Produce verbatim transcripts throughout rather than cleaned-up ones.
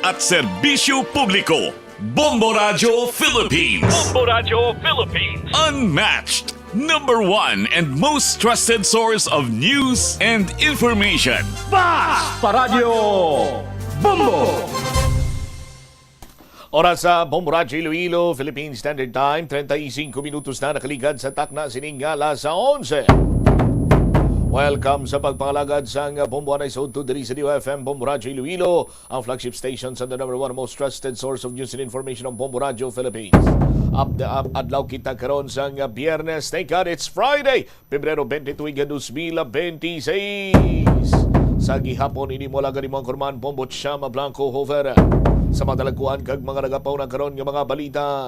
at serbisyo publiko. Bombo Radyo Philippines. Bombo Radyo Philippines. Unmatched, number one and most trusted source of news and information. Bas pa Radyo Bombo! Oras sa Bombo Radyo Iloilo, Philippine Standard Time, treinta y cinco minutos na nakaligad sa takna sining alas onse. Welcome sa pagpangalagad sang Bombo Anay sa Udto diri sa D O F M Bombo Radyo Iloilo, ang flagship station sa the number one most trusted source of news and information on Bombo Radyo Philippines. Up the up, adlaw kita karon sang Biyernes. Thank God it's Friday, Pebrero twenty-two, dos mil twenty-six. Sa gihapon, ini mo lang gani mo ang kurman, Bombo Chama Blanco Hover. Sa mga dalagkuan kag mga nagapauna karon nga mga balita.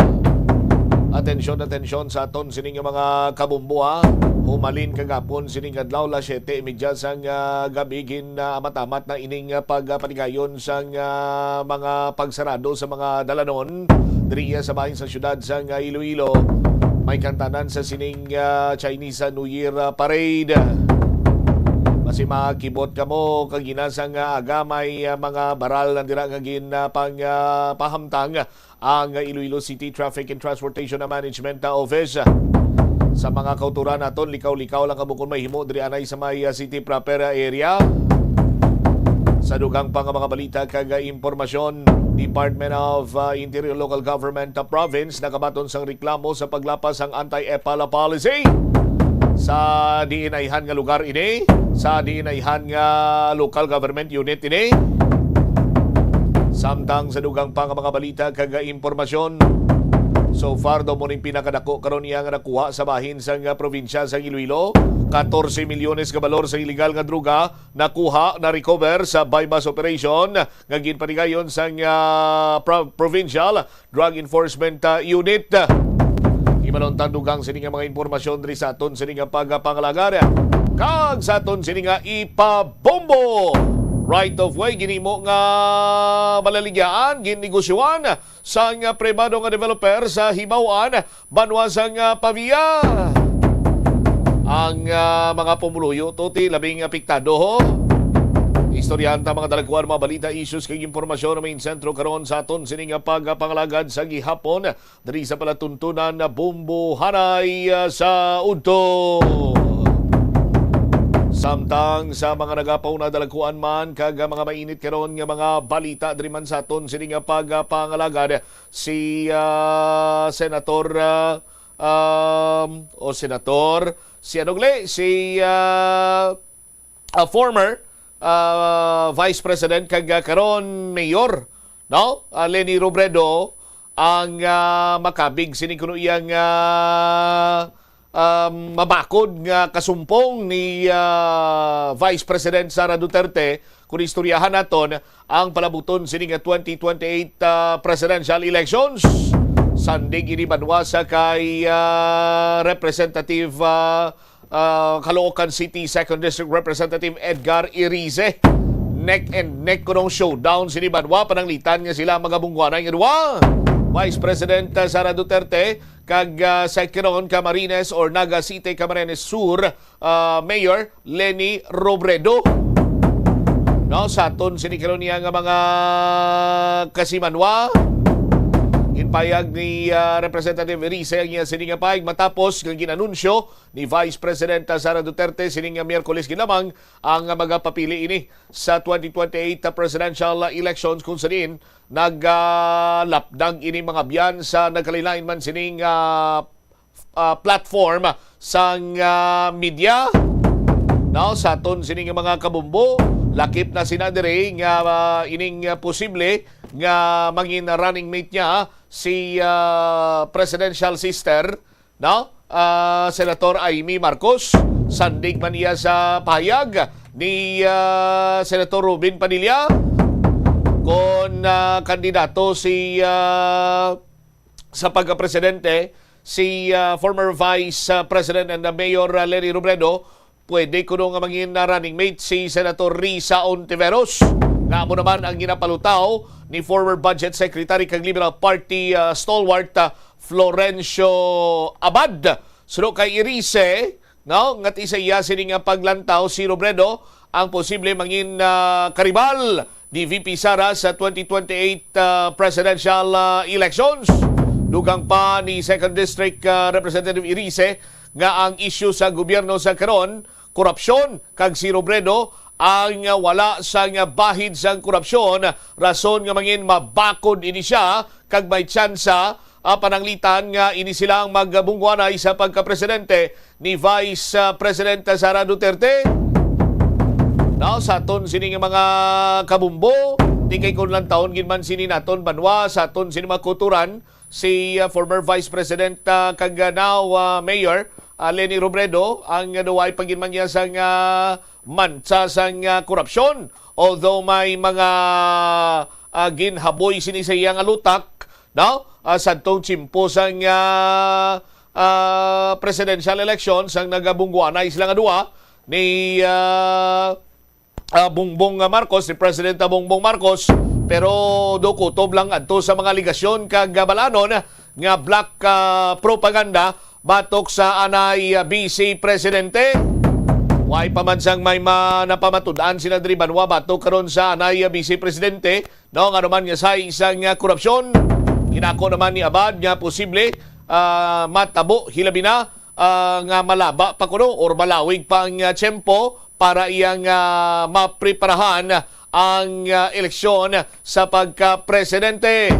Atensyon, atensyon sa aton sining mga kabumbo, ha. Humalin kagapon sining adlaw, las siyete y media sang, ah, gabi, gin, ah, amat-amat na ining, ah, pagpatigayon sang, ah, mga pagsarado sa mga dalanon diri sa bahin sa siyudad sang, ah, Iloilo. May kantanan sa sining, ah, Chinese, ah, New Year, ah, Parade. Basi makibot kamo kagina sang, ah, aga, may, ah, mga baral na dira nga gin, ah, pang, ah, pahamtang ang Iloilo City Traffic and Transportation Management Office. Sa mga kauturan naton, likaw-likaw lang kamo kon may himo diri anay sa may, ah, city proper area. Sa dugang pa nga mga balita kag, ah, impormasyon, Department of, ah, Interior Local Government, ah, Province nakabaton sang reklamo sa paglapas sang anti-EPAL policy. Sa diin ayhan nga lugar ini, sa diin ayhan nga local government unit ini. Samtang sa dugang pa nga mga balita kag impormasyon, so far daw mo ning pinakadako karon iya nga nakuha sa bahin sang probinsya sang Iloilo. Katorse milyones ka balor sa iligal nga droga nakuha, na-recover sa buy-bust operation nga ginpatigayon sang, ah, pro-, provincial Drug Enforcement, ah, Unit. Imanon ta ang dugang sini nga mga impormasyon diri sa aton sini nga pagpangalagad. Kag sa aton sini nga ipabombo, right of way ginhimo nga malaligyaan, ginnegosyohan sang pribado nga developer sa Hibaw-an, banwa sang, ah, Pavia. Ang, ah, mga pumuluyo, tuti, labing apektado, ho. Istoryahan ta mga dalagkuan, mga balita, issues, kag impormasyon na may sentro karon sa aton sini nga pagpangalagad sa gihapon diri sa palatuntunan na Bumbuhanay, ah, sa Udto. Samtang sa mga nagapauna, dalagkuan man kag mga mainit karon nga mga balita diri man sa aton sini nga pagpangalagad, si, ah, Senator, ah, um, o Senator, si ano gali, si, ah, ah, former, ah, Vice President kag, ah, karon Mayor, no? Ah, Leni Robredo ang, ah, makabig sini kuno iyang, ah, um, mabakod nga kasumpong ni, ah, Vice President Sara Duterte, kung istoryahan naton ang palabuton sini nga twenty twenty-eight, ah, presidential elections. Sandig ini banwa sa kay, ah, Representative, ah, ah, Caloocan City Second District Representative Edgar Erice. Neck and neck kunong showdown sini banwa, pananglitan nga sila magabungwanay nga duwa. Vice President, ah, Sara Duterte kag, ah, Second Camarines or Naga City Camarines Sur, ah, Mayor Leni Robredo. No, sa aton sini karon niya nga mga kasimanwa, ginpayag ni, ah, Representative Erice ang iya sini nga payag matapos nga ginanunsyo ni Vice President Sara Duterte sining Miyerkules gid lamang ang magapapili ini sa twenty twenty-eight presidential elections, kung sa diin nagalapdag ini mga abyan sa nagkalain-lain man sining, ah, ah, platform sang, ah, media. Now, sa aton sining mga kabumbo, lakip na sina diri nga, ah, ining, ah, posible nga mangin running mate niya si, ah, presidential sister, no? Ah, Senator Imee Marcos, sandig man iya sa pahayag ni, ah, Senator Robin Padilla kon, ah, kandidato si, ah, sa pagkapresidente si, ah, former Vice, ah, President and, ah, Mayor, ah, Leni Robredo, pwede kuno nga mangin, ah, running mate si Senator Risa Ontiveros, nga amo naman ang ginapalutaw ni former Budget Secretary kag Liberal Party, ah, stalwart, ah, Florencio Abad. Suno kay Erice, no, nga ti sa iya sini nga paglantaw, si Robredo ang posible mangin, ah, karibal ni V P Sara sa twenty twenty-eight, ah, presidential, ah, elections. Dugang pa ni Second District, ah, Representative Erice nga ang isyu sa gobyerno sa karon, korupsyon, kag si Robredo ang, ah, wala sang, ah, bahid sang korupsyon, rason nga mangin mabakod ini siya kag may tsansa, ah, pananglitan nga ini sila ang magbungwanay sa pagkapresidente ni Vice, ah, President Sara Duterte. Now, sa aton sini nga mga kabumbo, di kay kung lantawon gid man sini naton banwa, sa aton sini mga kulturan, si, ah, former Vice President, ah, kag, ah, now, ah, Mayor, ah, Leni Robredo, ang, ah, duway pa gid man niya sang, ah, mantsa sang, ah, korupsyon. Although may mga, ah, ginhaboy sini sa iya nga lutak, no? Ah, sadtong tiyempo sang, ah, ah, presidential election, sang nagabungguanay sila nga duha ni, ah, ah, Bongbong Marcos, ni President Bongbong Marcos, pero do kutob lang adto sa mga aligasyon kag balanon nga black, ah, propaganda batok sa anay, ah, Vice Presidente. Way pa man sang may ma-, napamatud-an sila diri banwa batok karon sa anay, ah, Vice Presidente, no, nga naman nga sa isang, ah, korupsyon. Ginako naman ni Abad nga posible, ah, matabo hilabi na, ah, nga malaba pa kuno or malawig pa ang, ah, tiyempo para iyang, ah, mapreparahan ang, ah, eleksyon sa pagka-presidente.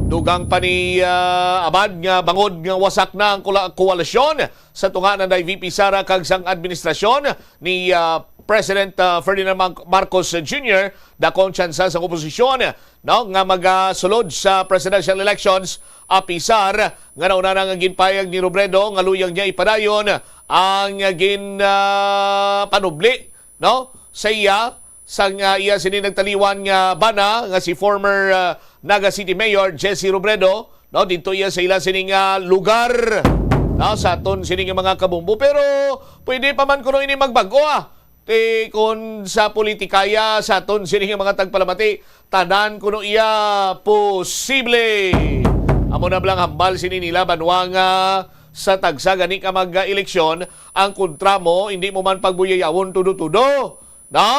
Dugang pa ni, ah, Abad nga bangod nga wasak na ang kula-, koalisyon sa tunga ni V P Sara kag sang administrasyon ni, ah, President, ah, Ferdinand Mar-, Marcos Junior, dakong tsansa sa oposisyon, no, nga magasulod sa presidential elections, apisar nga nauna na nga ginpayag ni Robredo nga luyag niya ipadayon ang gin, ah, panubli, no, sa iya sang, ah, iya sini nagtaliwan nga bana nga si former, ah, Naga City Mayor Jesse Robredo, no, dito iya sa ila sini nga lugar, no, sa aton sini nga mga kabumbo. Pero pwede pa man kuno ini magbag-o, ah. Ti, kun sa politikaya sa aton sini nga mga tagpalamati, tanan kuno iya posible. Amo na bala ang hambal sini nila banwa nga sa tagsa gani ka mag-eleksyon, ang kontra mo, hindi mo man pagbuyayawon tudo-tudo. No?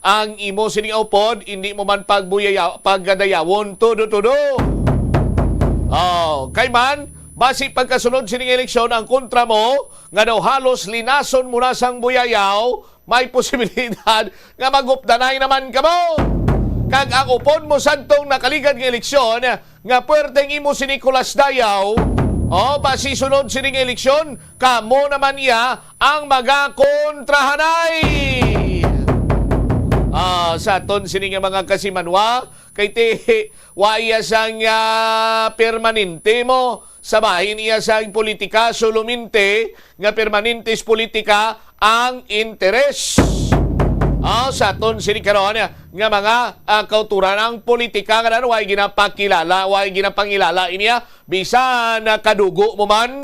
Ang imo sini nga upod, hindi mo man pagbuyaya-, pagdayawon tudo-tudo. Oh, kay man, basi pagkasunod sini nga eleksyon, ang kontra mo, nga daw halos linason mo na sang buyayaw, may posibilidad nga magupdanay naman kamo. Kag ang upod mo sadtong nakaligad nga eleksyon, nga puwerte ang imo si Nicolas Dayaw, o basi sunod sining eleksyon, kamo naman iya ang magakontrahanay. Ah, sa aton sini nga mga kasimanwa, kay ti, wa iya sang, ah, permanente mo sa bahin iya sang politika, solamente nga permanente sa politika ang interes. Ah, sa aton sini karon nga mga, ah, kauturan, ang politika nga nan way ginapakilala, way ginapangilala ini, ah, bisan, ah, kadugo mo man.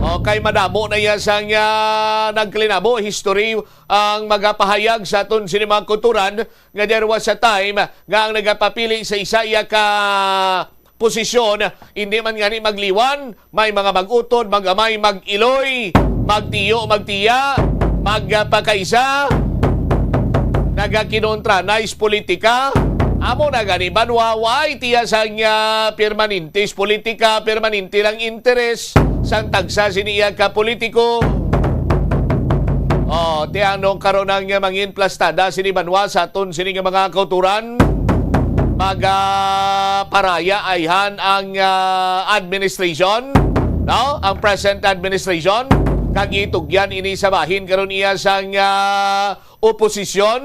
Okay, madamo na iya sang, ah, nagkalinabo, history ang magapahayag sa aton sini mga kauturan nga there was a time nga ang nagapapili sa isa iya ka posisyon, hindi man gani magliwan, may mga mag-utod, mag-amay, mag-iloy, magtiyo, magtiya, magpakaisa, nagakinontra na is politika. Amo na gani banwa, way tiya sang, ah, permanente is politika, permanente lang interes sang tagsa sini iya ka politiko. Oh, ti ano karon ang mangin plastada sini banwa sa aton sini nga mga kauturan? Mag, ah, paraya ayhan ang, ah, administration, no? Ang present administration, kag itugyan ini sa bahin karon iya sang, ah, oposisyon,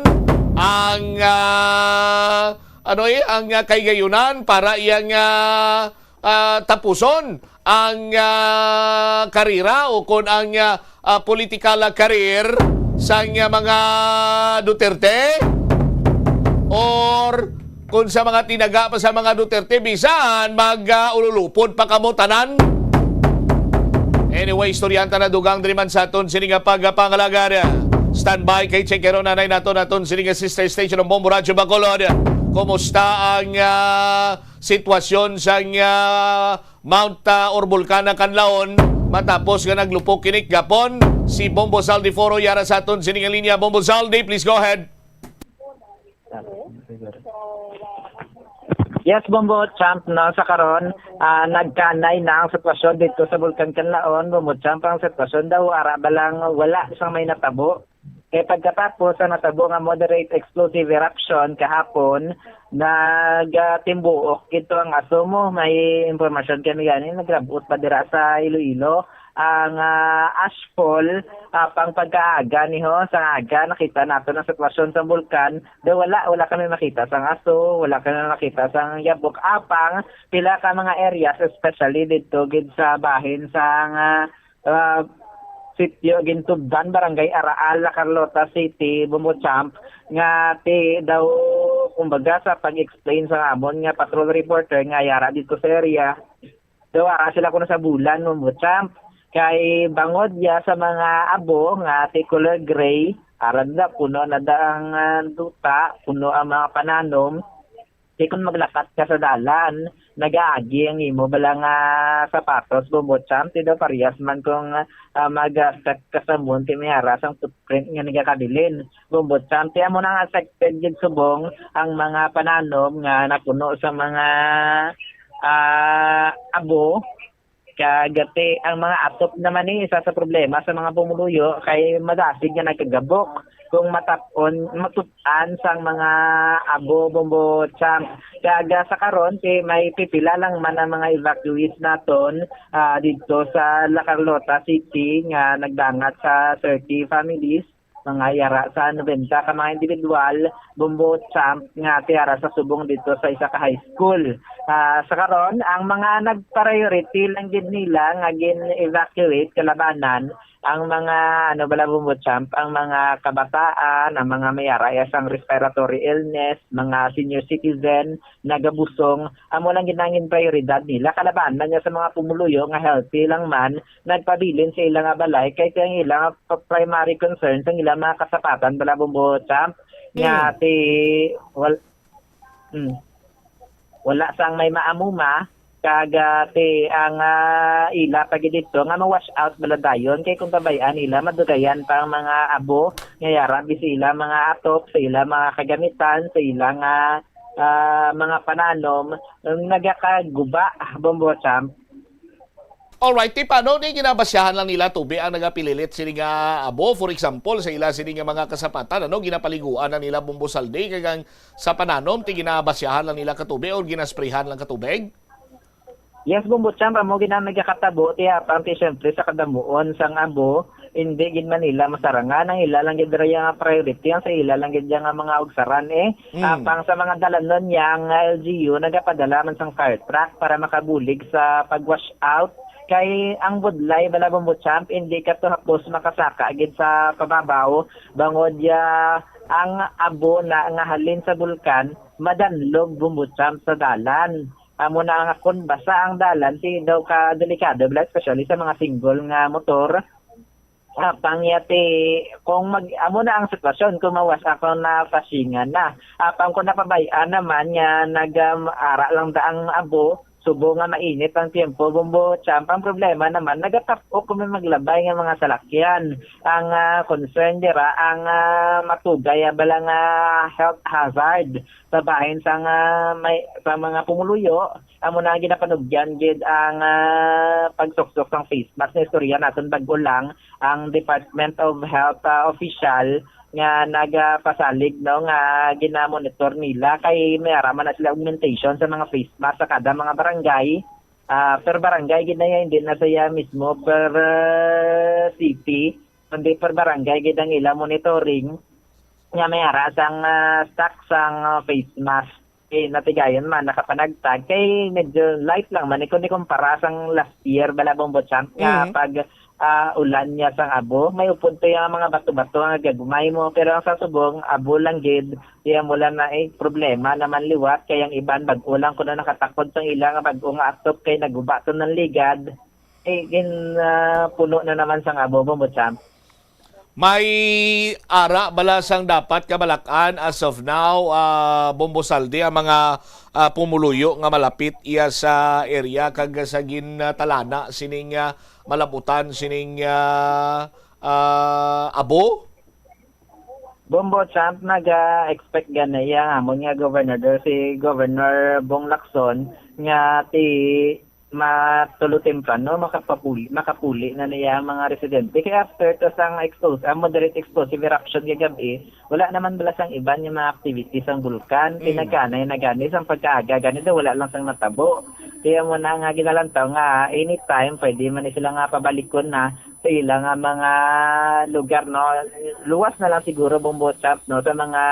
ang, ah, ano eh, ang, ah, kaygayunan para iyang, ah, ah, tapuson ang, ah, karera o kon ang, ah, ah, political career sang, ah, mga Duterte, or kung sa mga tinaga pa sa mga Duterte, bisan mag, ah, ululupod pa kamo tanan. Anyway, istoryanta na dugang diri man sa aton sini nga pagpangalagad. Standby kay Chequero, nanay naton, aton sini nga sister station ng Bombo Radyo Bacolod. Kumusta ang, ah, sitwasyon sang, ah, Mount, ah, or Bulkana Kanlaon matapos nga naglupok kinik gapon? Si Bombo Saldi Foro yara sa aton sini nga linya. Bombo Saldi, please go ahead. Yes, Bombo Champ, no, sa karon, ah, nagkanay na ang sitwasyon dito sa Bulkan Kanlaon. Bombo Champ, ang sitwasyon daw, ara ba lang, wala sang may natabo. Kay pagkatapos sa natabo nga moderate explosive eruption kahapon, nagatimbuok ito ang aso mo. May impormasyon kami gani, nagrabot pa dira sa Iloilo ang, ah, ashfall, ah, pang pagkaaga niho. Sa aga, nakita nato ang sitwasyon sa bulkan. Do wala, wala kami makita sang aso, wala kami makita sang yabok. Apang pila ka mga areas, especially dito gid sa bahin sang, ah, ah, sitio Gintubdan, Barangay Araal, La Carlota City, Bombo Champ, nga ti daw, kumbaga, sa pag-explain sa amon nga patrol reporter nga yara dito sa area, daw ara sila kuno sa bulan, Bombo Champ. Kay bangod ya sa mga abo nga ti color gray, aran da, puno na da ang, ah, duta, puno ang mga pananom. Kay kung maglakat ka sa dalan, nagaagi ang imo bala nga sapatos, Bombo Champ, ti daw parehas man kung, ah, mag-step ka sa moon, ti may ara sang footprint nga nagakabilin, Bombo Champ. Ti amo na nga affected gid subong ang mga pananom nga napuno sa mga, ah, abo. Kag ti ang mga atop naman ni isa sa problema sa mga pumuluyo kay madasig nga nagkagabok kung matap-on, matut-an sang mga abo, Bombo Champ. Kag, ah, sa karon, ti may pipila lang man ang mga evacuees naton, ah, didto sa La Carlota City nga nagdangat sa thirty families, mga yara sa nobenta ka mga individual, Bombo Champ, nga ti ara sa subong didto sa isa ka high school. Ah, sa karon, ang mga nagpriority lang gid nila nga gin-evacuate kalabanan ang mga, ano bala, Bombo Champ, ang mga kabataan, ang mga may ara ya sang respiratory illness, mga senior citizen, nagabusong, amo lang gid ang ginprioridad nila. Kalabanan niya sa mga pumuluyo nga healthy lang man, nagpabilin sa ila nga balay, kay ang ila nga pa-, primary concern sang ila mga kasapatan bala, Bombo Champ, nga Mm. ti-, wal-, mm, wala sang may maamuma, kag, ah, ti ang, ah, ila pa gid didto nga ma-wash out bala dayon, kay kung pabay-an nila, madugayan pa ang mga abo nga yara bisi ila mga atop sa ila mga kagamitan, sa ila nga, ah, mga pananom, um, nagakaguba, Bombo Champ. Alright, ti paano ni ginabasyahan lang nila tubig ang nagapililit sini nga abo? For example, sa ila sini nga mga kasapatan, ano, ginapaliguan na nila, Bombo Saldi, kag ang sa pananom, ti ginabasyahan lang nila ka tubig or ginasprayhan lang ka tubig? Yes, Bombo Champ, amo gid ang nagakatabo, ti apang ti siyempre sa kadamuon sang abo, hindi gid man nila masarangan ang ila lang gid dira nga priority, ang sa ila lang gid nga mga ugsaran, eh. Mm. Apang sa mga dalanon niya, ang L G U nagapadala man sang fire truck para makabulig sa pag-wash out. Kay ang budlay bala, Bombo Champ, hindi ka to hapos makasaka gid sa pababaw, bangod ya ang abo na nga halin sa bulkan madanlog, Bombo Champ, sa dalan. Amo na nga kon basa ang dalan, ti daw ka delikado bala, especially sa mga single nga motor. Apang ya ti, kung mag-, amo na ang sitwasyon, kung mawas ako na pasingan na. Apang kung napabay-an naman nga nag-, um, ara lang da ang abo, subo nga mainit ang tiyempo, Bombo Champ, ang problema naman, nagatap-ok kung may maglabay nga mga salakyan. Ang, ah, concern dira, ang, ah, matugay, ah, bala nga health hazard sa bahin sang, ah, may, sa mga pumuluyo, amo na ang ginapanugyan gid ang, ah, pagsuksok sang face mask. Naistorya naton bag-o lang ang Department of Health, ah, official nga nagapasalig, no, nga ginamonitor nila kay may ara man na sila augmentation sa mga face mask sa kada mga barangay. Ah, per barangay gid na yan, hindi na sa iya mismo per, ah, city, kundi per barangay gid ang ila monitoring nga may ara sang, ah, stock sang, ah, face mask. Eh, natigayon man, nakapanagtag. Kay medyo light lang man, eh, kung ikumpara sang last year, bala, Bombo Champ, nga Mhm. pag, ah, ulan niya sang abo, may upod to yung mga bato-bato nga gagmay mo. Pero ang sa subong, abo lang gid, iya mo lang na, eh, problema naman liwat, kay ang iban bag-o lang kuno nakatakod sang ila nga bag-o nga atop, kay naguba to ng ligad. Eh, gin, ah, puno na naman sang abo, Bombo Champ. May ara bala sang dapat kabalak-an as of now, ah, Bombo Saldi, ang mga, ah, pumuluyo nga malapit iya sa area kag sa gintalana sining, ah, malabutan sining, ah, ah, abo? Bombo Champ, naga-expect gani iya nga amon nga gobernador, si Governor Bong Lacson, nga ti matulo temprano makapapuli, makapuli na niya ang mga residente. Kay after to sang explos-, ang moderate explosive eruption kagab-i, wala naman bala sang iban nga mga activities ang bulkan. Kay Mm. nagkanay na gani sang pagkaaga gani daw, wala lang sang natabo. Kaya mo na nga ginalantaw nga anytime pwede man ni sila nga pabalikon na sa ila nga mga lugar, no? Luwas na lang siguro, Bombo Champ, no, sa mga,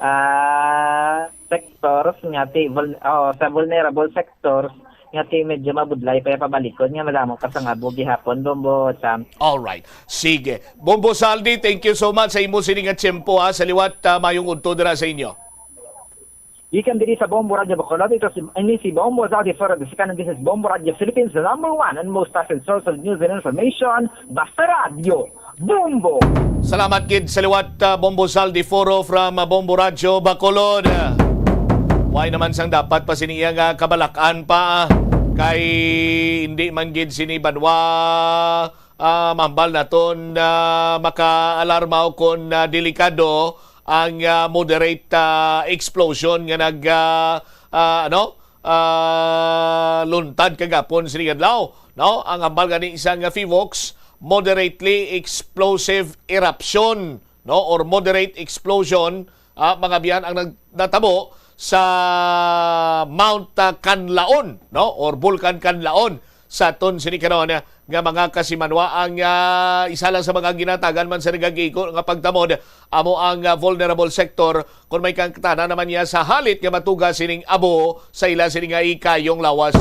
ah, sectors nga ti-, vul-, oh, sa vulnerable sectors nga ti medyo mabudlay pa pabalikon nga madamo pa sa ngabo gihapon, Bombo Champ. All right. Sige. Bombo Saldi, thank you so much sa imo sini nga tiyempo, ha. Sa liwat, ah, mayong udto dira sa inyo. Gikan diri sa Bombo Radyo Bacolod, ito si, ini si Bombo Zaldi Flores the second, and this is Bombo Radyo Philippines, the number one and most trusted source of news and information. Basta radyo, Bombo! Salamat gid sa liwat, ah, Bombo Zaldi Foro from, ah, Bombo Radyo Bacolod. Why naman sang dapat pa sini iya nga kabalak-an pa, kay hindi man gid sini banwa, ah, mahambal naton na makaalarma o kon, ah, delikado ang, ah, moderate, ah, explosion nga nag, ah, ah, ano, ah, luntad kagapon sining adlaw, no? Ang hambal gani sang, ah, PHIVOLCS, moderately explosive eruption, no, or moderate explosion, ah, mga biyan, ang nag-, natabo sa Mount, ah, Kanlaon, no, or Bulkan Kanlaon sa aton sini karon, ah, nga mga kasimanwa. Ang, ah, isa lang sa mga ginatagan man sa nagagigo nga pagtamod amo ang, ah, vulnerable sector, kung may kangtana naman niya sa halit nga matuga sining abo sa ila sini nga ikayong lawas.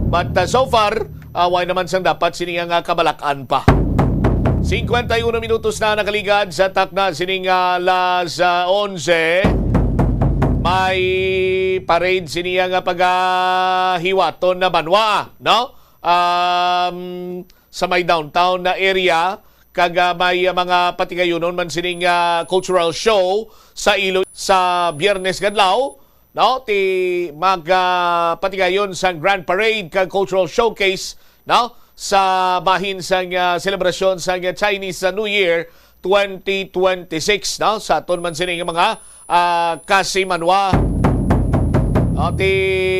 But, ah, so far, ah, way naman sang dapat sini nga kabalak-an pa. Cincuenta y uno minutos na nakaligad sa takna sining, ah, alas, ah, onse. May parade sini nga pagahiwaton na banwa, no? Um, sa may downtown na area, kag, ah, may, ah, mga patigayunon man sining, ah, cultural show sa Ilo sa Biyernes nga adlaw, no? Ti mag, ah, patigayon sang Grand Parade kag Cultural Showcase, no? Sa bahin sang, ah, selebrasyon sang, ah, Chinese, ah, New Year twenty twenty-six, no? Sa aton man sining mga, ah, kasimanwa. No? Ti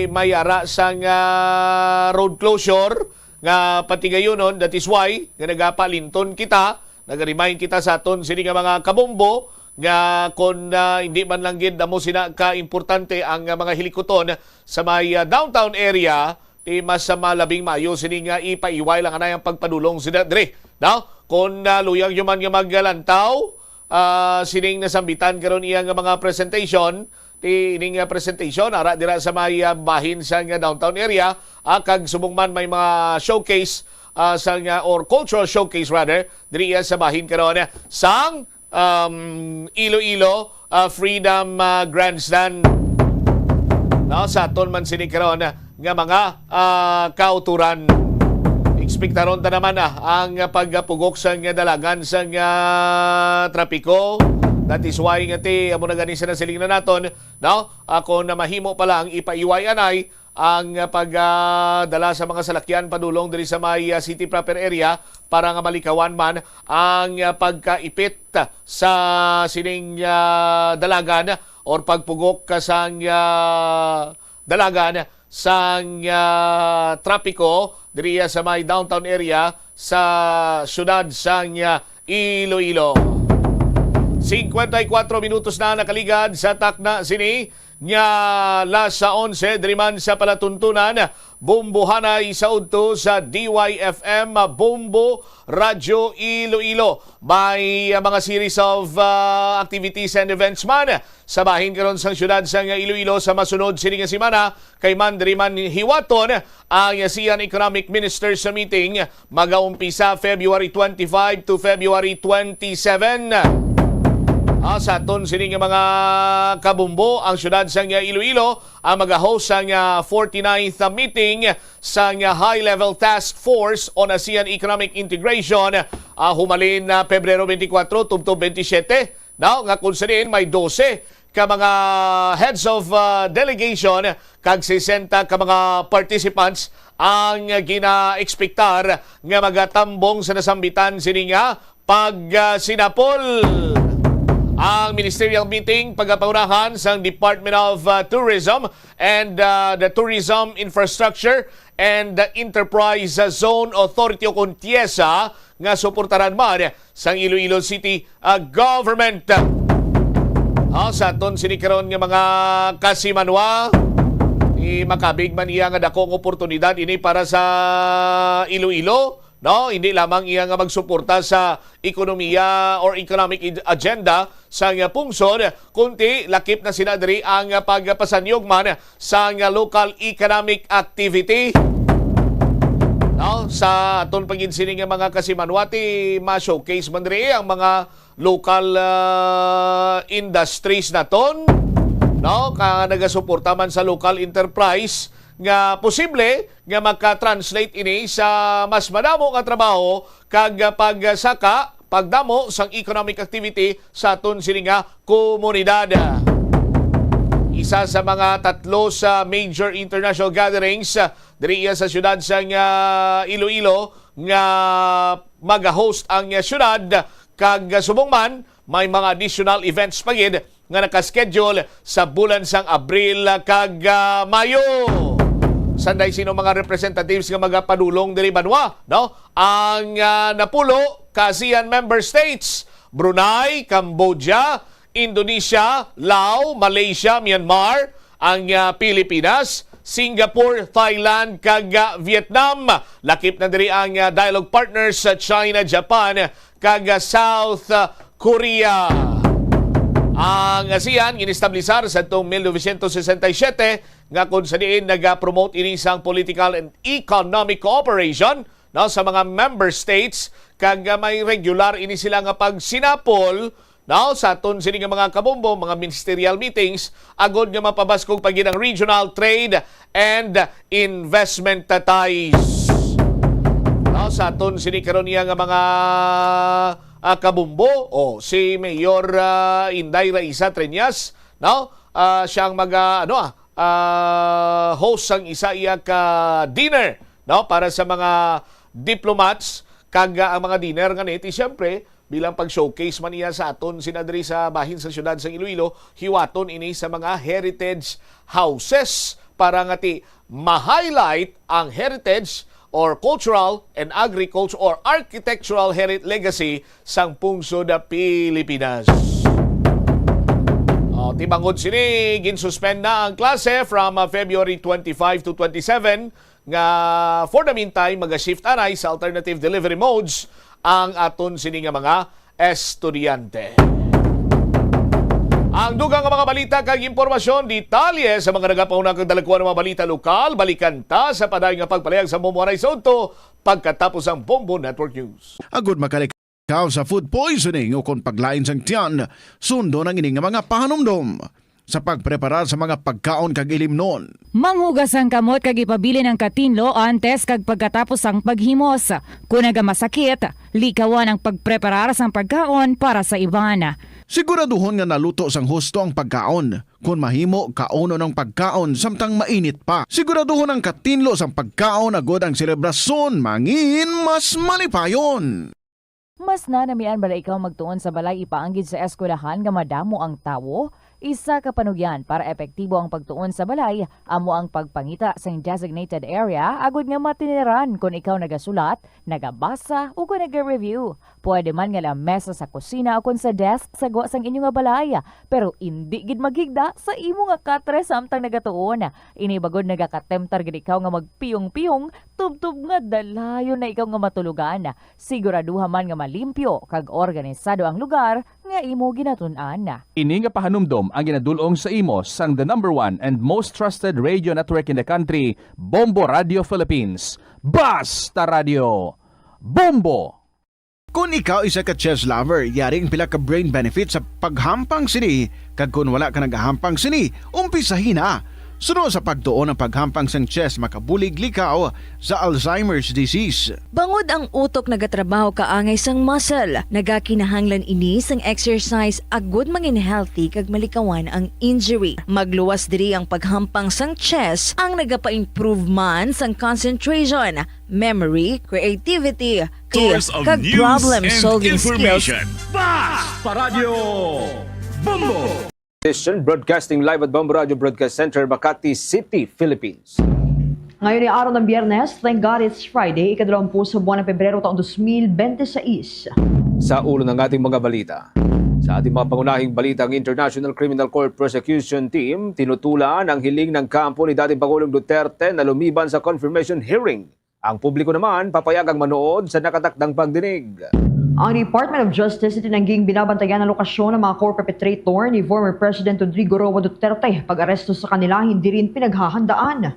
may ara sang, ah, road closure nga patigayunon, that is why nga nagapalinton kita, nag-remind kita sa aton sini nga mga kabombo nga kon, ah, hindi man lang gid amo sina ka importante ang, ah, mga hilikuton sa may, ah, downtown area, ti mas, ah, malabing maayo sini nga ipaiway lang anay ang pagpadulong sila diri. Daw, kon, ah, luyag nyo man nga maglantaw, ah, sining nasambitan karon iya nga mga presentation, ti ining, ah, presentation ara dira sa may, ah, bahin sa nga downtown area, ah, kag subong man may mga showcase, ah, sa nga, or cultural showcase rather, diri iya sa bahin karon sang, um, Iloilo, ah, Freedom, ah, Grandstand. No, sa aton man sini karon, ah, nga mga, ah, kauturan. Ekspektaron ta naman, ah, ang pagpugok sang dalagan sang, ah, trapiko. That is why nga ti, amo na gani sa nasiling na naton, no? Ako na mahimo pa lang ipaiway anay ang pag, ah, dala sa mga salakyan padulong diri sa may, ah, city proper area para nga malikawan man ang, ah, pagkaipit sa sining, ah, dalagan or pagpugok ka sang, ah, dalagan sang, ah, trapiko diriya sa may downtown area sa siyudad sang, ah, Iloilo. Cincuenta y cuatro minutos na nakaligad sa takna sini nga alas onse diri man sa palatuntunan. Bombohanay sa udto sa D Y F M Bombo Radyo Iloilo. May, ah, mga series of, ah, activities and events man sa bahin karon sang siyudad sang Iloilo sa masunod sini nga semana. Kay man diri man hiwaton ang ASEAN Economic Ministers Meeting, magaumpisa February twenty-five to February twenty-seven. Ah, sa aton sini nga mga kabumbo, ang siyudad sang Iloilo ang mag-host sang, ah, forty-ninth meeting sang High Level Task Force on ASEAN Economic Integration, ah, humalin na Pebrero twenty-four tubtob twenty-seven. Now, nga kung sa diin may dose ka mga heads of, uh, delegation kag sesenta ka mga participants ang ginaekspektar nga magatambong sa nasambitan sini nga pagsinapol. Ang ministerial meeting pagapangunahan sang Department of, uh, Tourism and, uh, the Tourism Infrastructure and the Enterprise Zone Authority o kon TIEZA nga suportaran man sang Iloilo City, uh, Government. Ah, sa aton sini karon nga mga kasimanwa, eh, makabig man iya nga dako nga oportunidad ini para sa Iloilo, no? Hindi lamang iya nga magsuporta sa ekonomiya or economic ag-, agenda sang pungsod, kundi lakip na sina diri ang pagpasanyog man sang local economic activity. No? Sa aton pa gid sini nga mga kasimanwati, ma-showcase man diri ang mga local, ah, industries naton, no? Ka nagasuporta man sa local enterprise nga posible nga maka-translate ini sa mas madamo nga trabaho kag pagsaka, pagdamo sang economic activity sa aton sini nga komunidad. Isa sa mga tatlo sa major international gatherings, ah, diri iya sa siyudad sang, ah, Iloilo nga maga-host ang, ah, siyudad, kag, ah, subong man may mga additional events pa gid nga naka-schedule sa bulan sang Abril kag, ah, Mayo. Sanday sino mga representatives nga magapadulong diri banwa, no? Ang, ah, napulo ka ASEAN member states, Brunei, Cambodia, Indonesia, Laos, Malaysia, Myanmar, ang, ah, Pilipinas, Singapore, Thailand, kag, ah, Vietnam. Lakip na diri ang, ah, dialogue partners sa China, Japan, kag, ah, South, ah, Korea. Ang ASEAN ginestablisar sa tong mil novecientos sesenta y siete, nga kung sa diin nagapromote ini sang political and economic cooperation, no, sa mga member states, kag, ah, may regular ini sila nga pagsinapol, no, sa aton sini nga mga kabombo, mga ministerial meetings, agod nga mapabaskog pa gid ang regional trade and investment ties. No, sa aton sini karon niya nga mga, ah, kabombo, o si Mayor, ah, Inday Raisa Treñas, no? Ah, siya ang mag, ah, ano, ah, ah, host sang isa iya ka dinner, no, para sa mga diplomats, kag, ah, ang mga dinner nga niti, siyempre, bilang pag-showcase man niya sa aton sina diri sa bahin sa siyudad sang Iloilo, hiwaton ini sa mga heritage houses para nga ti ma-highlight ang heritage or cultural and agricultural or architectural heri-, legacy sang pungsod Pilipinas. Oh, ti bangod sini, ginsuspend na ang klase from, uh, February twenty-five to twenty-seven, nga for the meantime, maga-shift anay sa alternative delivery modes ang aton sini nga mga estudyante. Ang dugang nga mga balita kag impormasyon, detalye sa mga nagapauna kag dalagkuan nga mga balita lokal, balikan ta sa padayon nga pagpalihag sa Bombo Anay sa udto, pagkatapos ang Bombo Network News. Agud makalikaw sa food poisoning o kon paglain sang tiyan, sundon ang ini nga mga pahanumdom sa pagpreparar sa mga pagkaon kag ilimnon. Manghugas ang kamot kag ipabilin ang katinlo antes kag pagkatapos sang paghimos. Kon nagamasakit, likawan ang pagpreparar sang pagkaon para sa iban. Siguraduhon nga naluto sang husto ang pagkaon. Kon mahimo, kaunon ang pagkaon samtang mainit pa. Siguraduhon ang katinlo sang pagkaon agud ang selebrasyon mangin mas malipayon. Mas nanamian bala ikaw magtuon sa balay ipaanggid sa eskwelahan nga madamo ang tawo? Isa ka panugyan para epektibo ang pagtuon sa balay amo ang pagpangita sang designated area agud nga matiniran kon ikaw nagasulat, nagabasa, ukon naga-review. Pwede man nga lamesa sa kusina ukon sa desk sa gwa sang inyo nga balay, pero indi gid maghigda sa imo nga katre samtang nagatuon. Ini bangod nagakatemptar gid ikaw nga magpiyong-piyong tubtob nga dalayon na ikaw nga matulogan. Siguraduha man nga malimpyo kag organisado ang lugar nga imo ginatun-an. Ini nga pahanumdom ang ginadul-ong sa imo sang the number one and most trusted radio network in the country, Bombo Radio Philippines. Basta Radio, Bombo! Kon ikaw isa ka chess lover, yari ang pila ka brain benefits sa paghampang sini, kag kon wala ka nagahampang sini, umpisahi na. Suno sa pagtuon, ang paghampang sang chess makabulig likaw sa Alzheimer's disease. Bangod ang utok nagatrabaho kaangay sang muscle, nagakinahanglan ini sang exercise agud mangin healthy kag malikawan ang injury. Magluwas diri ang paghampang sang chess, ang nagapa-improve man sang concentration, memory, creativity, Source of kag news problem and solving skills. Information. Fast Paradyo Bombo! Station broadcasting live at Bombo Radio Broadcast Center, Makati City, Philippines. Ngayon ay araw ng Biyernes, thank God it's Friday, ikadalawampu sa buwan ng Pebrero taong dos mil bente seis. Sa ulo ng ating mga balita, sa ating mga pangunahing balita, ang International Criminal Court Prosecution Team tinutulan ang hiling ng kampo ni dating Pangulong Duterte na lumiban sa confirmation hearing. Ang publiko naman papayagang manood sa nakatakdang pagdinig. Ang Department of Justice itinangging binabantayan ang lokasyon ng mga core perpetrator ni former President Rodrigo Roa Duterte. Pag-aresto sa kanila hindi rin pinaghahandaan.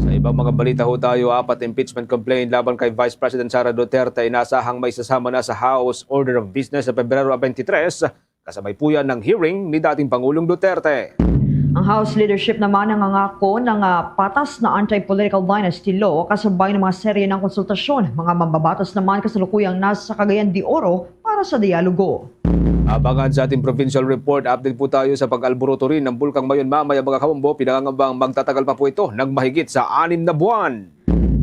Sa ibang mga balita ho tayo, apat na impeachment complaint laban kay Vice President Sara Duterte inasahang maisasama na sa House Order of Business sa Pebrero twenty-three, kasabay po yan ng hearing ni dating Pangulong Duterte. Ang House leadership naman nangangako ng ah, patas na anti-political dynasty law kasabay ng mga serye ng konsultasyon. Mga mambabatas naman kasalukuyang nasa Cagayan de Oro para sa dialogo. Abangan sa ating provincial report. Update po tayo sa pag-alboroto rin ng Bulkang Mayon mamaya, mga kabombo. Pinangangambang magtatagal pa po ito ng mahigit sa anim na buwan.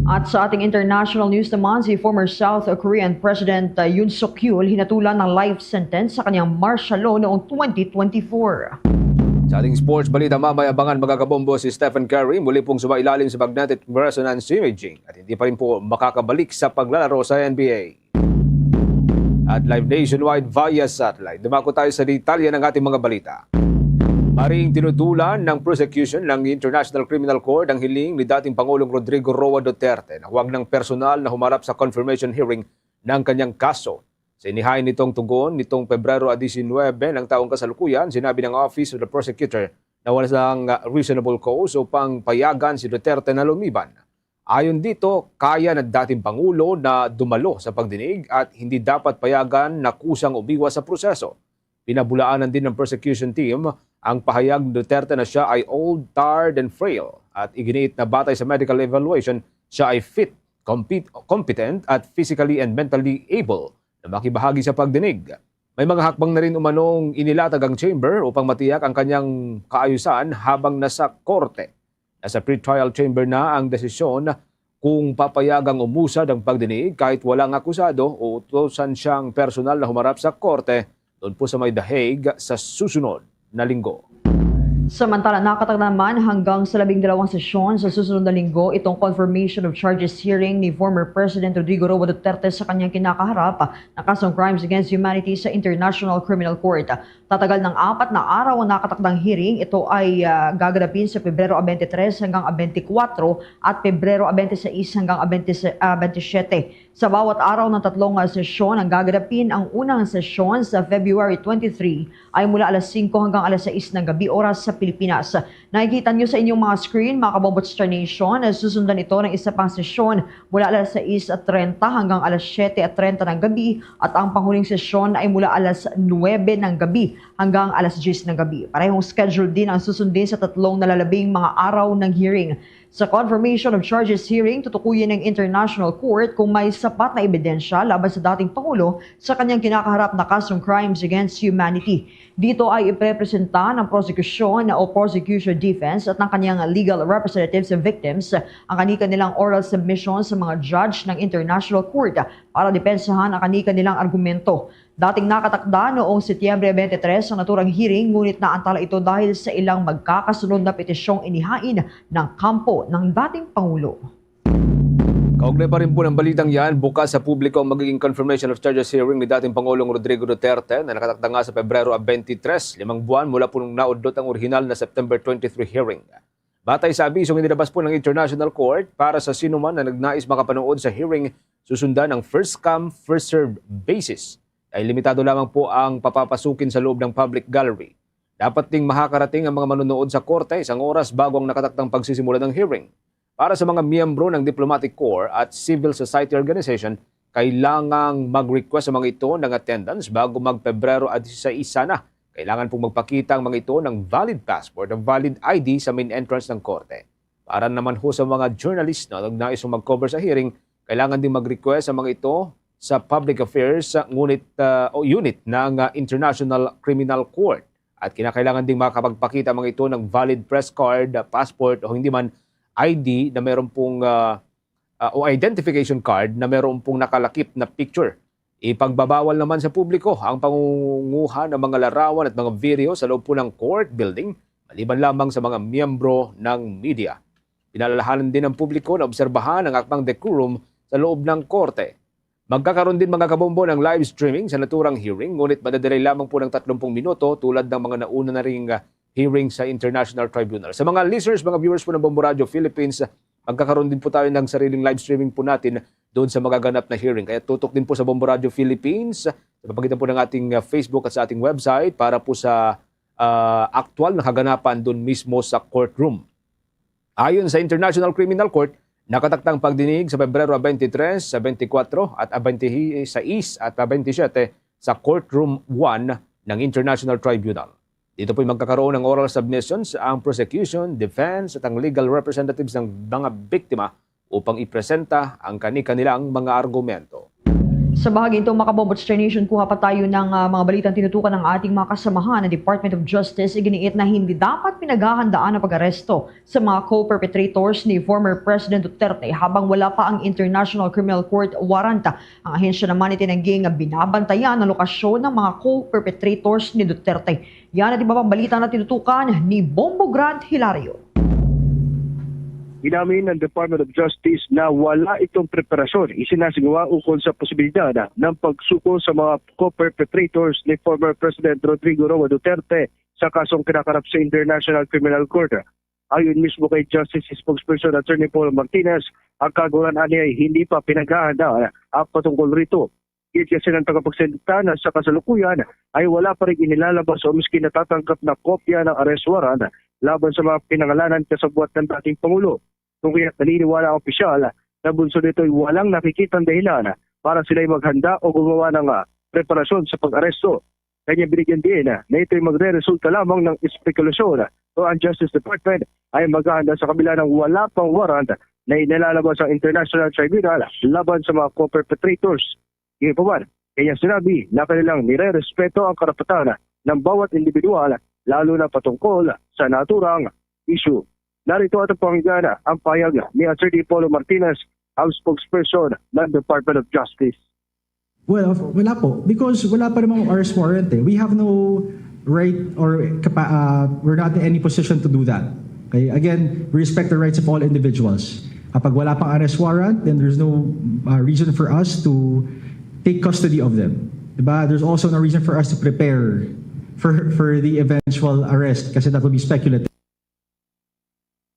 At sa ating international news naman, si former South Korean President uh, Yoon Suk Yeol hinatulan ng life sentence sa kanyang martial law noong twenty twenty-four. Sa ating sports balita mamaya, abangan, mga kabombo, si Stephen Curry muli pong sumailalim sa magnetic resonance imaging at hindi pa rin po makakabalik sa paglalaro sa N B A. At live nationwide via satellite. Dumako tayo sa detalye ng ating mga balita. Maring tinutulan ng prosecution ng International Criminal Court ang hiling ni dating Pangulong Rodrigo Roa Duterte na huwag ng personal na humarap sa confirmation hearing ng kanyang kaso. Sa inihain nitong tugon nitong Pebrero diecinuebe ng taong kasalukuyan, sinabi ng Office of the Prosecutor na wala sang reasonable cause upang payagan si Duterte na lumiban. Ayon dito, kaya ng dating Pangulo na dumalo sa pagdinig at hindi dapat payagan na kusang umiwas sa proseso. Pinabulaanan din ng prosecution team ang pahayag ni Duterte na siya ay old, tired, and frail at iginiit na batay sa medical evaluation, siya ay fit, compet- competent, at physically and mentally able na makibahagi sa pagdinig. May mga hakbang na rin umanong inilatag ang chamber upang matiyak ang kanyang kaayusan habang nasa korte. Nasa pretrial chamber na ang desisyon kung papayagang umusad ang pagdinig kahit walang akusado o utusan siyang personal na humarap sa korte doon po sa may The Hague sa susunod na linggo. Samantala, nakatakda naman hanggang sa labing dalawang sesyon sa susunod na linggo itong confirmation of charges hearing ni former President Rodrigo Roa Duterte sa kanyang kinakaharap na kasong crimes against humanity sa International Criminal Court. Tatagal ng apat na araw ang nakatakdang hearing. Ito ay ah, gaganapin sa Pebrero twenty-three hanggang twenty-four at Pebrero twenty-six hanggang twenty, ah, twenty-seven. Sa bawat araw ng tatlong ah, sesyon ang gaganapin. Ang unang sesyon sa February twenty-three ay mula alas singko hanggang alas sais ng gabi oras sa Pilipinas. Nakikita niyo sa inyong mga screen, mga Kabombo Star Nation, na susundan ito ng isa pang sesyon mula alas sais trenta hanggang alas siyete trenta ng gabi at ang panghuling sesyon ay mula alas nuwebe ng gabi hanggang alas diyes ng gabi. Parehong schedule din ang susundin sa tatlong nalalabing mga araw ng hearing. Sa confirmation of charges hearing, tutukuyin ng International Court kung may sapat na ebidensya laban sa dating Pangulo sa kanyang kinakaharap na kasong crimes against humanity. Dito ay iprepresenta ng prosekusyon o prosecution defense at ng kanyang legal representatives sa victims ang kanika nilang oral submission sa mga judge ng International Court para depensahan ang kanika nilang argumento. Dating nakatakda noong Setyembre twenty-three ang naturang hearing, ngunit naantala ito dahil sa ilang magkakasunod na petisyong inihain ng kampo ng dating Pangulo. Kaugnay pa rin po ng balitang yan, bukas sa publiko ang magiging confirmation of charges hearing ni dating Pangulong Rodrigo Duterte na nakatakda nga sa Pebrero twenty-three, limang buwan mula po nung naudlot ang orihinal na September twenty-three hearing. Batay sa abisong inilabas po ng International Court, para sa sinuman na nagnais makapanood sa hearing, susundan ang first come, first served basis. Ay limitado lamang po ang papapasukin sa loob ng public gallery. Dapat ding makakarating ang mga manonood sa korte isang oras bago ang nakatakdang pagsisimula ng hearing. Para sa mga miyembro ng diplomatic corps at civil society organization, kailangang mag-request ang mga ito ng attendance bago mag-Pebrero at sa isa na Kailangan pong magpakita ang mga ito ng valid passport o valid I D sa main entrance ng korte. Para naman ho sa mga journalist na nais mag-cover sa hearing, kailangan din mag-request ang mga ito sa public affairs, uh, ngunit, uh, o unit ng, uh, International Criminal Court. At kinakailangan ding makakapagpakita ang mga ito ng valid press card, uh, passport o hindi man I D na meron pong, uh, uh, o identification card na meron pong nakalakip na picture. Ipagbabawal naman sa publiko ang pangunguha ng mga larawan at mga video sa loob po ng court building, maliban lamang sa mga miyembro ng media. Pinalalahanan din ng publiko na obserbahan ang akmang decorum sa loob ng korte. Magkakaroon din, mga kabombo, ng live streaming sa naturang hearing, ngunit madadelay lamang po ng tatlong minuto tulad ng mga nauna na ring, ah, hearing sa International Tribunal. Sa mga listeners, mga viewers po ng Bombo Radio Philippines, magkakaroon din po tayo ng sariling live streaming po natin doon sa magaganap na hearing. Kaya tutok din po sa Bombo Radio Philippines sa pamagitan po ng ating, ah, Facebook at sa ating website para po sa, ah, aktual na kaganapan doon mismo sa courtroom. Ayon sa International Criminal Court, nakataktang pagdinig sa Pebrero twenty-three, sa twenty-four at twenty-six at twenty-seven sa Courtroom one ng International Tribunal. Dito po'y magkakaroon ng oral submissions ang prosecution, defense at ang legal representatives ng mga biktima upang ipresenta ang kani-kanilang mga argumento. Sa bahagi nito, mga kabombo, Star Nation, kuha pa tayo ng, ah, mga balitang tinutukan ng ating mga kasamahan ng Department of Justice. Iginiit na hindi dapat pinaghahandaan ang pag-aresto sa mga co-perpetrators ni former President Duterte habang wala pa ang International Criminal Court warrant. Ang ahensya naman itinanggi nga binabantayan ang lokasyon ng mga co-perpetrators ni Duterte. Yan at iba pang balita na tinutukan ni Bombo Grant Hilario. Inamin ng Department of Justice na wala itong preparasyon isinasagawa ukol sa posibilidad ng pagsuko sa mga co-perpetrators ni former President Rodrigo Roa Duterte sa kasong kinakarap sa International Criminal Court. Ayon mismo kay Justice Spokesperson Attorney Paul Martinez, ang kaguran ani ay hindi pa pinaghahanda ang patungkol rito. Giit kasi ng tagapagsalita na sa kasalukuyan ay wala pa rin inilalabas o miski natatanggap na kopya ng arrest warrant laban sa mga pinangalanan kasabwat ng dating Pangulo. Kung kaya, naniniwala ang opisyal na bunsod nito ay walang nakikitang dahilan para sila ay maghanda o gumawa ng, ah, preparasyon sa pag-aresto. Kanya binigyan din na ito ay magre-resulta lamang ng espekulasyon o ang Justice Department ay maghahanda sa kabila ng wala pang warrant na inilalabas ang International Tribunal laban sa mga co-perpetrators. Gipaman, kanya sinabi na kanilang nire-respeto ang karapatan ng bawat individual, lalo na patungkol sa naturang issue. Narito at ang pakinggan ang pahayag ni Attorney Paulo Martinez, ang spokesperson ng Department of Justice. Well, of- wala po. Because wala pa namang arrest warrant eh. We have no right or kapa- uh, we're not in any position to do that. Okay? Again, we respect the rights of all individuals. Kapag wala pang arrest warrant, then there's no uh, reason for us to take custody of them. Diba? There's also no reason for us to prepare for for the eventual arrest kasi that would be speculative.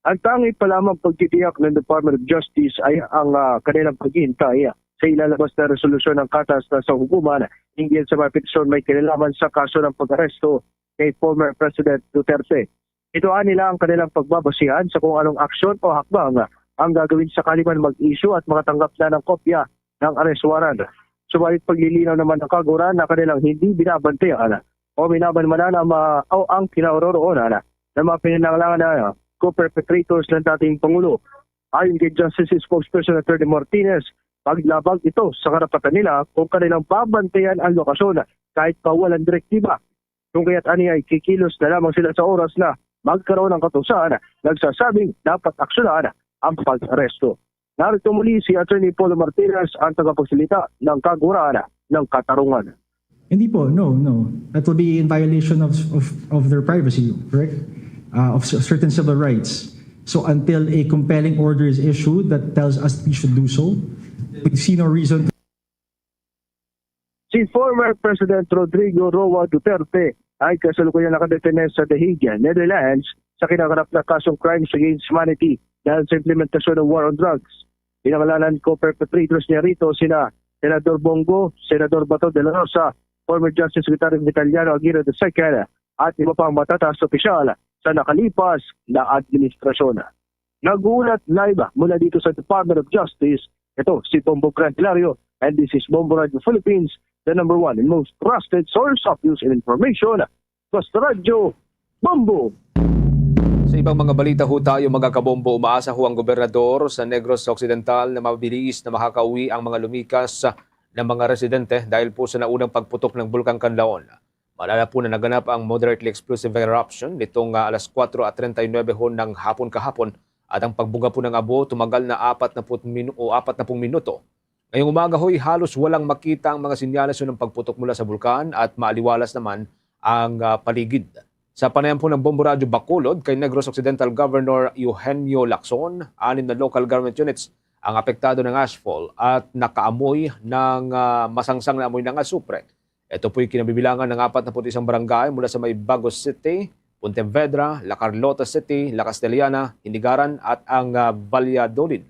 Ang tanging pa lamang pagtitiyak ng Department of Justice ay ang, ah, kanilang paghihintay sa ilalabas na resolusyon ng katas na sa hukuman hinggil sa mga petisyon may kinalaman sa kaso ng pag-aresto kay former President Duterte. Ito anila ang kanilang pagbabasihan sa kung anong aksyon o hakbang ang gagawin sakali man mag-issue at makatanggap na ng kopya ng arrest warrant. Subalit paglilinaw naman ng kaguran na kanilang hindi binabantayan o minabanmanan ang mga, o ang kinaroroonan ng mga pinangalanan na co-perpetrators ng dating Pangulo. Ayon kay Justice Spokesperson Attorney Martinez, paglabag ito sa karapatan nila kung kanilang babantayan ang lokasyon kahit pa walang direktiba. Kung kaya't ani ay kikilos na lamang sila sa oras na magkaroon ng katusan, nagsasabing dapat aksyonan ang pag-aresto. Narito muli si Attorney Paul Martinez, ang tagapagsalita ng Kaguraan ng Katarungan. Hindi po, no, no. That will be in violation of of of their privacy, correct? Uh, of cer- certain civil rights. So until a compelling order is issued that tells us we should do so, we see no reason to Si former President Rodrigo Roa Duterte ay kasalukuyan nakadetene sa The Hague, Netherlands, sa kinakarap na kasong crimes against humanity dahil sa implementasyon ng war on drugs. Pinangalanan co-perpetrators niya rito sina Senador Bongo, Senador Bato de la Rosa, former Justice Secretary Vitaliano Aguirre the second, at iba pang matataas na opisyal sa nakalipas na administrasyon. Nag-uulat live mula dito sa Department of Justice, ito si Bombo Grant Hilario, and this is Bombo Radio Philippines, the number one and most trusted source of news and information Sa Radyo Bombo. Sa ibang mga balita ho tayo, mga kabombo, umaasa ho ang gobernador sa Negros Occidental na mabilis na makakauwi ang mga lumikas na mga residente dahil po sa naunang pagputok ng Bulkan Kanlaon. Maalala po na naganap ang moderately explosive eruption nitong, ah, alas kuwatro at treinta y nuebe ho ng hapon kahapon at ang pagbuga po ng abo tumagal na apat na put minu-, o apat na pung minuto. Ngayong umaga ho'y halos walang makita ang mga sinyales ng pagputok mula sa bulkan at maaliwalas naman ang, ah, paligid. Sa panayam po ng Bombo Radyo Bacolod kay Negros Occidental Governor Eugenio Lacson, anim na local government units ang apektado ng ashfall at nakaamoy ng, ah, masangsang na amoy ng asupre. Ito po'y kinabibilangan ng apat na put isang barangay mula sa may Bagos City, Pontevedra, La Carlota City, La Castellana, Hinigaran at ang, ah, Valladolid.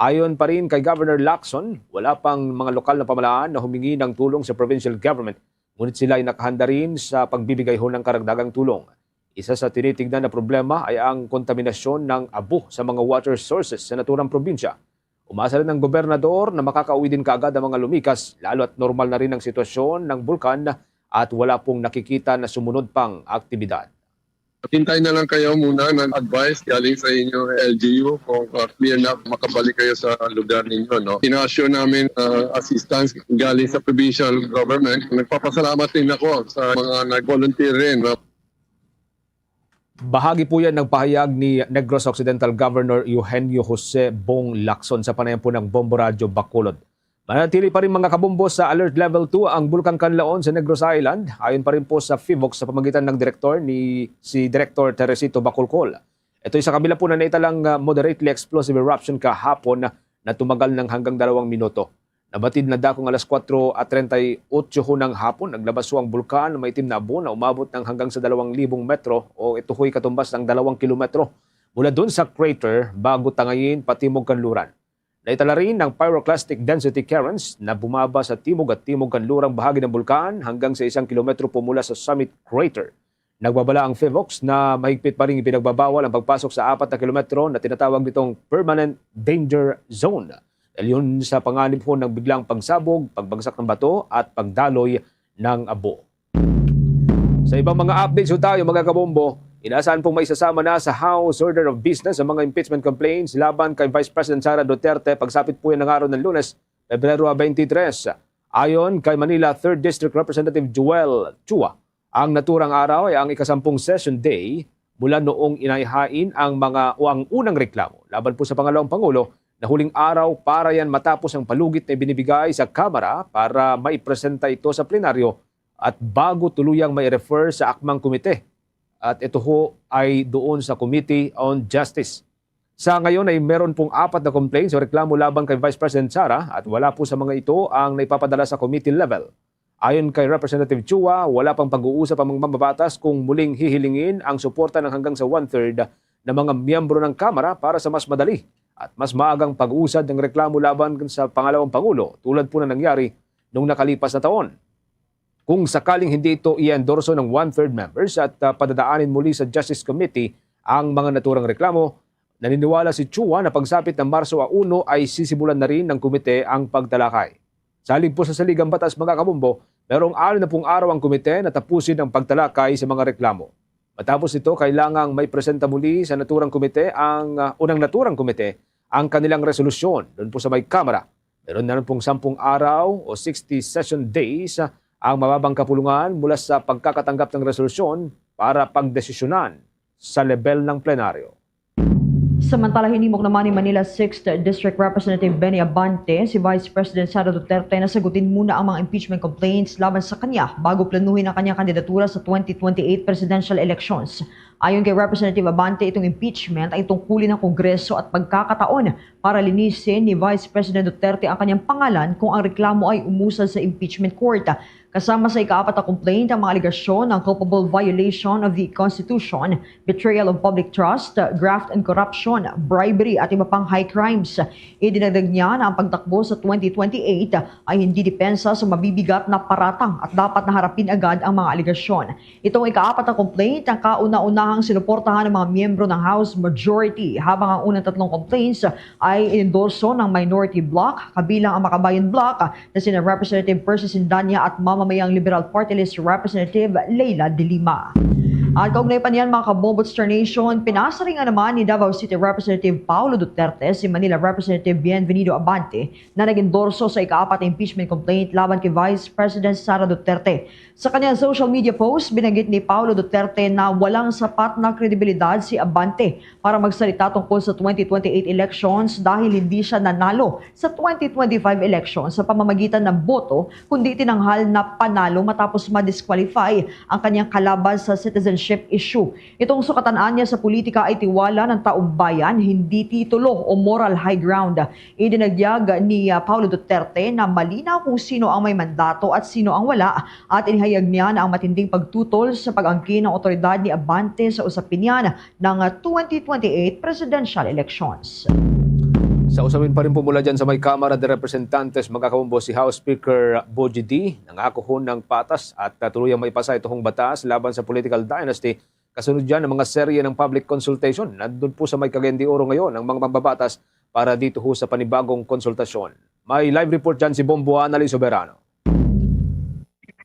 Ayon pa rin kay Governor Lacson, wala pang mga lokal na pamalaan na humingi ng tulong sa provincial government, ngunit sila ay nakahanda rin sa pagbibigay ho ng karagdagang tulong. Isa sa tinitignan na problema ay ang kontaminasyon ng abo sa mga water sources sa naturang probinsya. Umasa rin ang gobernador na makakauwi din kaagad ang mga lumikas, lalo at normal na rin ang sitwasyon ng bulkan at wala pong nakikita na sumunod pang aktibidad. Hintay na lang kayo muna ng advice galing sa inyo L G U kung, uh, clear na makabalik kayo sa lugar ninyo, no? Ina-assure namin, uh, assistance galing sa provincial government. Nagpapasalamat din ako sa mga nag-volunteer rin, no? Bahagi po yan ng pahayag ni Negros Occidental Governor Eugenio Jose Bong Lacson sa panayam po ng Bombo Radyo Bacolod. Manatili pa rin, mga kabombo, sa Alert Level two ang Bulkan Kanlaon sa Negros Island, ayon pa rin po sa PHIVOLCS sa pamagitan ng direktor ni si Director Teresito Bacolcol. Ito'y sa kabila po na naitalang, ah, moderately explosive eruption kahapon na, na tumagal ng hanggang dalawang minuto. Nabatid na dakong alas kuwatro at treinta y ocho ho ng hapon, naglabas ho ang bulkan na maitim na abo na umabot ng hanggang sa dalawang libong metro o ito ho'y katumbas ng dalawang kilometro mula dun sa crater bago tangayin patimog kanluran. Naitala rin ang pyroclastic density currents na bumaba sa timog at timog kanlurang bahagi ng bulkan hanggang sa isang kilometro po mula sa summit crater. Nagbabala ang PHIVOLCS na mahigpit pa rin ipinagbabawal ang pagpasok sa apat na kilometro na tinatawag nitong permanent danger zone. Dahil yun sa panganib ho ng biglang pagsabog, pagbagsak ng bato at pagdaloy ng abo. Sa ibang mga updates ho tayo, mga kabombo, inaasahan pong maisasama na sa House Order of Business ang mga impeachment complaints laban kay Vice President Sara Duterte pagsapit po yan ng araw ng Lunes, Pebrero twenty-three. Ayon kay Manila Third District Representative Joel Chua, ang naturang araw ay ang ikasampung session day mula noong inaihain ang mga o ang unang reklamo laban po sa pangalawang pangulo na huling araw para yan matapos ang palugit na ibinibigay sa Kamara para maipresenta ito sa plenaryo at bago tuluyang mai-refer sa akmang komite. At ito ho ay doon sa Committee on Justice. Sa ngayon ay meron pong apat na complaints o reklamo laban kay Vice President Sara at wala po sa mga ito ang naipapadala sa committee level. Ayon kay Representative Chua, wala pang pag-uusap ang mga mambabatas kung muling hihilingin ang suporta ng hanggang sa one-third ng mga miyembro ng Kamara para sa mas madali at mas maagang pag-usad ng reklamo laban sa pangalawang pangulo, tulad po na nangyari nung nakalipas na taon. Kung sakaling hindi ito i-endorso ng one-third members at, ah, padadaanin muli sa Justice Committee ang mga naturang reklamo, naniniwala si Chua na pagsapit ng Marso uno ay sisimulan na rin ng komite ang pagtalakay. Salig po sa saligang batas, mga kabombo, merong anim na pung araw ang komite na tapusin ang pagtalakay sa mga reklamo. Matapos nito, kailangang maipresenta muli sa naturang komite ang, ah, unang naturang komite ang kanilang resolusyon doon po sa may Kamara. Meron na rin pong sampung araw o sixty session days, ah, ang mababang kapulungan mula sa pagkakatanggap ng resolusyon para pagdesisyonan sa lebel ng plenaryo. Samantala, hinimok naman ni Manila Sixth District Representative Benny Abante si Vice President Sara Duterte na sagutin muna ang mga impeachment complaints laban sa kanya bago planuhin ang kanyang kandidatura sa twenty twenty-eight presidential elections. Ayon kay Representative Abante, itong impeachment ay tungkulin ng Kongreso at pagkakataon para linisin ni Vice President Duterte ang kanyang pangalan kung ang reklamo ay umusad sa impeachment court. Kasama sa ikaapat na complaint ang mga alegasyon ng culpable violation of the Constitution, betrayal of public trust, graft and corruption, bribery at iba pang high crimes. Idinagdag niya na ang pagtakbo sa twenty twenty-eight ay hindi depensa sa mabibigat na paratang at dapat na harapin agad ang mga alegasyon. Itong ikaapat na complaint ang kauna-unahang sinuportahan ng mga miyembro ng House Majority, habang ang unang tatlong complaints ay inendorso ng Minority Bloc, kabilang ang Makabayan Bloc na sina Representative Percy Sindanya at Ma'am Mamayang Liberal Party List Representative Leila de Lima. At kaugnay pa niyan, mga kabombo, Star Nation, pinasaringan naman ni Davao City Representative Paolo Duterte si Manila Representative Bienvenido Abante na nag-endorso sa ikaapat na impeachment complaint laban kay Vice President Sara Duterte. Sa kanyang social media post, binanggit ni Paolo Duterte na walang sapat na kredibilidad si Abante para magsalita tungkol sa twenty twenty-eight elections dahil hindi siya nanalo sa twenty twenty-five elections sa pamamagitan ng boto, kundi tinanghal na panalo matapos ma-disqualify ang kanyang kalaban sa citizenship issue. Itong sukatan niya sa politika ay tiwala ng taumbayan, hindi titulo o moral high ground. Idinagyag ni, ah, Paolo Duterte na malinaw kung sino ang may mandato at sino ang wala, at inihayag niya na ang matinding pagtutol sa pag-angkin ng otoridad ni Abante sa usapin niyan ng, ah, twenty twenty-eight presidential elections. Sa usapin pa rin po mula dyan sa may Kamara de Representantes, mga kabombo, si House Speaker Bogie D, nangako ho ng patas at, ah, tuluyang maipasa itong batas laban sa political dynasty. Kasunod dyan ang mga serye ng public consultation. Nandun po sa may Cagayan de Oro ngayon ang mga mambabatas para dito ho sa panibagong konsultasyon. May live report dyan si Bombo Anali Soberano.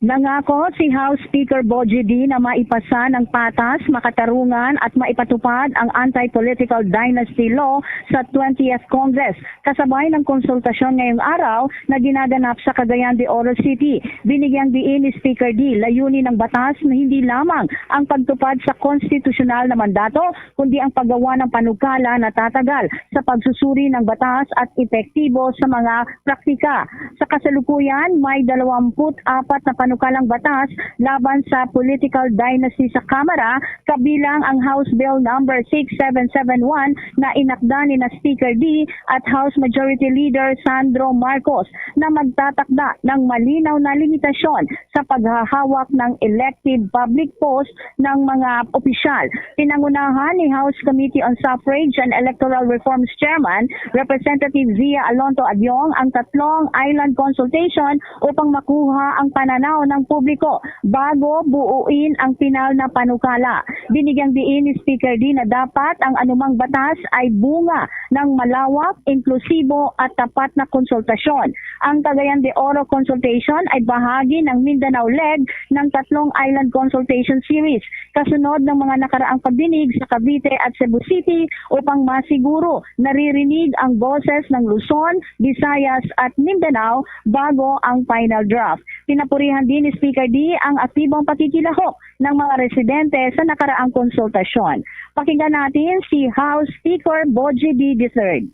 Nangako si House Speaker Bogie D na maipasa ng patas, makatarungan at maipatupad ang anti-political dynasty law sa twentieth Congress, kasabay ng konsultasyon ngayong araw na ginaganap sa Cagayan de Oro City. Binigyang diin ni Speaker D, layunin ng batas na hindi lamang ang pagtupad sa konstitusyonal na mandato, kundi ang paggawa ng panukala na tatagal sa pagsusuri ng batas at epektibo sa mga praktika. Sa kasalukuyan, may dalawampu't apat na panukalang batas laban sa political dynasty sa Kamara, kabilang ang House Bill Number six seven seven one na inakda ni na Speaker D at House Majority Leader Sandro Marcos, na magtatakda ng malinaw na limitasyon sa paghahawak ng elective public post ng mga opisyal. Pinangunahan ni House Committee on Suffrage and Electoral Reforms Chairman Representative Zia Alonto Adiong ang tatlong island consultation upang makuha ang pananaw ng publiko bago buuin ang pinal na panukala. Binigyang diin ni Speaker D na dapat ang anumang batas ay bunga ng malawak, inklusibo at tapat na konsultasyon. Ang Cagayan de Oro Consultation ay bahagi ng Mindanao Leg ng tatlong Island Consultation Series, kasunod ng mga nakaraang pagdinig sa Cavite at Cebu City, upang masiguro naririnig ang boses ng Luzon, Visayas at Mindanao bago ang final draft. Pinapurihan din ni Speaker D ang aktibong pakikilahok ng mga residente sa nakaraang konsultasyon. Pakinggan natin si House Speaker Bogie D the third.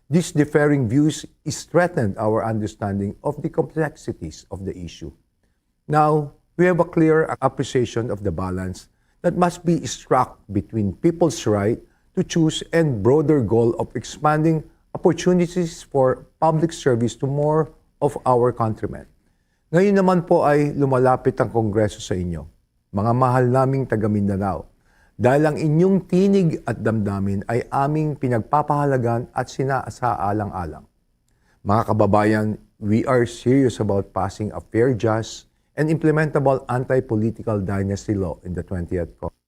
These differing views strengthen our understanding of the complexities of the issue. Now, we have a clear appreciation of the balance that must be struck between people's right to choose and broader goal of expanding opportunities for public service to more of our countrymen. Ngayon naman po ay lumalapit ang Kongreso sa inyo, mga mahal naming taga Mindanao, dahil ang inyong tinig at damdamin ay aming pinagpapahalagan at sinasaalang-alang. Mga kababayan, we are serious about passing a fair, just, and implementable anti-political dynasty law in the twentieth Congress.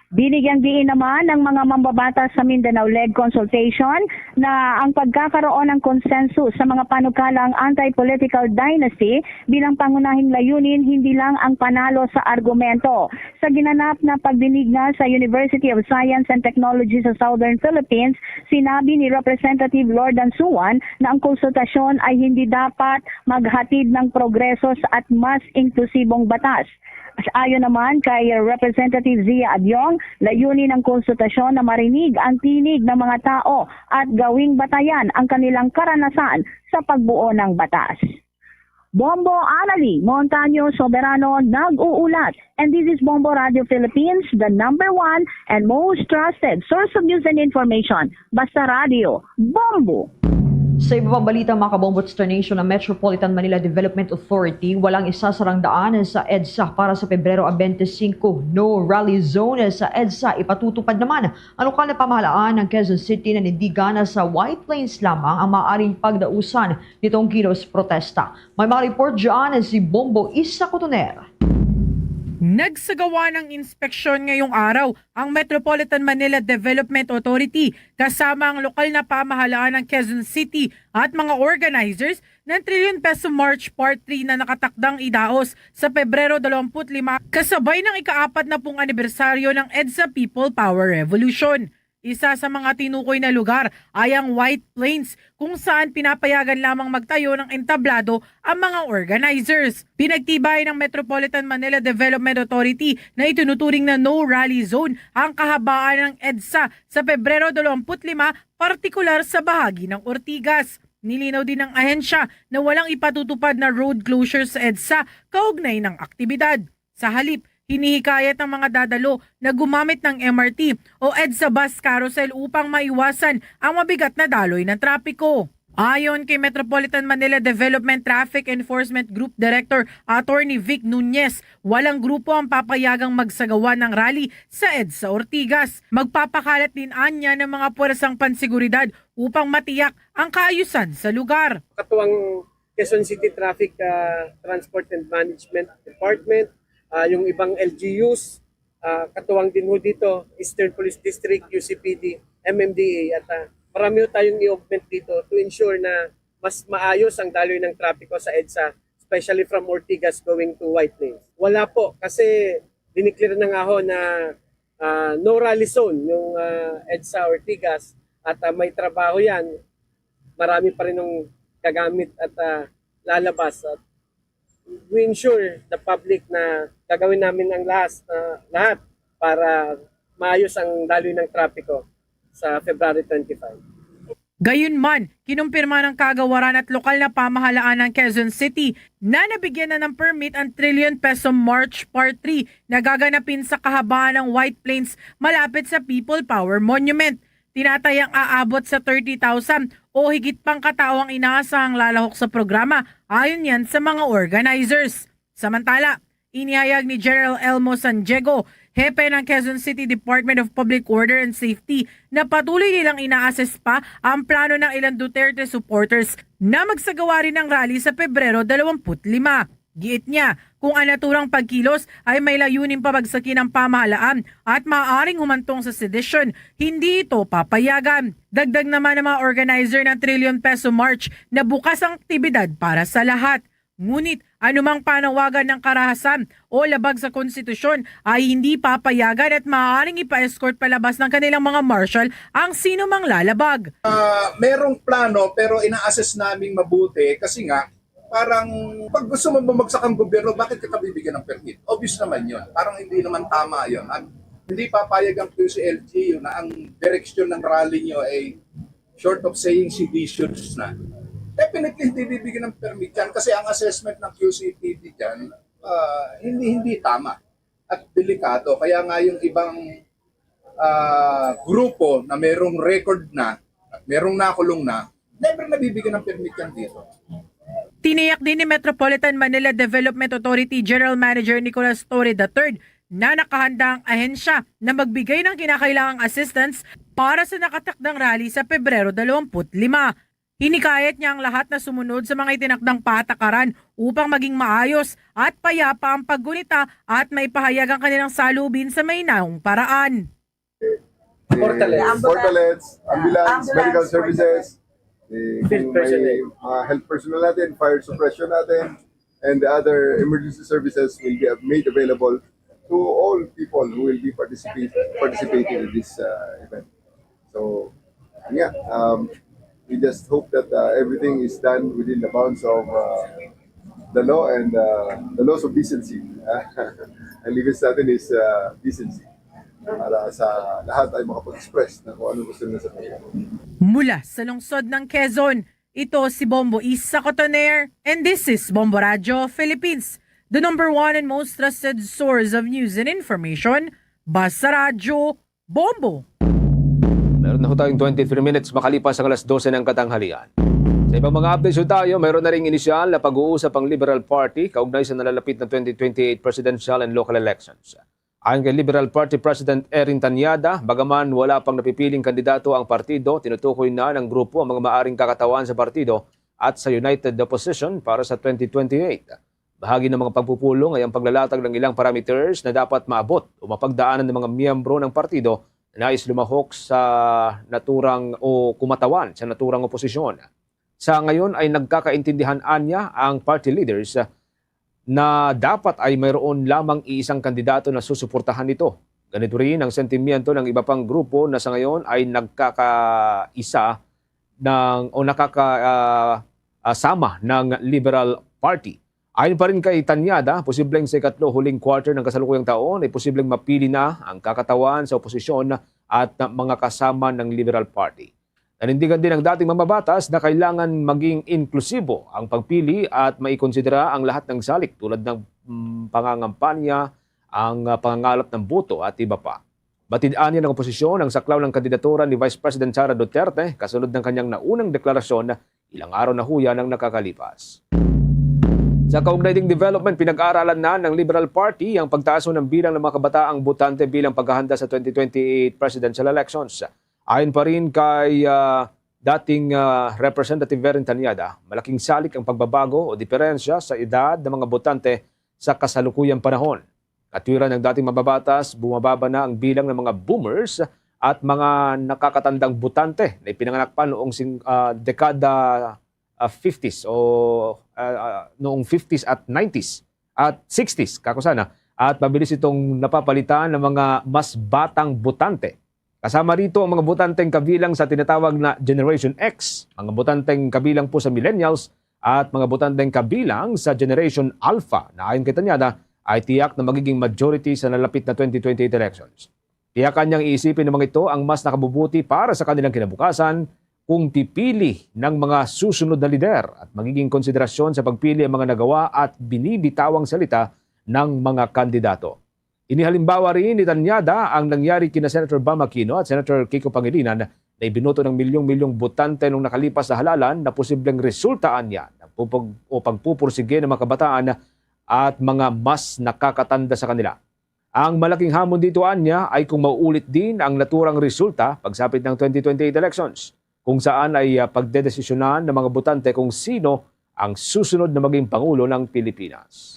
Binigyang diin naman ng mga mambabatas sa Mindanao-led consultation na ang pagkakaroon ng konsensus sa mga panukalang anti-political dynasty bilang pangunahing layunin, hindi lang ang panalo sa argumento. Sa ginanap na pagdinig nga sa University of Science and Technology sa Southern Philippines, sinabi ni Representative Lordan Suan na ang konsultasyon ay hindi dapat maghatid ng progreso at mas inklusibong batas. Ayon naman kay Representative Zia Adiong, layunin ng konsultasyon na marinig ang tinig ng mga tao at gawing batayan ang kanilang karanasan sa pagbuo ng batas. Bombo Anali Montaño Soberano nag-uulat, and this is Bombo Radio Philippines, the number one and most trusted source of news and information. Basta Radio, Bombo! Sa iba pang balita, mga kabombo, Star Nation, ang Metropolitan Manila Development Authority walang isasarang daan sa EDSA para sa Pebrero a twenty-five. No rally zone sa EDSA ipatutupad naman. Ang lokal na pamahalaan ng Quezon City nanindigan na sa White Plains lamang ang maaaring pagdausan nitong kilos protesta. May mga report dyan si Bombo Isa Cotoner. Nagsagawa ng inspeksyon ngayong araw ang Metropolitan Manila Development Authority kasama ang lokal na pamahalaan ng Quezon City at mga organizers ng Trillion Peso March Part three na nakatakdang idaos sa Pebrero dalawampu't lima, kasabay ng ikaapat na pung anibersaryo ng EDSA People Power Revolution. Isa sa mga tinukoy na lugar ay ang White Plains, kung saan pinapayagan lamang magtayo ng entablado ang mga organizers. Pinagtibay ng Metropolitan Manila Development Authority na itinuturing na no rally zone ang kahabaan ng EDSA sa Pebrero dalawampu't lima, partikular sa bahagi ng Ortigas. Nilinaw din ng ahensya na walang ipatutupad na road closure sa EDSA kaugnay ng aktibidad. Sa halip, hinihikayat ang mga dadalo na gumamit ng M R T o EDSA bus carousel upang maiwasan ang mabigat na daloy ng trapiko. Ayon kay Metropolitan Manila Development Traffic Enforcement Group Director Attorney Vic Nunez, walang grupo ang papayagang magsagawa ng rally sa EDSA Ortigas. Magpapakalat din anya ng mga puwersang pansiguridad upang matiyak ang kaayusan sa lugar. Katuwang Quezon City Traffic, ah, Transport and Management Department, ah, yung ibang L G Us, ah, katuwang din ho dito, Eastern Police District, U C P D, M M D A, at, ah, marami ho tayong i-augment dito to ensure na mas maayos ang daloy ng trapiko sa EDSA, especially from Ortigas going to White Plains. Wala po, kasi diniklir na nga ho na, ah, no rally zone yung, ah, EDSA Ortigas at, ah, may trabaho yan. Marami pa rin ang gagamit at, ah, lalabas. At we ensure the public na gagawin namin ang lahat, ah, lahat para maayos ang daloy ng trapiko sa February twenty-five. Gayunman, kinumpirma ng kagawaran at lokal na pamahalaan ng Quezon City na nabigyan na ng permit ang Trillion Peso March Part three na gaganapin sa kahabaan ng White Plains malapit sa People Power Monument. Tinatayang aabot sa thirty thousand o higit pang katao ang inaasahang lalahok sa programa, ayon yan sa mga organizers. Samantala, inihayag ni General Elmo San Diego, hepe ng Quezon City Department of Public Order and Safety, na patuloy nilang ina-assess pa ang plano ng ilang Duterte supporters na magsagawa rin ng rally sa Pebrero dalawampu't lima. Giit niya, kung ang naturang pagkilos ay may layunin pabagsakin ang pamahalaan at maaaring humantong sa sedition, hindi ito papayagan. Dagdag naman ng mga organizer ng Trillion Peso March na bukas ang aktibidad para sa lahat. Ngunit anumang panawagan ng karahasan o labag sa konstitusyon ay hindi papayagan at maaaring ipa-escort palabas ng kanilang mga marshal ang sino mang lalabag. Ah, merong plano, pero ina-assess naming mabuti kasi nga, parang pag gusto mo bumagsak ang gobyerno, bakit kita bibigyan ng permit? Obvious naman yun. Parang hindi naman tama yun. At hindi papayag ang Q C L G U na ang direksyon ng rally nyo ay short of saying seditious na. Definitely, hindi bibigyan ng permit yan kasi ang assessment ng Q C P D dyan, ah, hindi, hindi tama at delikado. Kaya nga yung ibang, ah, grupo na merong record na at merong nakulong na, never nabibigyan ng permit yan dito. Tiniyak din ni Metropolitan Manila Development Authority General Manager Nicolas Torre the third na nakahanda ang ahensya na magbigay ng kinakailangang assistance para sa nakatakdang rally sa Pebrero dalawampu't lima. Hinikayat niya ang lahat na sumunod sa mga itinakdang patakaran upang maging maayos at payapa ang paggunita at maipahayag ang kanilang salubin sa mahinahong paraan. Portalets. Portalets, ambulance, Ambulance, medical portalets. Services, eh, kung may mga health personnel natin, fire suppression natin, and the other emergency services will be made available to all people who will be participate, participating in this uh, event. So, yeah, um, we just hope that uh, everything is done within the bounds of uh, the law and uh, the laws of decency. Ang limits natin is uh, decency para sa lahat ay makapag-express na kung ano gusto nila sa pagkain. Mula sa lungsod ng Quezon, ito si Bombo Isa Cotoner, and this is Bombo Radyo Philippines, the number one and most trusted source of news and information. Basta Radyo, Bombo! Meron na ho tayong twenty-three minutes makalipas ang alas dose ng katanghalian. Sa ibang mga updates ho tayo, mayroon na ring inisyal na pag-uusap ang Liberal Party kaugnay sa nalalapit na twenty twenty-eight presidential and local elections. Ayon kay Liberal Party President Erin Tanyada, bagaman wala pang napipiling kandidato ang partido, tinutukoy na ng grupo ang mga maaring kakatawan sa partido at sa United Opposition para sa twenty twenty-eight. Bahagi ng mga pagpupulong ay ang paglalatag ng ilang parameters na dapat maabot o mapagdaanan ng mga miyembro ng partido na nais lumahok sa naturang o kumatawan sa naturang oposisyon. Sa ngayon ay nagkakaintindihan anya ang party leaders na dapat ay mayroon lamang iisang kandidato na susuportahan nito. Ganito rin ang sentimiento ng iba pang grupo na sa ngayon ay nagkakaisa ng, o nakaka, ah, ah, sama ng Liberal Party. Ayon pa rin kay Tañada, posibleng sa ikatlo huling quarter ng kasalukuyang taon ay posibleng mapili na ang kakatawan sa oposisyon at na mga kasama ng Liberal Party. Nanindigan din ang dating mambabatas na kailangan maging inklusibo ang pagpili at maikonsidera ang lahat ng salik tulad ng, mm, pangangampanya, ang, ah, pangangalap ng boto at iba pa. Batid-an niya ng oposisyon ang saklaw ng kandidatura ni Vice President Sara Duterte kasunod ng kanyang naunang deklarasyon ilang araw na huya nang nakakalipas. Sa kaugnay ding development, pinag-aaralan na ng Liberal Party ang pagtaas ng bilang ng mga kabataang botante bilang paghahanda sa twenty twenty-eight presidential elections. Ayon pa rin kay, ah, dating, ah, Representative Veron Tañada, malaking salik ang pagbabago o diferensya sa edad ng mga botante sa kasalukuyang panahon. Katwiran ng dating mambabatas, bumababa na ang bilang ng mga boomers at mga nakakatandang botante na ipinanganak pa noong sing-, ah, dekada, ah, fifties o, ah, ah, noong fifties at nineties at sixties, kako sana, at mabilis itong napapalitan ng mga mas batang botante. Kasama rito ang mga botanteng kabilang sa tinatawag na Generation X, mga botanteng kabilang po sa millennials, at mga botanteng kabilang sa Generation Alpha na ayon kay Tañada ay tiyak na magiging majority sa nalapit na twenty twenty-eight elections. Tiyakan niyang iisipin ng mga ito ang mas nakabubuti para sa kanilang kinabukasan kung pipili ng mga susunod na lider at magiging konsiderasyon sa pagpili ang mga nagawa at binibitawang salita ng mga kandidato. Inihalimbawa rin ni Tañada ang nangyari kina Senator Bam Aquino at Senator Kiko Pangilinan na ibinuto ng milyong-milyong botante nung nakalipas na halalan na posibleng resulta anya ng pupug-, o pagpupursige ng mga kabataan at mga mas nakakatanda sa kanila. Ang malaking hamon dito anya ay kung mauulit din ang naturang resulta pagsapit ng twenty twenty-eight elections, kung saan ay, ah, pagdedesisyonan ng mga botante kung sino ang susunod na maging pangulo ng Pilipinas.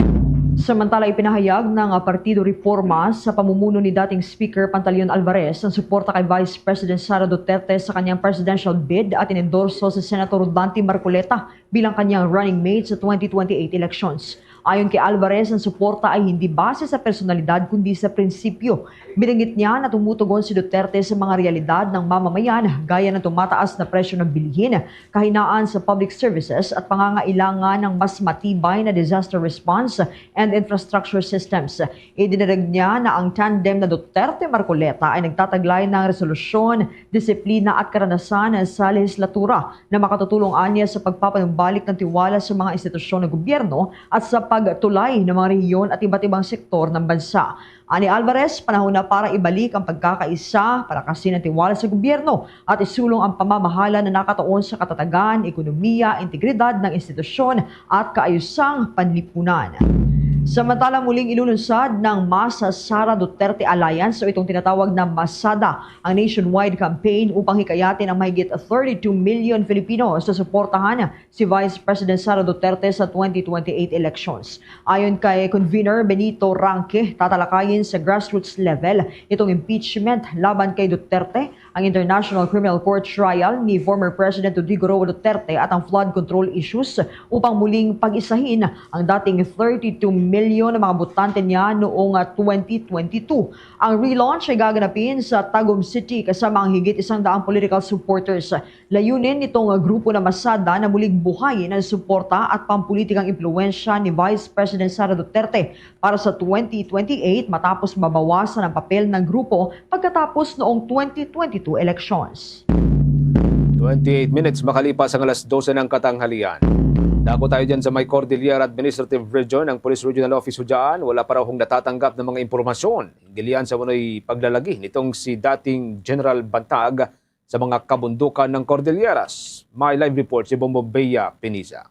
Samantala, ipinahayag ng, ah, Partido Reforma sa pamumuno ni dating Speaker Pantaleon Alvarez ang suporta kay Vice President Sara Duterte sa kanyang presidential bid at inendorso si Senator Dante Marcoleta bilang kanyang running mate sa twenty twenty-eight elections. Ayon kay Alvarez, ang suporta ay hindi base sa personalidad kundi sa prinsipyo. Binanggit niya na tumutugon si Duterte sa mga realidad ng mamamayan gaya ng tumataas na presyo ng bilihin, kahinaan sa public services at pangangailangan ng mas matibay na disaster response and infrastructure systems. Idinagdag niya na ang tandem na Duterte-Marcoleta ay nagtataglay ng resolusyon, disiplina at karanasan sa lehislatura na makatutulong anya sa pagpapanumbalik ng tiwala sa mga institusyon ng gobyerno at sa pagtulay ng mga rehiyon at iba't ibang sektor ng bansa. Ani Alvarez, panahon na para ibalik ang pagkakaisa, palakasin ang tiwala sa gobyerno at isulong ang pamamahala na nakatuon sa katatagan, ekonomiya, integridad ng institusyon at kaayusang panlipunan. Samantala, muling ilulunsad ng Mas Sara Duterte Alliance o itong tinatawag na MASADA ang nationwide campaign upang hikayatin ang mahigit thirty-two million Filipino sa suportahan si Vice President Sara Duterte sa twenty twenty-eight elections. Ayon kay Convener Benito Ranque, tatalakayin sa grassroots level itong impeachment laban kay Duterte, ang International Criminal Court trial ni former President Rodrigo Roa Duterte at ang flood control issues upang muling pag-isahin ang dating thirty-two million na mga botante niya noong, ah, twenty twenty-two. Ang relaunch ay gaganapin sa Tagum City kasama ang higit isang daang political supporters. Layunin nitong grupo na MASADA na muling buhayin ang suporta at pampulitikang impluwensya ni Vice President Sara Duterte para sa twenty twenty-eight matapos mabawasan ang papel ng grupo pagkatapos noong twenty twenty-two elections. Twenty-eight minutes makalipas ang alas dose ng katanghalian. Dako tayo dyan sa may Cordillera Administrative Region, ang Police Regional Office ho dyan. Wala pa raw hong natatanggap ng mga impormasyon hinggil yan sa wano'y paglalagi nitong si dating General Bantag sa mga kabundukan ng Cordilleras. May live report si Bombo Bea Piniza.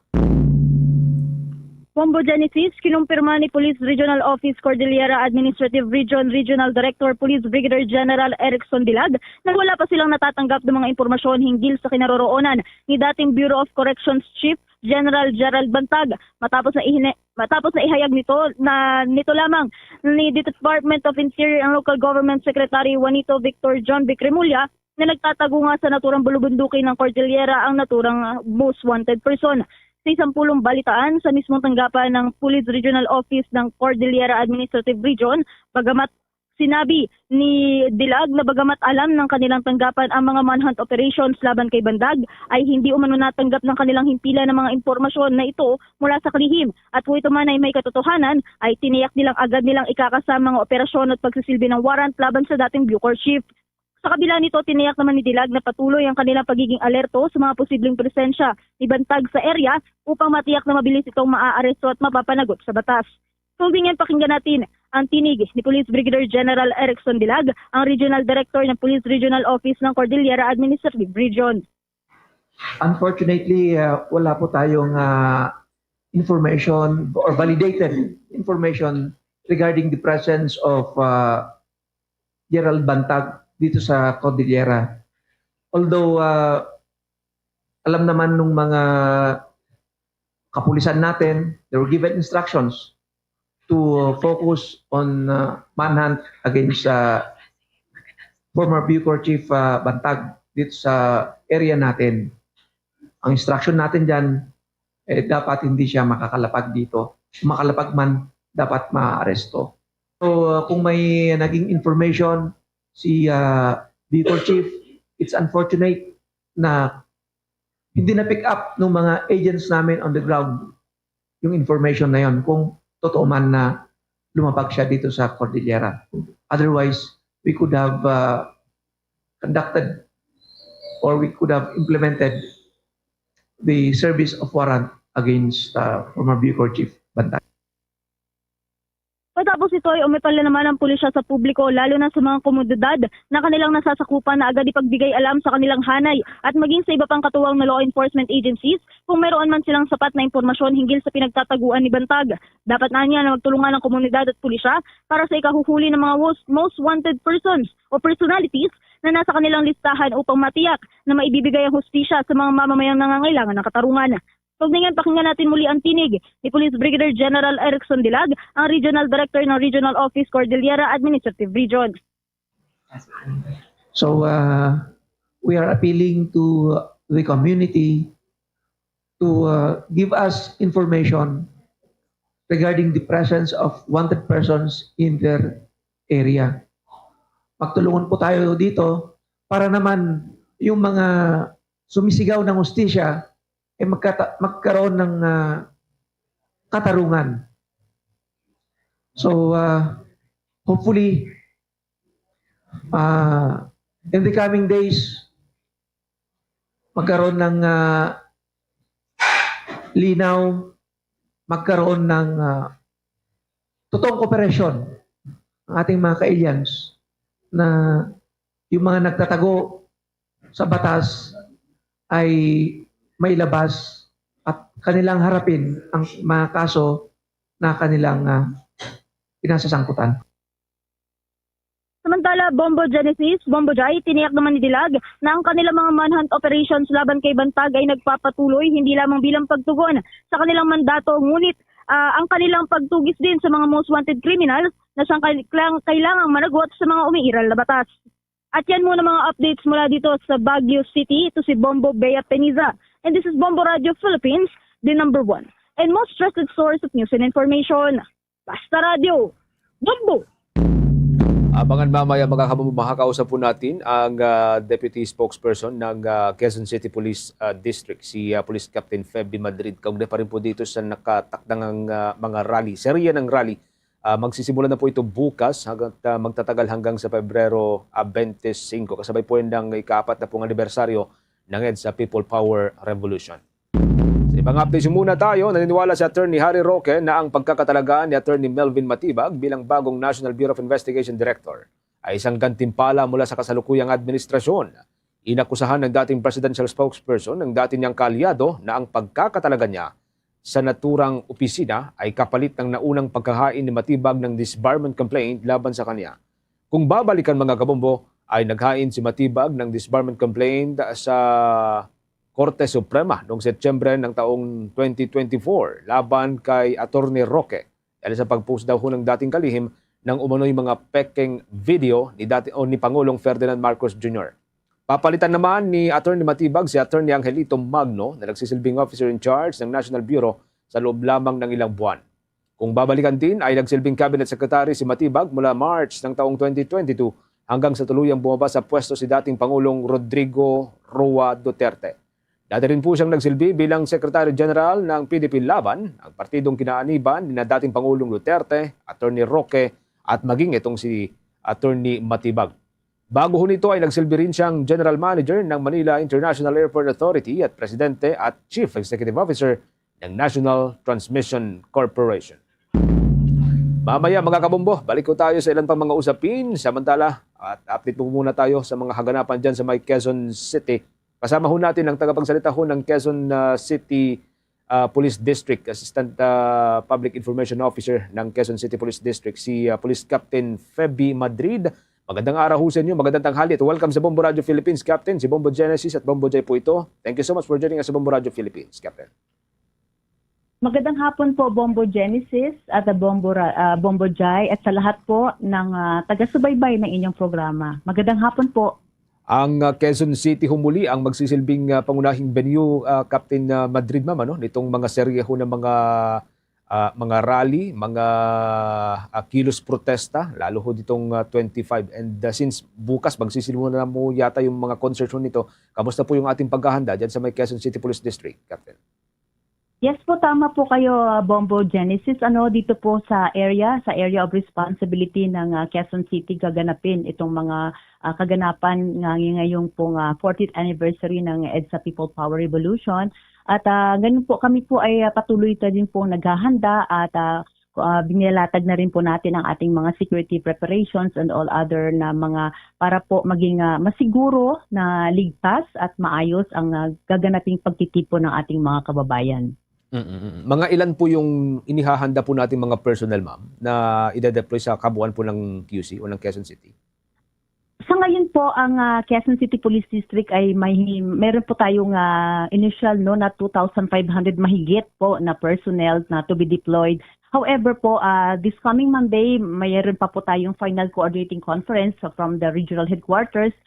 Bombo Genesis, kinumpirma ni Police Regional Office Cordillera Administrative Region Regional Director Police Brigadier General Erickson Dilag na wala pa silang natatanggap ng mga impormasyon hinggil sa kinaroroonan ni dating Bureau of Corrections Chief General Gerald Bantag. Matapos na ihine-, matapos na ihayag nito na nito lamang ni Department of Interior ang Local Government Secretary Juanito Victor John Vic Remulla na nagtatago nga sa naturang bulubundukin ng Cordillera ang naturang, ah, most wanted person. Sa isang pulong balitaan sa mismong tanggapan ng Police Regional Office ng Cordillera Administrative Region, bagamat sinabi ni Dilag na bagamat alam ng kanilang tanggapan ang mga manhunt operations laban kay Bandag, ay hindi umano natanggap ng kanilang himpilan ang mga impormasyon na ito mula sa kalihim, at kung ito man ay may katotohanan, ay tiniyak nilang agad nilang ikakasa ang mga operasyon at pagsisilbi ng warrant laban sa dating Bucor chief. Sa kabila nito, tiniyak naman ni Dilag na patuloy ang kanilang pagiging alerto sa mga posibleng presensya ni Bantag sa area upang matiyak na mabilis itong maaaresto at mapapanagot sa batas. Kaugnay niyan, pakinggan natin ang tinig ni Police Brigadier General Erickson Dilag, ang Regional Director ng Police Regional Office ng Cordillera Administrative Region. Unfortunately, uh, wala po tayong uh, information or validated information regarding the presence of uh, Gerald Bantag dito sa Cordillera. Although uh, alam naman nung mga kapulisan natin, they were given instructions to focus on uh, manhunt against uh, former Bucor Chief uh, Bantag dito sa area natin. Ang instruction natin dyan, eh, dapat hindi siya makakalapag dito. Kung makalapag man, dapat maaresto. So, uh, kung may naging information si uh, Bucor Chief, it's unfortunate na hindi na pick up ng mga agents namin on the ground yung information na yon kung totoo man na lumapag siya dito sa Cordillera. Otherwise, we could have uh, conducted or we could have implemented the service of warrant against uh, former Bucor Chief Bantay. Matapos ito ay umipal na naman ang pulisya sa publiko, lalo na sa mga komunidad na kanilang nasasakupan, na agad ipagbigay alam sa kanilang hanay at maging sa iba pang katuwang na law enforcement agencies kung mayroon man silang sapat na impormasyon hinggil sa pinagtataguan ni Bantag. Dapat na niya na magtulungan ang komunidad at pulisya para sa ikahuhuli ng mga most, most wanted persons o personalities na nasa kanilang listahan upang matiyak na maibibigay ang hustisya sa mga mamamayang nangangailangan ng katarungan. Kaugnay niyan, pakinggan natin muli ang tinig ni Police Brigadier General Erickson Dilag, ang Regional Director ng Regional Office Cordillera Administrative Region. So, uh, we are appealing to the community to uh, give us information regarding the presence of wanted persons in their area. Magtulungan po tayo dito para naman yung mga sumisigaw ng hustisya ay magkata- magkaroon ng uh, katarungan. So, uh, hopefully, uh, in the coming days, magkaroon ng uh, linaw, magkaroon ng uh, totoong kooperasyon ang ating mga ka-aliens na yung mga nagtatago sa batas ay may labas at kanilang harapin ang mga kaso na kanilang uh, pinasasangkutan. Samantala, Bombo Genesis, Bombo Jai, tiniyak naman ni Dilag na ang kanilang mga manhunt operations laban kay Bantag ay nagpapatuloy hindi lamang bilang pagtugon sa kanilang mandato, ngunit uh, ang kanilang pagtugis din sa mga most wanted criminals na siyang kailangang managot sa mga umiiral na batas. At yan muna mga updates mula dito sa Baguio City. Ito si Bombo Bea Peniza. And this is Bombo Radio Philippines, the number one and most trusted source of news and information. Basta Radio, Bombo! Abangan mamaya, mga kabombo, makakausap po natin ang uh, Deputy Spokesperson ng uh, Quezon City Police uh, District, si uh, Police Captain Feby Madrid. Kaugnay pa rin po dito sa nakatakdang uh, mga rally, serye ng rally. Uh, magsisimula na po ito bukas hanggang uh, magtatagal hanggang sa Pebrero uh, twenty-five. Kasabay po yun ng ikaapat na pong anibersaryo ng EDSA People Power Revolution. Sa ibang update muna tayo, naniniwala si Attorney Harry Roque na ang pagkakatalaga ni Attorney Melvin Matibag bilang bagong National Bureau of Investigation Director ay isang gantimpala mula sa kasalukuyang administrasyon. Inakusahan ng dating presidential spokesperson ng dati niyang kaalyado na ang pagkakatalaga niya sa naturang opisina ay kapalit ng naunang pagkahain ni Matibag ng disbarment complaint laban sa kanya. Kung babalikan, mga kabombo, ay naghain si Matibag ng disbarment complaint sa Korte Suprema noong Setyembre ng taong twenty twenty-four laban kay Attorney Roque dahil sa pag-post daw ho ng dating kalihim ng umano'y mga pekeng video ni dati o ni Pangulong Ferdinand Marcos Junior. Papalitan naman ni Attorney Matibag si Attorney Angelito Magno na nagsisilbing officer in charge ng National Bureau sa loob lamang ng ilang buwan. Kung babalikan din, ay nagsilbing cabinet secretary si Matibag mula March ng taong twenty twenty-two hanggang sa tuluyang bumaba sa pwesto si dating Pangulong Rodrigo Roa Duterte. Dati rin po siyang nagsilbi bilang Secretary General ng P D P Laban, ang partidong kinaaniban ni na dating Pangulong Duterte, Attorney Roque, at maging itong si Attorney Matibag. Bago ho nito ay nagsilbi rin siyang General Manager ng Manila International Airport Authority at Presidente at Chief Executive Officer ng National Transmission Corporation. Mamaya, mga kabombo, balik ko tayo sa ilan pang mga usapin. Samantala, at update po muna tayo sa mga kaganapan dyan sa may Quezon City. Kasama ho natin ang tagapagsalita ho ng Quezon ah, City ah, Police District, Assistant ah, Public Information Officer ng Quezon City Police District, si ah, Police Captain Feby Madrid. Magandang araw ho sa inyo, magandang tanghali at welcome sa Bombo Radio Philippines, Captain. Si Bombo Genesis at Bombo Jai po ito. Thank you so much for joining us sa Bombo Radio Philippines, Captain. Magandang hapon po, Bombo Genesis at uh, Bombo, Ra- uh, Bombo Jai at sa lahat po ng uh, taga-subaybay ng inyong programa. Magandang hapon po. Ang uh, Quezon City humuli ang magsisilbing uh, pangunahing venue, uh, Captain uh, Madrid, ma'am, ano, nitong mga serye ho ng mga uh, mga rally, mga uh, kilos protesta, lalo ho ditong uh, twenty-five. And uh, since bukas magsisimula na mo yata yung mga concert ho nito, kamusta po yung ating paghahanda dyan sa may Quezon City Police District, Captain? Yes po, tama po kayo, uh, Bombo Genesis. Ano, dito po sa area, sa area of responsibility ng uh, Quezon City, gaganapin itong mga uh, kaganapan nga ngayong pong uh, fortieth anniversary ng EDSA People Power Revolution. At uh, ganun po, kami po ay uh, patuloy pa din pong naghahanda at uh, uh, binilatag na rin po natin ang ating mga security preparations and all other na mga para po maging uh, masiguro na ligtas at maayos ang uh, gaganaping pagtitipon ng ating mga kababayan. Mm-mm. Mga ilan po yung inihahanda po natin mga personnel, ma'am, na ide-deploy sa kabuuan po ng Q C o ng Quezon City? Sa ngayon po, ang uh, Quezon City Police District ay may meron po tayong uh, initial no na two thousand five hundred mahigit po na personnel na to be deployed. However po, uh, this coming Monday, mayroon pa po tayong final coordinating conference from the regional headquarters.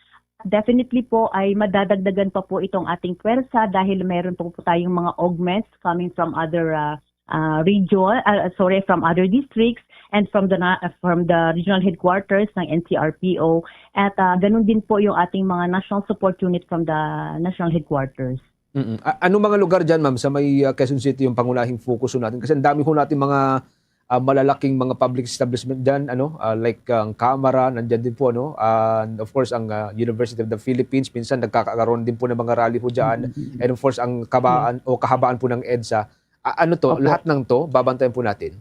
Definitely po ay madadagdagan pa po itong ating pwersa dahil meron po, po tayong mga augments coming from other uh, uh, region, uh, sorry, from other districts and from the uh, from the regional headquarters ng N C R P O at uh, ganun din po yung ating mga national support unit from the national headquarters. Mm-mm. A- ano mga lugar dyan, ma'am, sa may uh, Quezon City yung pangunahing focus natin? Kasi ang dami ho natin mga uh, malalaking mga public establishment dyan, ano, uh, like uh, ang Kamara, nandyan din po, ano, uh, and of course, ang uh, University of the Philippines, minsan nagkakaroon din po ng mga rally po dyan, mm-hmm. And of course, ang kabaan yes. O kahabaan po ng EDSA. Uh, ano to, okay. Lahat ng to, babantayan po natin?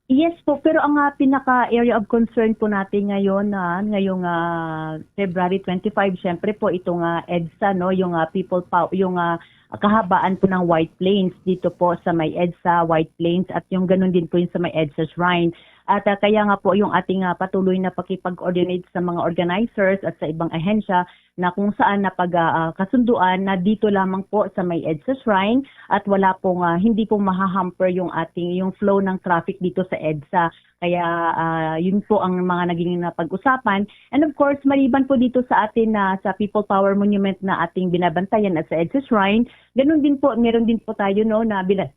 Yes po, pero ang uh, pinaka area of concern po natin ngayon na uh, ngayong uh, February twenty-five, syempre po itong uh, EDSA no, yung uh, people power, yung uh, kahabaan po ng White Plains dito po sa may EDSA White Plains at yung ganun din po yung sa may EDSA Shrine. At uh, kaya nga po yung ating uh, patuloy na pakipag-coordinate sa mga organizers at sa ibang ahensya na kung saan na pagkasunduan uh, na dito lamang po sa may EDSA Shrine at wala pong uh, hindi pong mahahamper yung ating yung flow ng traffic dito sa EDSA. Kaya uh, yun po ang mga naging napag-usapan. And of course, maliban po dito sa atin na uh, sa People Power Monument na ating binabantayan at sa EDSA Shrine, ganun din po, meron din po tayo no na bila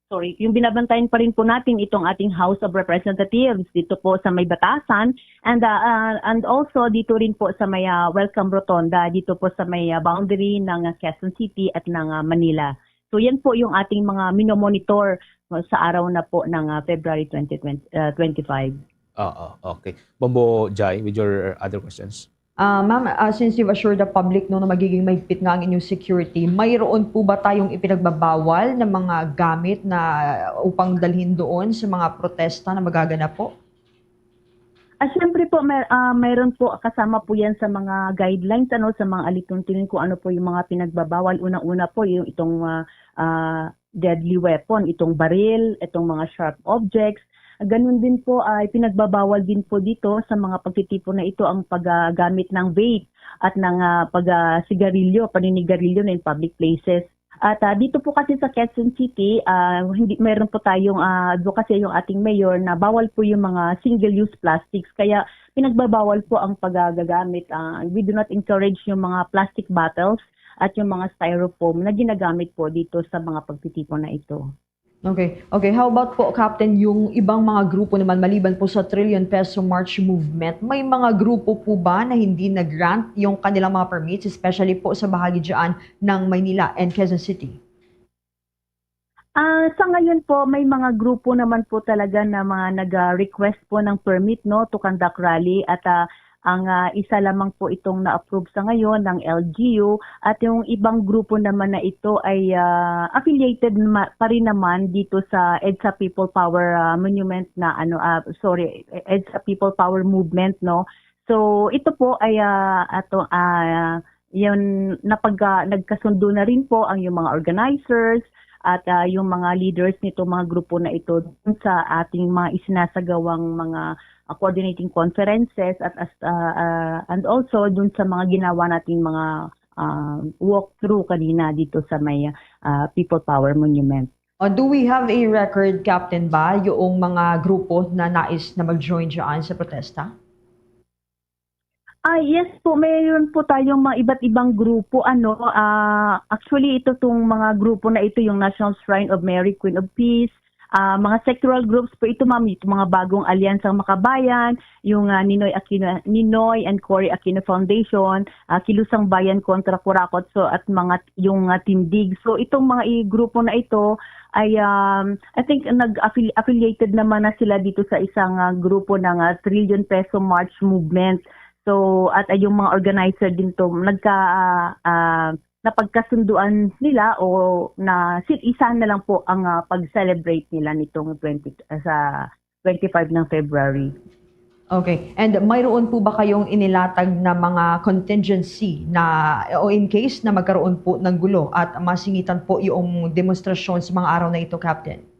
sorry, yung binabantayan pa rin po natin itong ating House of Representatives dito po sa may Batasan and uh, uh, and also dito rin po sa may uh, Welcome Rotonda dito po sa may uh, boundary ng uh, Quezon City at ng uh, Manila. So yan po yung ating mga minomonitor no, sa araw na po ng uh, February twenty twenty, uh, twenty-five. Oo, okay. Bombo Jai, with your other questions. Uh, ma'am, uh, since you've assured the public no, na magiging mahigpit nga ang inyong security, mayroon po ba tayong ipinagbabawal na mga gamit na upang dalhin doon sa mga protesta na magaganap po? Ah, siyempre po, may, ah, mayroon po kasama po yan sa mga guidelines, ano, sa mga alituntunin kung ano po yung mga pinagbabawal. Unang-una po, yung itong ah, ah, deadly weapon, itong baril, itong mga sharp objects. Ganun din po ay pinagbabawal din po dito sa mga pagtitipon na ito ang paggamit ng vape. at ng, ah, pag, ah, sigarilyo, paninigarilyo na in public places. At, ah, dito po kasi sa Quezon City, ah, hindi, meron po tayong, ah, advocacy yung ating mayor na bawal po yung mga single-use plastics. Kaya pinagbabawal po ang paggagamit. Ah, we do not encourage yung mga plastic bottles at yung mga styrofoam na ginagamit po dito sa mga pagtitipon na ito. Okay. Okay, how about po, Captain, yung ibang mga grupo naman maliban po sa Trillion Peso March Movement? May mga grupo po ba na hindi nag-grant yung kanilang mga permits, especially po sa bahagi dyan ng Maynila and Quezon City? Ah, sa ngayon po, may mga grupo naman po talaga na mga nag-request po ng permit, no, to conduct rally, at, ah, ang, ah, isa lamang po itong na-approve sa ngayon ng L G U, at yung ibang grupo naman na ito ay, ah, affiliated ma-, pa rin naman dito sa EDSA People Power, ah, Monument na ano, ah, sorry, EDSA People Power Movement, no. So ito po ay, ah, ato, ah, yun, napag-, ah, nagkasundo na rin po ang yung mga organizers at, ah, yung mga leaders nito, mga grupo na ito, dun sa ating mga isinasagawang mga, ah, coordinating conferences at as, ah, ah, and also dun sa mga ginawa nating mga, ah, walkthrough kanina dito sa may, ah, People Power Monument. Uh, do we have a record, Captain, ba yung mga grupo na nais na mag-join dyan sa protesta? Ah, yes po, mayroon po tayong mga iba't ibang grupo. Ano, ah, actually, ito, tong mga grupo na ito, yung National Shrine of Mary, Queen of Peace, ah, mga sectoral groups po ito, ma'am, itong mga bagong Alyansang Makabayan, yung, ah, Ninoy Aquino, Ninoy and Cory Aquino Foundation, ah, Kilusang Bayan kontra Kurakot, so, at mga, yung, ah, Tindig. So itong mga i-, grupo na ito ay, um, I think, nag-affili-, affiliated naman na sila dito sa isang, ah, grupo ng, ah, Trillion Peso March Movement. So, at, ah, yung mga organizer din to, nagka, ah, ah, napagkasunduan nila o na si-, isa na lang po ang, ah, pag-celebrate nila nitong twenty, ah, sa twenty-five ng February. Okay. And mayroon po ba kayong inilatag na mga contingency na, o in case na magkaroon po ng gulo at masingitan po yung demonstrasyon sa mga araw na ito, Captain?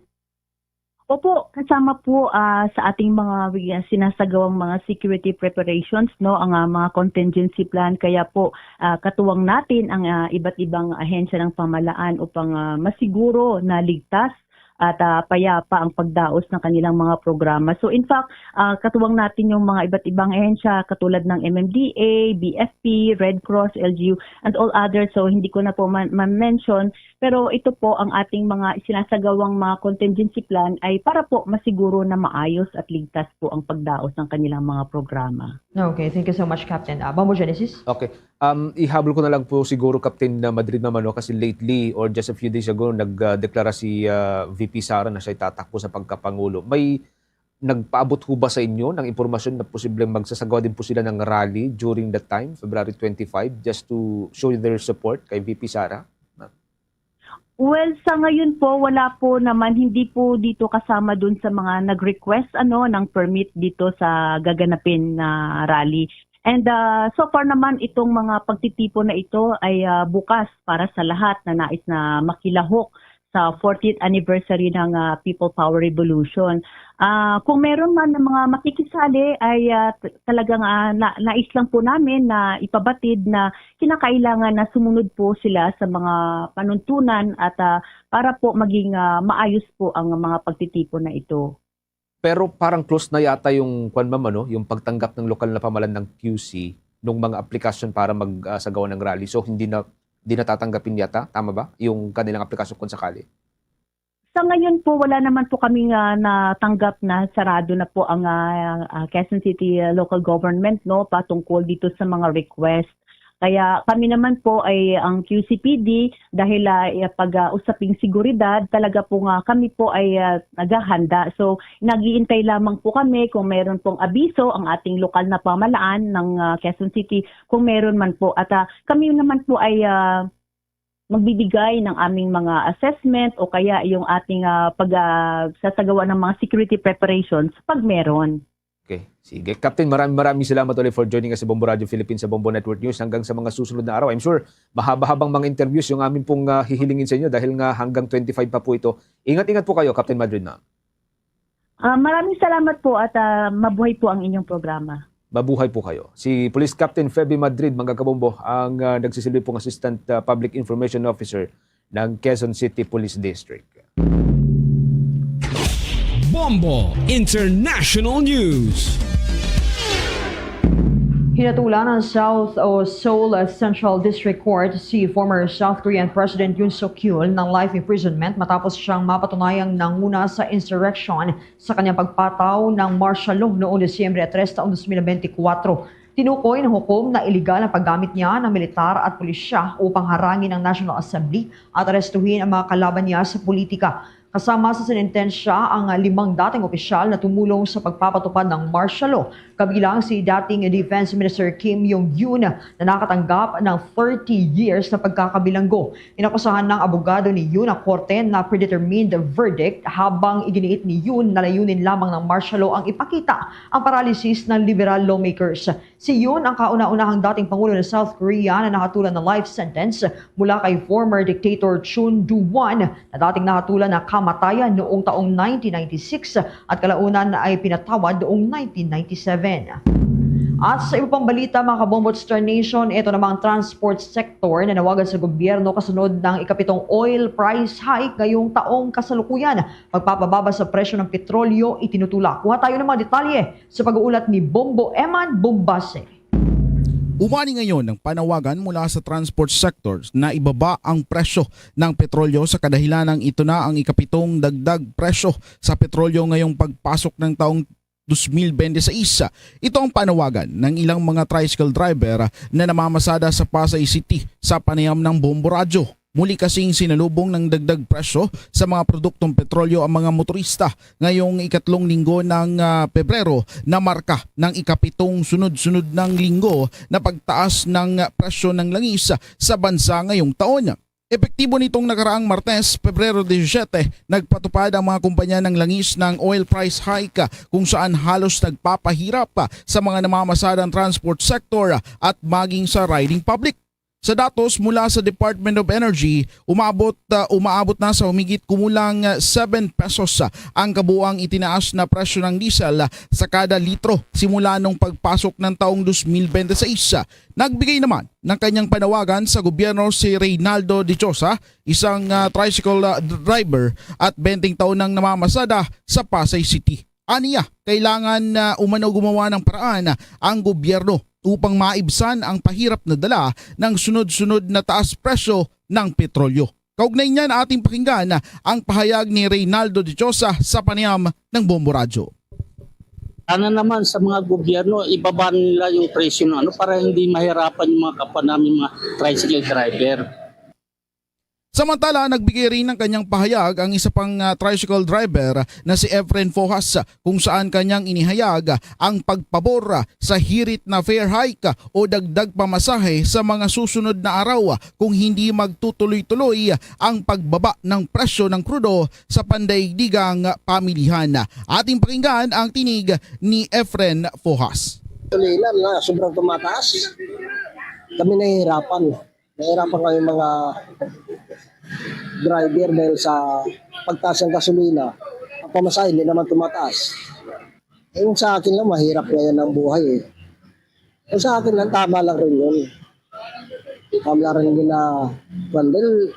Opo, kasama po, ah, sa ating mga wi-, sinasagawang mga security preparations, no, ang, ah, mga contingency plan. Kaya po, ah, katuwang natin ang, ah, iba't ibang ahensya ng pamahalaan upang, ah, masiguro na ligtas at, ah, payapa ang pagdaos ng kanilang mga programa. So in fact, ah, katuwang natin yung mga iba't ibang ahensya katulad ng M M D A, B F P, Red Cross, L G U, and all others. So hindi ko na po ma-, ma-mention, pero ito po ang ating mga sinasagawang mga contingency plan ay para po masiguro na maayos at ligtas po ang pagdaos ng kanilang mga programa. Okay, thank you so much, Captain. Ah, Bombo Genesis? Okay. Um, ihabol ko na lang po siguro, Captain, na Madrid naman, no? Kasi lately or just a few days ago, nagdeklara si, ah, V P Sara na siya'y tatakbo sa pagkapangulo. May nagpaabot ho ba sa inyo ng impormasyon na posibleng magsasagawa din po sila ng rally during that time, February twenty-five, just to show their support kay V P Sara? Well, sa ngayon po, wala po naman, hindi po dito kasama dun sa mga nag-request, ano, ng permit dito sa gaganapin na rally. And, ah, so far naman, itong mga pagtitipon na ito ay, ah, bukas para sa lahat na nais na makilahok sa fortieth anniversary ng, ah, People Power Revolution. Ah, kung meron man ng mga makikisali, ay, ah, t-, talagang, ah, na-, nais lang po namin na ipabatid na kinakailangan na sumunod po sila sa mga panuntunan at, ah, para po maging, ah, maayos po ang mga pagtitipon na ito. Pero parang close na yata yung, kwan, ma'am, ano, yung pagtanggap ng lokal na pamahalaan ng Q C nung mga aplikasyon para mag, ah, sagawa ng rally. So hindi na, hindi na tatanggapin yata, tama ba? Yung kanilang aplikasyon kung sakali. Sa ngayon po, wala naman po kaming, ah, natanggap na sarado na po ang, ah, ah, Quezon City, ah, local government, no, patungkol dito sa mga request. Kaya kami naman po ay ang Q C P D, dahil, ah, eh, pag, ah, usaping seguridad, talaga po nga kami po ay, ah, naghahanda. So, nag-iintay lamang po kami kung meron pong abiso ang ating lokal na pamahalaan ng, ah, Quezon City, kung meron man po. At, ah, kami naman po ay, ah, magbibigay ng aming mga assessment o kaya yung ating, ah, pag, ah, sasagawa ng mga security preparations pag meron. Okay. Sige. Captain, maraming, maraming salamat ulit for joining us sa Bombo Radio Philippines, sa Bombo Network News. Hanggang sa mga susunod na araw. I'm sure mahaba-habang mga interviews yung amin pong, ah, hihilingin sa inyo dahil nga hanggang twenty-five pa po ito. Ingat-ingat po kayo, Captain Madrid, ma'am. Ah, maraming salamat po at, ah, mabuhay po ang inyong programa. Mabuhay po kayo. Si Police Captain Feby Madrid, mga kabombo, ang, ah, nagsisilbi pong Assistant, ah, Public Information Officer ng Quezon City Police District. Bombo International News. Hinatulan ng South o Seoul Central District Court si former South Korean President Yoon Suk Yeol ng life imprisonment matapos siyang mapatunayang nanguna sa insurrection sa kanyang pagpataw ng martial law noong Disyembre tres taong dos mil bente y kuwatro. Tinukoy ng hukom na iligal ang paggamit niya ng militar at pulisya upang harangin ang National Assembly at arestuhin ang mga kalaban niya sa politika. Kasama sa senentensya ang limang dating opisyal na tumulong sa pagpapatupad ng martial law, kabilang si dating Defense Minister Kim Yong-yun na nakatanggap ng thirty years na pagkakabilanggo. Inakusahan ng abogado ni Yoon ang korte na predetermined verdict, habang iginiit ni Yoon na layunin lamang ng martial law ang ipakita ang paralysis ng liberal lawmakers. Si Yoon ang kauna-unahang dating pangulo ng South Korea na nahatulan ng life sentence mula kay former dictator Chun Doo-hwan na dating nahatulan ng kamatayan noong taong nineteen ninety-six at kalaunan ay pinatawad noong nineteen ninety-seven. At sa iba pang balita, mga kabombo at Star Nation, ito namang transport sector na nawagan sa gobyerno kasunod ng ikapitong oil price hike ngayong taong kasalukuyan. Pagpapababa sa presyo ng petrolyo itinutulak. Kuha tayo ng mga detalye sa pag-uulat ni Bombo Eman Bombase. Umani ngayon ang panawagan mula sa transport sector na ibaba ang presyo ng petrolyo sa kadahilanang ito na ang ikapitong dagdag presyo sa petrolyo ngayong pagpasok ng taong dos mil bente seis. Ito ang panawagan ng ilang mga tricycle driver na namamasada sa Pasay City sa panayam ng Bombo Radyo. Muli kasing sinalubong ng dagdag presyo sa mga produktong petrolyo ang mga motorista ngayong ikatlong linggo ng, ah, Pebrero na marka ng ikapitong sunod-sunod ng linggo na pagtaas ng presyo ng langis sa bansa ngayong taon. Epektibo nitong nakaraang Martes, Pebrero disisyete, nagpatupad ang mga kumpanya ng langis ng oil price hike, kung saan halos nagpapahirap sa mga namamasadang transport sector at maging sa riding public. Sa datos mula sa Department of Energy, umabot, ah, umaabot na sa humigit kumulang, ah, seven pesos, ah, ang kabuang itinaas na presyo ng diesel, ah, sa kada litro simula nung pagpasok ng taong dos mil bente seis. Nagbigay naman ng kanyang panawagan sa gobyerno si Reynaldo Dichosa, isang, ah, tricycle, ah, driver at benteng taon nang namamasada sa Pasay City. Aniya, kailangan na umano gumawa ng paraan ang gobyerno upang maibsan ang pahirap na dala ng sunod-sunod na taas presyo ng petrolyo. Kaugnay niyan, ating pakinggan ang pahayag ni Reynaldo Dichosa sa panayam ng Bombo Radyo. Sana naman sa mga gobyerno, ibaba nila yung presyo ng ano para hindi mahirapan yung mga kapwa namin mga tricycle driver. Samantala, nagbigay rin ng kanyang pahayag ang isa pang, ah, tricycle driver na si Efren Fojas, kung saan kanyang inihayag ang pagpabor sa hirit na fare hike o dagdag pamasahe sa mga susunod na araw kung hindi magtutuloy-tuloy ang pagbaba ng presyo ng krudo sa pandaigdigang pamilihan. Ating pakinggan ang tinig ni Efren Fojas. Gasolina na sobrang tumataas. Kami nahihirapan. Nahihirapan kami mga driver dahil sa pagtaas ng gasolina. Ang pamasahe hindi naman tumataas. Yung sa akin lang, mahirap ngayon ang buhay eh. Yung sa akin lang, tama lang rin yun. Tama lang rin yun na, kuwan, dahil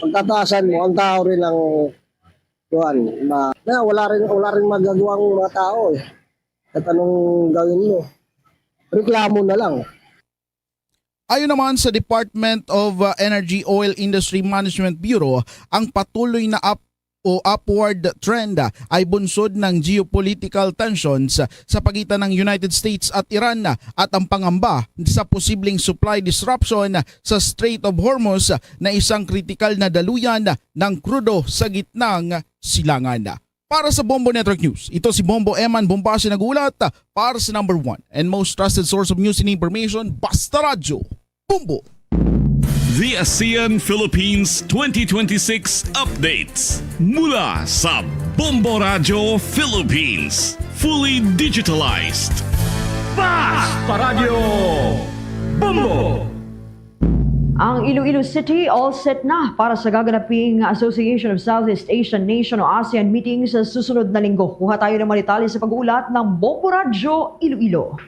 pagtataasan mo, ang tao rin ang, kuwan, ma, na, wala rin, wala rin magagawa ang mga tao eh. At anong gawin mo? Reklamo na lang. Ayon naman sa Department of, uh, Energy Oil Industry Management Bureau, ang patuloy na up o upward trend ay bunsod ng geopolitical tensions sa pagitan ng United States at Iran at ang pangamba sa posibleng supply disruption sa Strait of Hormuz na isang kritikal na daluyan ng krudo sa gitnang silangan. Para sa Bombo Network News, ito si Bombo Eman Bombasi nag-uulat para sa number one and most trusted source of news and information, Basta Radyo, Bombo! The ASEAN Philippines twenty twenty-six updates mula sa Bombo Radyo Philippines. Fully digitalized. Basta Radyo Bombo! Ang Iloilo City all set na para sa gaganaping Association of Southeast Asian Nation o ASEAN meeting sa susunod na linggo. Kuha tayo ng mga detalye sa pag-uulat ng Bombo Radyo Iloilo.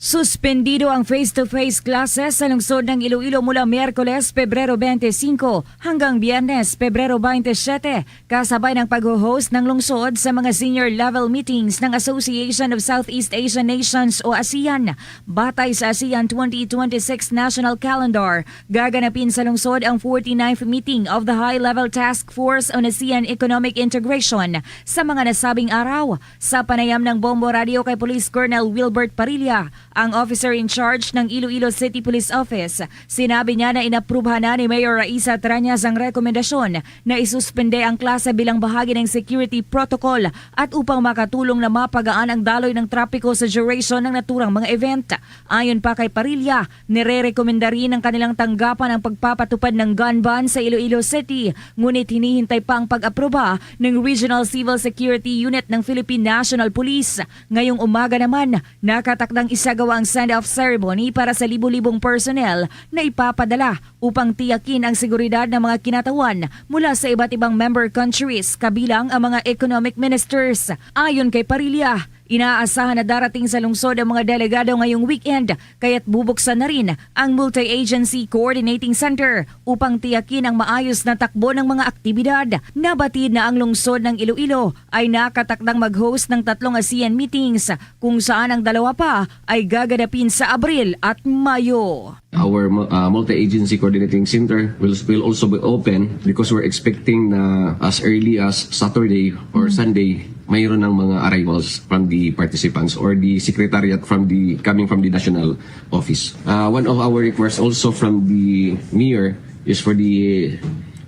Suspendido ang face-to-face classes sa lungsod ng Iloilo mula Miyerkules, Pebrero twenty-five, hanggang Biyernes, Pebrero twenty-seven, kasabay ng pag-host ng lungsod sa mga senior level meetings ng Association of Southeast Asian Nations o ASEAN. Batay sa ASEAN twenty twenty-six National Calendar, gaganapin sa lungsod ang forty-ninth meeting of the High-Level Task Force on ASEAN Economic Integration sa mga nasabing araw. Sa panayam ng Bombo Radio kay Police Colonel Wilbert Parilla, ang officer in charge ng Iloilo City Police Office, sinabi niya na inaprubahan na ni Mayor Raisa Trañas ang rekomendasyon na isuspende ang klase bilang bahagi ng security protocol at upang makatulong na mapagaan ang daloy ng trapiko sa duration ng naturang mga event. Ayon pa kay Parilla, nirerekomenda rin ng kanilang tanggapan ang pagpapatupad ng gun ban sa Iloilo City, ngunit hinihintay pa ang pag-aproba ng Regional Civil Security Unit ng Philippine National Police. Ngayong umaga naman, nakatakdang isagawa ang send-off ceremony para sa libo-libong personnel na ipapadala upang tiyakin ang seguridad ng mga kinatawan mula sa iba't ibang member countries, kabilang ang mga economic ministers. Ayon kay Parilla, inaasahan na darating sa lungsod ang mga delegado ngayong weekend, kaya't bubuksan na rin ang Multi-Agency Coordinating Center upang tiyakin ang maayos na takbo ng mga aktibidad. Nabatid na ang lungsod ng Iloilo ay nakatakdang mag-host ng tatlong ASEAN meetings, kung saan ang dalawa pa ay gaganapin sa Abril at Mayo. Our mu- uh, multi-agency coordinating center will, will also be open because we're expecting na as early as Saturday or Sunday, mayroon ng mga arrivals from the participants or the secretariat from the coming from the national office. Uh, one of our requests also from the mayor is for the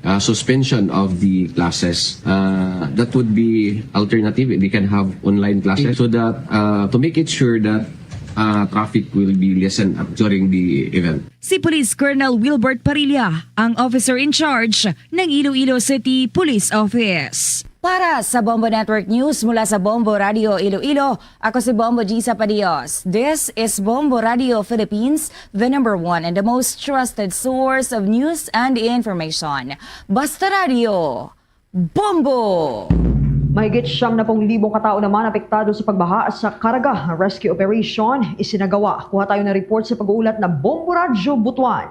uh, suspension of the classes. Uh, that would be alternative. They can have online classes so that uh, to make it sure that uh, traffic will be lessened up during the event. Si Police Colonel Wilbert Parilla, ang officer in charge ng Iloilo City Police Office. Para sa Bombo Network News mula sa Bombo Radio Iloilo, ako si Bombo Gisa Padios. This is Bombo Radio Philippines, the number one and the most trusted source of news and information. Basta Radio, Bombo! Mahigit siyam na pung libong katao naman apektado sa pagbaha sa Caraga. Rescue operation isinagawa. Kuha tayo ng report sa pag-uulat na Bombo Radyo Butuan.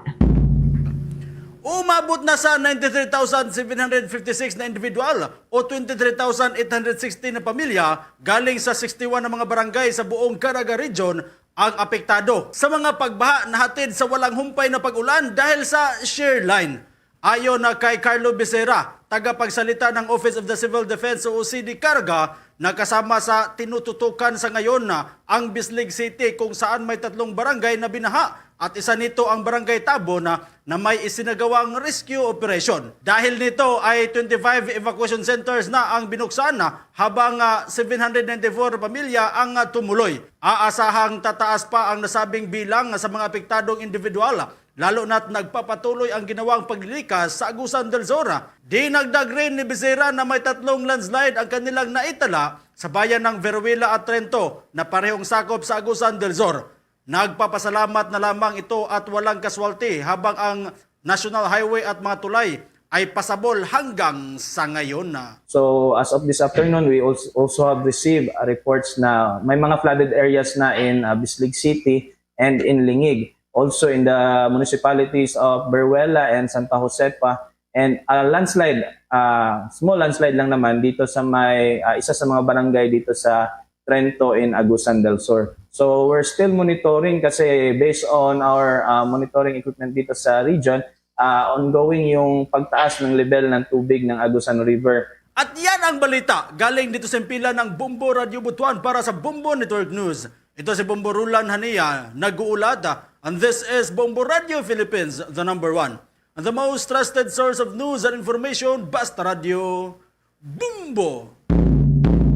Umabot na sa ninety-three thousand seven hundred fifty-six na individual o twenty-three thousand eight hundred sixty na pamilya galing sa sixty-one na mga barangay sa buong Caraga Region ang apektado sa mga pagbaha na hatid sa walang humpay na pag-ulan dahil sa shear line. Ayon na kay Carlo Becerra, tagapagsalita ng Office of the Civil Defense o C D Caraga, nakasama sa tinututukan sa ngayon na ang Bislig City kung saan may tatlong barangay na binaha at isa nito ang Barangay Tabon na, na may isinagawang rescue operation. Dahil nito ay twenty-five evacuation centers na ang binuksan habang ah, seven hundred ninety-four pamilya ang ah, tumuloy. Aasahang tataas pa ang nasabing bilang sa mga apektadong individual lalo na't nagpapatuloy ang ginawang paglilikas sa Agusan del Sur. Dinagdag rin ni Becerra na may tatlong landslide ang kanilang naitala sa bayan ng Veruela at Trento na parehong sakop sa Agusan del Sur. Nagpapasalamat na lamang ito at walang kaswalti habang ang National Highway at mga tulay ay pasabol hanggang sa ngayon. So as of this afternoon, we also, also have received uh, reports na may mga flooded areas na in uh, Bislig City and in Lingig. Also in the municipalities of Beruela and Santa Josefa, and a landslide, uh, small landslide lang naman dito sa may uh, isa sa mga barangay dito sa Trento in Agusan del Sur. So we're still monitoring kasi based on our uh, monitoring equipment dito sa region, uh, ongoing yung pagtaas ng level ng tubig ng Agusan River. At yan ang balita galing dito sa impila ng Bombo Radio Butuan para sa Bombo Network News. Ito si Bombo Rulan Hania, nag-uulat, and this is Bombo Radio Philippines, the number one and the most trusted source of news and information, Basta Radio, Bombo!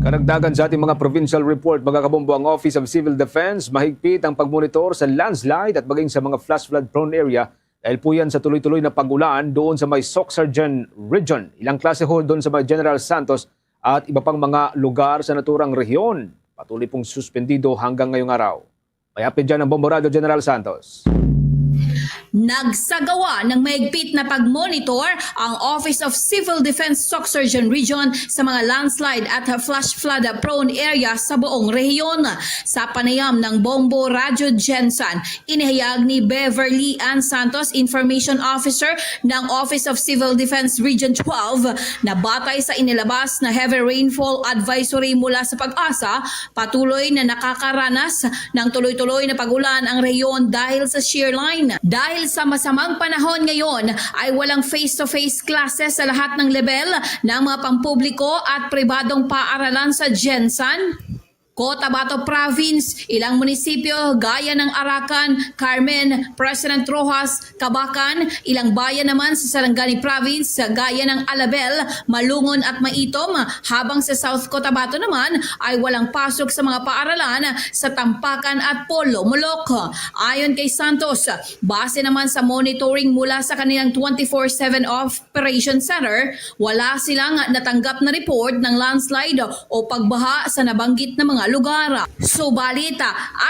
Karagdagan sa ating mga provincial report, mga kabombo, ang Office of Civil Defense mahigpit ang pagmonitor sa landslide at maging sa mga flash flood prone area dahil po yan sa tuloy-tuloy na pag-ulan doon sa may Soccsksargen region. Ilang klase ho doon sa may General Santos at iba pang mga lugar sa naturang rehiyon. Patuloy pong suspendido hanggang ngayong araw. May update dyan ang Bombo Radio General Santos. Nagsagawa ng mahigpit na pag-monitor ang Office of Civil Defense SOC Surgeon Region sa mga landslide at flash flood prone area sa buong rehiyon. Sa panayam ng Bombo Radyo Gensan, inihayag ni Beverly Ann Santos, Information Officer ng Office of Civil Defense Region twelve, na batay sa inilabas na heavy rainfall advisory mula sa PAGASA, patuloy na nakakaranas ng tuloy-tuloy na pag-ulan ang rehiyon dahil sa shear line. Dahil sa masamang panahon ngayon, ay walang face-to-face classes sa lahat ng lebel ng mga pampubliko at pribadong paaralan sa Gensan, Cotabato Province. Ilang munisipyo gaya ng Arakan, Carmen, President Roxas, Cabacan, ilang bayan naman sa Sarangani Province gaya ng Alabel, Malungon at Maitom, habang sa South Cotabato naman ay walang pasok sa mga paaralan sa Tampakan at Polomolok. Ayon kay Santos, base naman sa monitoring mula sa kanilang twenty-four seven Operation Center, wala silang natanggap na report ng landslide o pagbaha sa nabanggit na mga lugar. Subalit,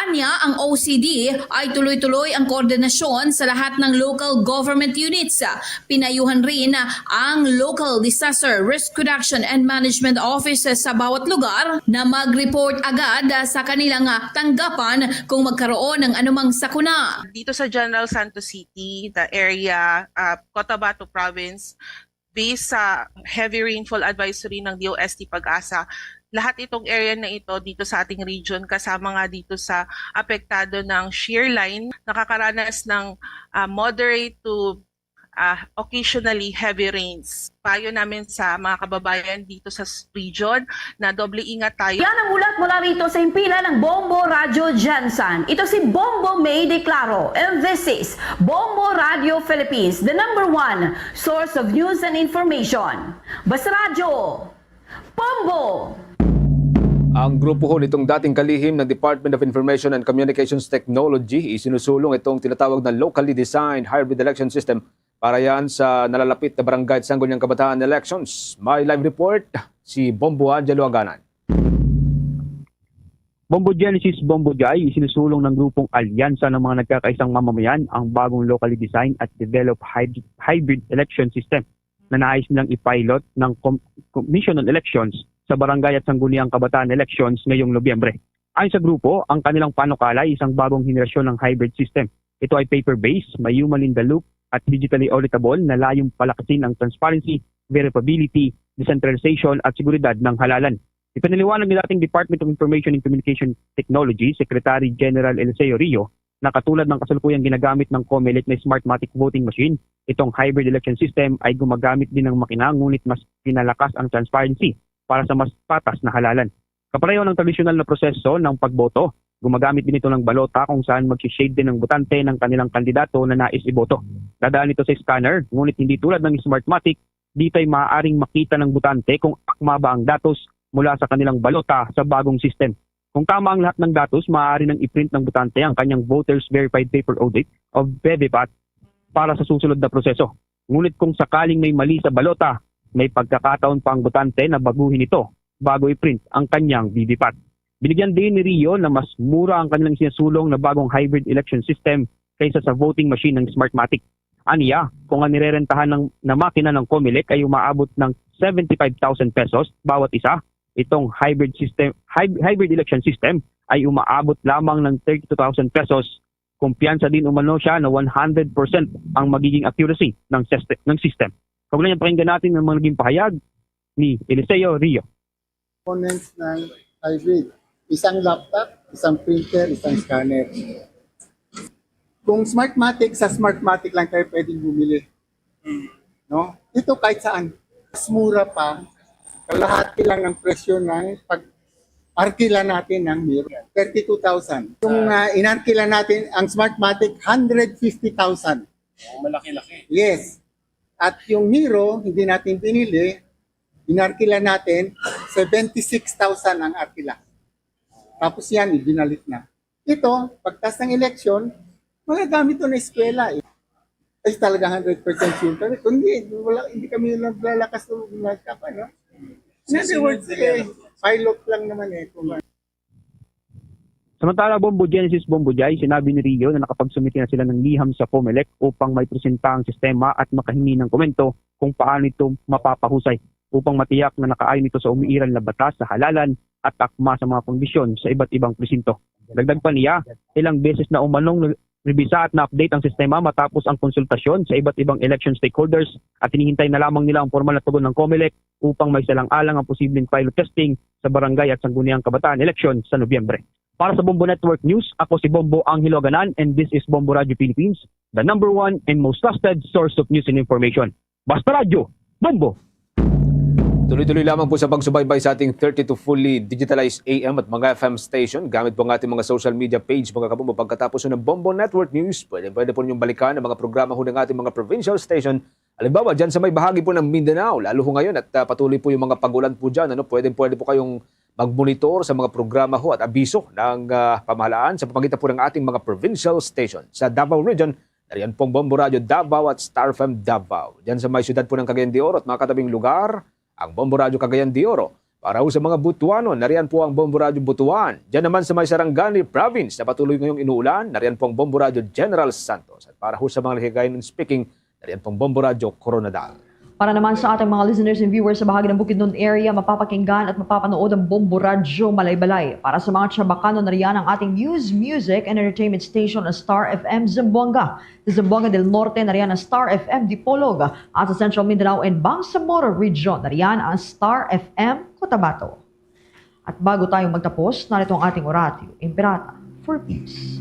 anya, ang O C D ay tuloy-tuloy ang koordinasyon sa lahat ng local government units. Pinayuhan rin ang Local Disaster Risk Reduction and Management Office sa bawat lugar na mag-report agad sa kanilang tanggapan kung magkaroon ng anumang sakuna. Dito sa General Santos City, the area, uh, Cotabato Province, based sa heavy rainfall advisory ng D O S T PAGASA, lahat itong area na ito dito sa ating region, kasama nga dito sa apektado ng shear line, nakakaranas ng, ah, moderate to, ah, occasionally heavy rains. Payo namin sa mga kababayan dito sa s-, region na doble ingat tayo. Yan ang ulat mula rito sa himpilan ng Bombo Radyo Gensan. Ito si Bombo May De Claro, and this is Bombo Radio Philippines, the number one source of news and information. Basta Radyo, Bombo! Ang grupo ho nitong dating kalihim ng Department of Information and Communications Technology, isinusulong itong tinatawag na locally designed hybrid election system para yan sa nalalapit na barangay at sangguniang kabataan elections. May live report si Bombo Angelo Aganan. Bombo Genesis, Bombo Jai, isinusulong ng grupong Alyansa ng mga Nagkakaisang Mamamayan ang bagong locally designed at developed hybrid, hybrid election system na nais nilang ipilot ng Com-, Commission on Elections sa barangay at sangguniang kabataan elections ngayong Nobyembre. Ayon sa grupo, ang kanilang panukala ay isang bagong henerasyon ng hybrid system. Ito ay paper-based, may human in the loop, at digitally auditable na layong palakasin ang transparency, verifiability, decentralization, at seguridad ng halalan. Ipinaliwanag ni dating Department of Information and Communication Technology Secretary General Eliseo Rio na katulad ng kasalukuyang ginagamit ng Comelec na Smartmatic voting machine, itong hybrid election system ay gumagamit din ng makina, ngunit mas pinalakas ang transparency para sa mas patas na halalan. Kapareho ng tradisyonal na proseso ng pagboto, gumagamit din ito ng balota kung saan mag-shade din ang botante ng kanilang kandidato na nais iboto. Dadaan ito sa scanner, ngunit hindi tulad ng Smartmatic, dito ay maaaring makita ng botante kung akma ba ang datos mula sa kanilang balota sa bagong system. Kung tama ang lahat ng datos, maaari nang i-print ng botante ang kanyang Voters Verified Paper Audit o VEVAPAT para sa susunod na proseso. Ngunit kung sakaling may mali sa balota, may pagkakataon pa ang botante na baguhin ito bago i-print ang kanyang VEVAPAT. Binigyan din ni Rio na mas mura ang kanilang sinasulong na bagong hybrid election system kaysa sa voting machine ng Smartmatic. Aniya, kung ang nirerentahan ng, na makina ng Comelec ay umaabot ng seventy-five thousand pesos bawat isa, itong hybrid system, hyb-, hybrid election system ay umaabot lamang ng thirty-two thousand pesos. Kumpiyansa din umano siya na one hundred percent ang magiging accuracy ng seste-, ng system. Kaugnay niyan, pakinggan natin ang mga naging pahayag ni Eliseo Rio. Components ng hybrid. Isang laptop, isang printer, isang scanner. Kung Smartmatic, sa Smartmatic lang kayo pwedeng bumili. No? Ito kahit saan. Mas mura pa, kalahati lang ang presyo ng pag-arkila natin ng Miro. Thirty-two thousand. Kung, ah, inarkila natin ang Smartmatic, hundred fifty thousand. Malaki-laki. Yes. At yung Miro, hindi natin binili, inarkila natin, seventy-six thousand ang arkila. Tapos yan, ibinalit na. Ito, pagtas ng eleksyon, magagamit to na eskwela eh. Ay, talaga hundred percent sure kami. Kung hindi, wala, hindi kami naglalakas ng nagkapa, no? In other words, eh, pilot lang naman eh. Kung Samantala, Bombo Genesis, Bombo Jai, sinabi ni Rio na nakapagsumite na sila ng liham sa Comelec upang may presenta ang sistema at makahingi ng komento kung paano ito mapapahusay upang matiyak na nakaayon ito sa umiiral na batas sa halalan at akma sa mga kondisyon sa iba't ibang presinto. Dagdag pa niya, ilang beses na umanong rebisa at na-update ang sistema matapos ang konsultasyon sa iba't ibang election stakeholders at hinihintay na lamang nila ang formal na tugon ng Comelec upang may salang-alang ang posibleng pilot testing sa barangay at sangguniang kabataan eleksyon sa Nobyembre. Para sa Bombo Network News, ako si Bombo Angelo Aganan, and this is Bombo Radio Philippines, the number one and most trusted source of news and information. Basta Radyo, Bombo! Tuloy-tuloy lamang po sa pagsubaybay sa ating thirty-two fully digitalized A M at mga F M station. Gamit po ang ating mga social media page, mga kabombo. Pagkatapos ng Bombo Network News, pwede, pwede po ninyong balikan ang mga programa ho ng ating mga provincial station. Halimbawa, dyan sa may bahagi po ng Mindanao, lalo ho ngayon at, ah, patuloy po yung mga pag-ulan po dyan, ano, pwede, pwede po kayong mag-monitor sa mga programa ho at abiso ng, ah, pamahalaan sa pamagitan po ng ating mga provincial station. Sa Davao Region, nariyan pong Bombo Radio Davao at Star F M Davao. Diyan sa may siyudad po ng Cagayan de Oro at mga katabing lugar, ang Bombo Radio Cagayan de Oro. Para ho sa mga Butuanon, nariyan po ang Bombo Radio Butuan. Diyan naman sa may Sarangani Province na patuloy ngayong inuulan, nariyan po ang Bombo Radio General Santos. At para ho sa mga Higayon speaking, nariyan po ang Bombo Radio Koronadal. Para naman sa ating mga listeners and viewers sa bahagi ng Bukidnon area, mapapakinggan at mapapanood ang Bombo Radyo Malaybalay. Para sa mga Chabacano, nariyan ang ating news, music, and entertainment station, ang Star F M Zamboanga. Sa Zamboanga del Norte, nariyan ang Star F M Dipolog. At sa Central Mindanao and Bangsamoro Region, nariyan ang Star F M Cotabato. At bago tayo magtapos, narito ang ating Oratio Imperata for Peace.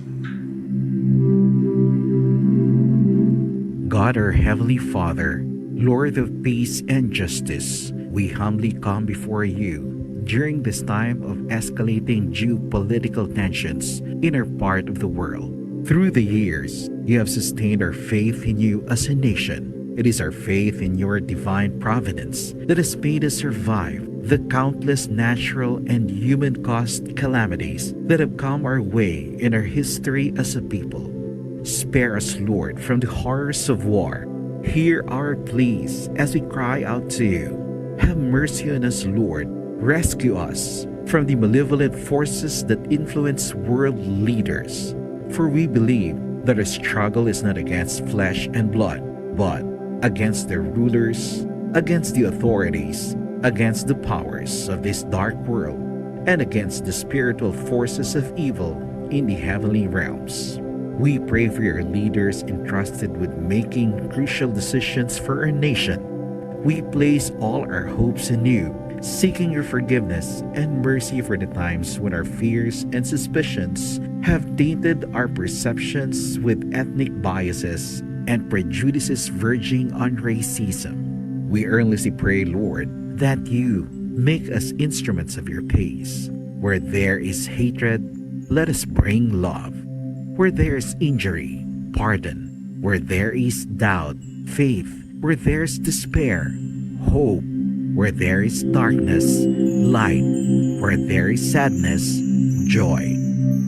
God, our Heavenly Father, Lord of peace and justice, we humbly come before you during this time of escalating geopolitical tensions in our part of the world. Through the years, you have sustained our faith in you as a nation. It is our faith in your divine providence that has made us survive the countless natural and human-caused calamities that have come our way in our history as a people. Spare us, Lord, from the horrors of war. Hear our pleas as we cry out to you. Have mercy on us, Lord. Rescue us from the malevolent forces that influence world leaders. For we believe that our struggle is not against flesh and blood, but against the rulers, against the authorities, against the powers of this dark world, and against the spiritual forces of evil in the heavenly realms. We pray for your leaders entrusted with making crucial decisions for our nation. We place all our hopes in you, seeking your forgiveness and mercy for the times when our fears and suspicions have tainted our perceptions with ethnic biases and prejudices verging on racism. We earnestly pray, Lord, that you make us instruments of your peace. Where there is hatred, let us bring love. Where there is injury, pardon. Where there is doubt, faith. Where there is despair, hope. Where there is darkness, light. Where there is sadness, joy.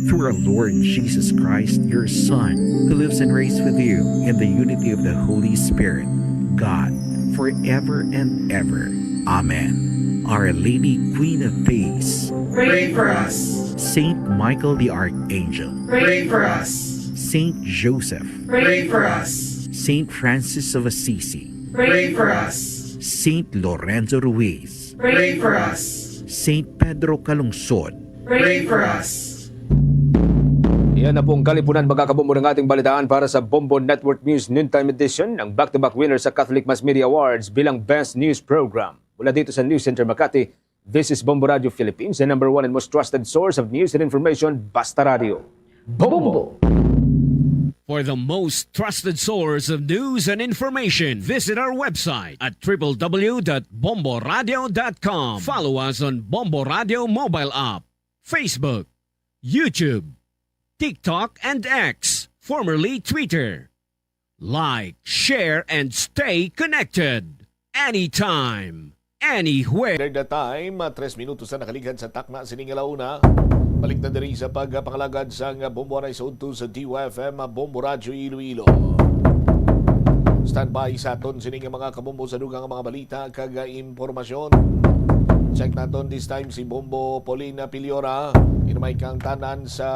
Through our Lord Jesus Christ, your Son, who lives and reigns with you in the unity of the Holy Spirit, God, forever and ever. Amen. Our Lady, Queen of Peace, pray for us. Saint Michael the Archangel, pray for us. Saint Joseph, pray for us. Saint Francis of Assisi, pray for us. Saint Lorenzo Ruiz, pray for us. Saint Pedro Calungsod, pray for us. Yan na po ang kalipunan, mga kabombo, ng ating balitaan para sa Bombo Network News Noontime Edition, ang back-to-back winner sa Catholic Mass Media Awards bilang Best News Program. Mula dito sa News Center Makati, this is Bombo Radio Philippines, the number one and most trusted source of news and information, Basta Radio. Bombo! For the most trusted source of news and information, visit our website at triple w dot bombo radio dot com. Follow us on Bombo Radio mobile app, Facebook, YouTube, TikTok, and X, formerly Twitter. Like, share, and stay connected. Anytime, anywhere. There the time, ah, tres minutos na nakaligad sa takna sining alauna. Balik na diri sa pagpangalagad sang Bombo Aray sa udto sa D Y F M, Bombo Radyo Iloilo. Standby sa aton sini nga mga kabombo sa dugang nga mga balita kag, ah, impormasyon. Check naton this time si Bombo Paulina Piliora. Inumay kang tanan sa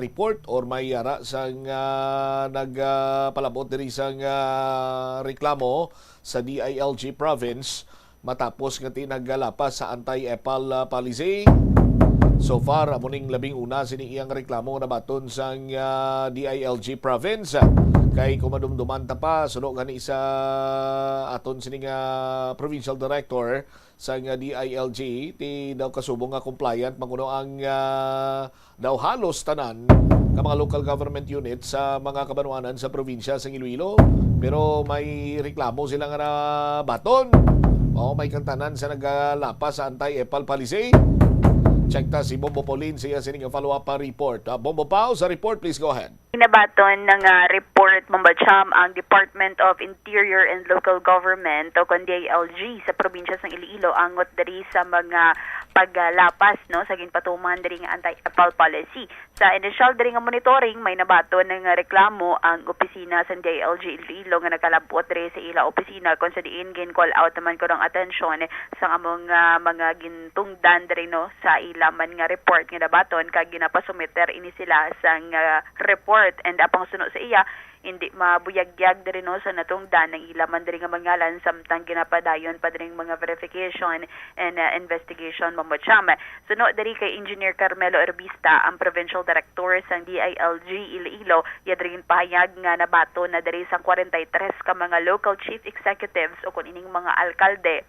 report or may ara sang, ah, nagpalabot diri sang, ah, reklamo sa D I L G province matapos nga ti naggalapas sa anti-epal, ah, policy. So far, amo ning labing una sini iyang reklamo nabaton sang, ah, D I L G province. Kay kung madumduman ta pa, suno gani sa aton sini nga provincial director sang, ah, D I L G, ti daw kasubong nga compliant man kuno ang, ah, daw halos tanan nga mga local government unit sa mga kabanwanan sa probinsya sang Iloilo, pero may reklamo sila nga nabaton. Mao may kang tanan sa nagalapas sa anti-epal policy. Check ta si Bombo Paulin sa iya sini nga follow-up, ah, report. Ah, Bombo Pao, sa report, please go ahead. Nabaton na nga report, Ma'am Bacham, ang Department of Interior and Local Government o kon D I L G sa probinsya sang Iloilo angot diri sa mga paglapas, no, sa ginpatuman diri nga anti-epal policy. Sa initial diri nga monitoring, may nabaton na nga reklamo ang opisina sang D I L G Iloilo nga nakalabot diri sa ila opisina, kung sa diin gin-call out naman kuno ang atensyon sang among, ah, mga gintungdan diri, no, sa ila man nga report nga nabaton, kag ginapasumiter ini sila sang, ah, report. And apang suno sa iya, hindi mabuyagyag diri, no, sa natungdan ang ila man diri nga mga ngalan, samtang ginapadayon pa diri ang mga verification and, ah, investigation, Ma'am Bacham. Suno diri kay Engineer Carmelo Erbista, ang Provincial Director sang D I L G Iloilo, iya diri ginpahayag nga nabaton na diri sang kwarenta y tres ka mga local chief executives o kon ining mga alkalde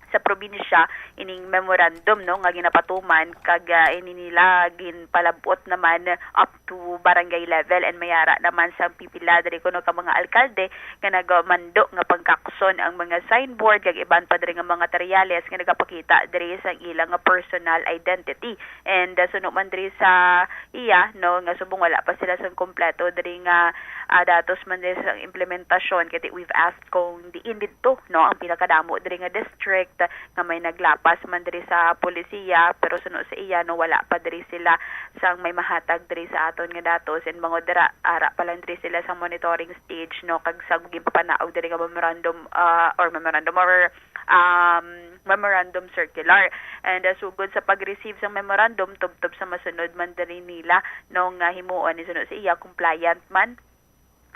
sa probinsya ining memorandum, no, nga ginapatuman, kag, ah, ini nila ginpalabot naman up to barangay level, and may ara naman sang pipila diri kuno ka mga alkalde nga nagamando nga pangkakson ang mga signboard kag iban pa diri nga mga materyales nga nagapakita diri sa ilang personal identity. And, ah, suno man diri sa iya, no, nga subong wala pa sila sang kompleto diri nga, ah, datos man diri sa implementasyon, kay we've asked kung diin didto, no, ang pinakadamo diri nga district nga may naglapas man diri sa polisiya, pero suno sa iya, no, wala pa diri sila sang may mahatag diri sa aton nga datos, and bangod dira, ara pa lang diri sila sa monitoring stage, no, kag sa ginpapanaog diri nga memorandum, ah, or memorandum or, um, memorandum circular. And, uh, sugod sa pag-receive sang memorandum, tubtob sa masunod man diri nila, no, nga himuon ni suno sa iya, compliant man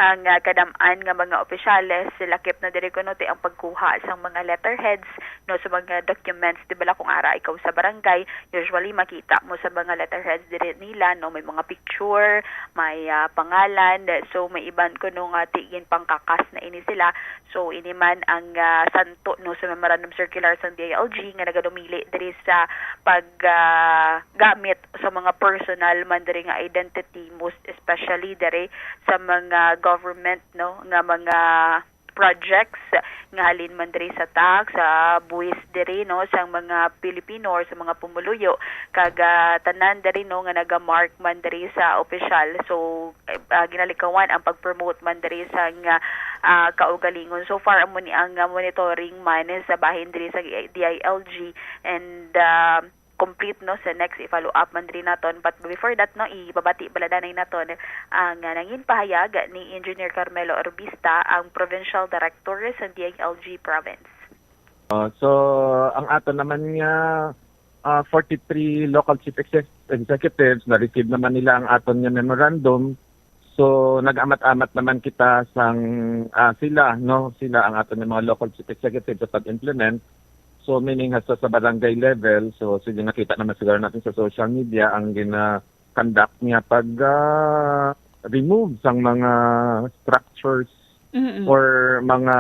ang, uh, kadam-an nga mga opisyales, lakip na diri kuno ti ang pagkuha sang mga letterheads, no, sa mga documents. Di bala, kung ara ikaw sa barangay, usually makita mo sa mga letterheads diri nila, no, may mga picture, may, uh, pangalan. So may iban kuno nga ti ginpangkakas na ini sila. So, ini man ang, ah, santo, no, sa memorandum circular sang D I L G nga nagadumili diri sa pag, ah, gamit sa mga personal man diri nga identity, most especially diri sa mga government, no, nga mga projects nga halin man diri sa tax, sa buwis diri, no, sa mga Pilipino or sa mga pumuluyo, kag, ah, tanan diri, no, nga nagamark man diri sa opisyal. So, ah, ginalikawan ang pag-promote man diri sang, ah, kaugalingon. So far, amo ni ang, ah, monitoring man sa bahin diri sa D I L G, and, ah, complete, no, sa next i-follow up man diri naton. But before that, no, ibabati bala danay naton ang, ah, nangin pahayag ni Engineer Carmelo Orbista, ang Provincial Director sa D I L G Province. Uh, so, ang aton naman nga, ah, forty-three local chief exec-, executives, na-receive naman nila ang aton nga memorandum. So, nag-amat-amat naman kita sang, ah, sila, no? Sila ang aton nga mga local chief executives sa pag-implement. So, meaning hasta sa barangay level, so, sige, nakita naman siguro natin sa social media ang gina-conduct niya pag, ah, remove sang mga structures Mm-mm. or mga,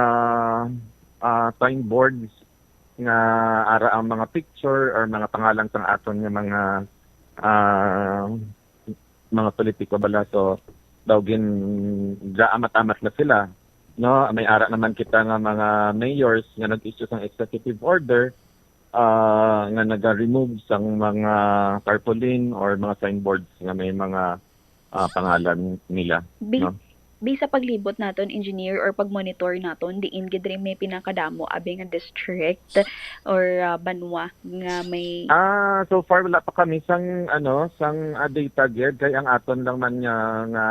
ah, signboards nga ara ang mga picture or mga pangalan sang aton nga mga, ah, mga politiko bala. So, daw gin-, gaamat-amat na sila, no? May ara naman kita nga mga mayors nga nag-issue sang executive order, ah, nga naga-remove sang mga tarpaulin or mga signboards nga may mga, ah, pangalan nila, Bi-, no? Bi sa paglibot naton, engineer, or pag-monitor naton, diin gid diri may pinakadamo abi nga district or, ah, banwa nga may Ah, so far wala pa kami sang, ano, sang, ah, data gid, kay ang aton lang man nga, nga,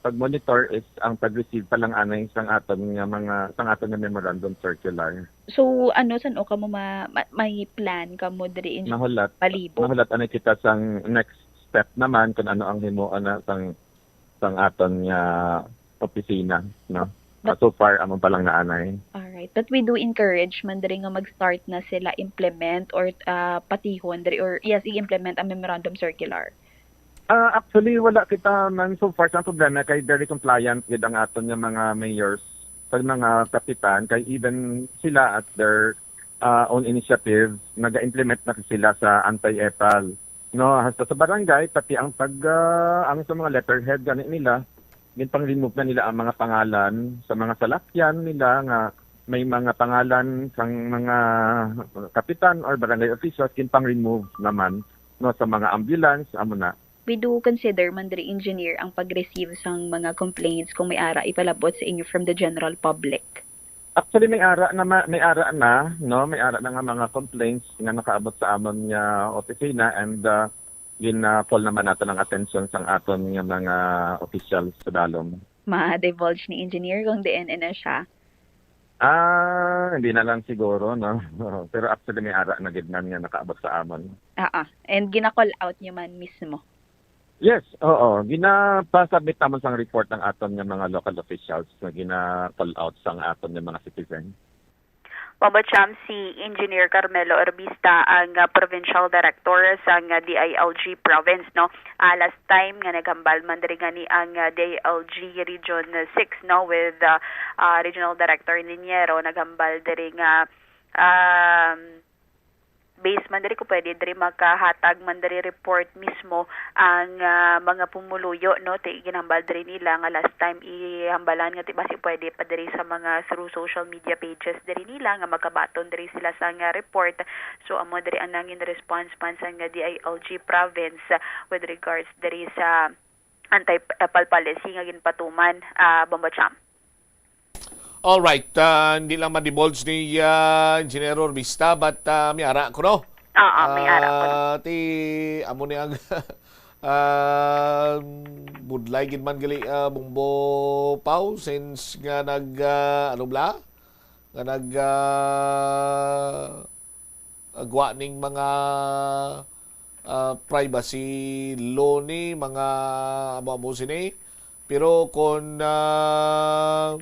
pag-monitor is ang pag-receive pa lang anay sang aton nga mga, sang aton nga memorandum circular. So, ano, san-o kamo ma-, ma-, may plan kamo diri in Mahulat, palibot? Mahulat anay kita sang next step naman kung ano ang himuon na sang, sang aton nga opisina, no? But Ah, so far, amo pa lang na anay. Alright. But we do encourage man diri nga mag-start na sila implement or, ah, patihon diri or, yes, i-implement ang memorandum circular. Ah, actually, wala kita man so far sa problema kay very compliant with ang aton nga mga mayors, sa mga kapitan, kay even sila at their, ah, own initiative, naga-implement na sila sa anti-epal. No, hasta sa barangay, pati ang pag, ah, ang sa mga letterhead gani nila, ginpang-remove na nila ang mga pangalan sa mga salakyan nila nga may mga pangalan sang mga kapitan or barangay officials, ginpang-remove naman, no, sa mga ambulance, amo na. We do consider man diri, engineer, ang pag-receive sang mga complaints kung may ara ipalabot sa inyo from the general public. Actually, may ara na ma-, may ara na, no? May ara na nga mga complaints nga nakaabot sa amon nga opisina and, ah, gina-call naman nato ang atensyon sang aton nga mga officials sa dalom. Ma-divulge ni engineer kung diin na siya? Ah, hindi na lang siguro, no? Pero actually, may ara na gid man nga nakaabot sa amon. Ah, ah. And gina-call out niyo man mismo? Yes, oo. Ginapa-submit naman sang report ang aton nga mga local officials nga gina-call out sang aton nga mga citizen. Mabacham si Engineer Carmelo Orbista, ang, ah, provincial director sang, ah, D I L G province, no? Ah, last time nga naghambal man diri gani ang, ah, D I L G Region six, no, with, ah, ah, Regional Director Liniero, naghambal diri nga, um, based man diri kung pwede diri makahatag man diri report mismo ang, ah, mga pumuluyo, no? Ti ginhambal diri nila nga last time ihambalan nga ti basi pwede pa diri sa mga through social media pages diri nila nga makabaton diri sila sa nga report. So, amo diri ang nangin response man sa nga D I L G province, ah, with regards diri sa anti-epal policy nga ginpatuman, ah, Bombo Cham. Alright, ah, hindi lang ma-divulge ni, ah, Engineer Orbista, but, ah, may ara ko, no? Oo, may ara ko, no? Ah, ti, amo ni ang, ah, budlay gid man gali, ah, Bombo Pau, since nga nag, ah, ano bala? Nga nag, ah, agwa ning mga, ah, privacy law ni mga amo-amo sini. Pero kung, ah,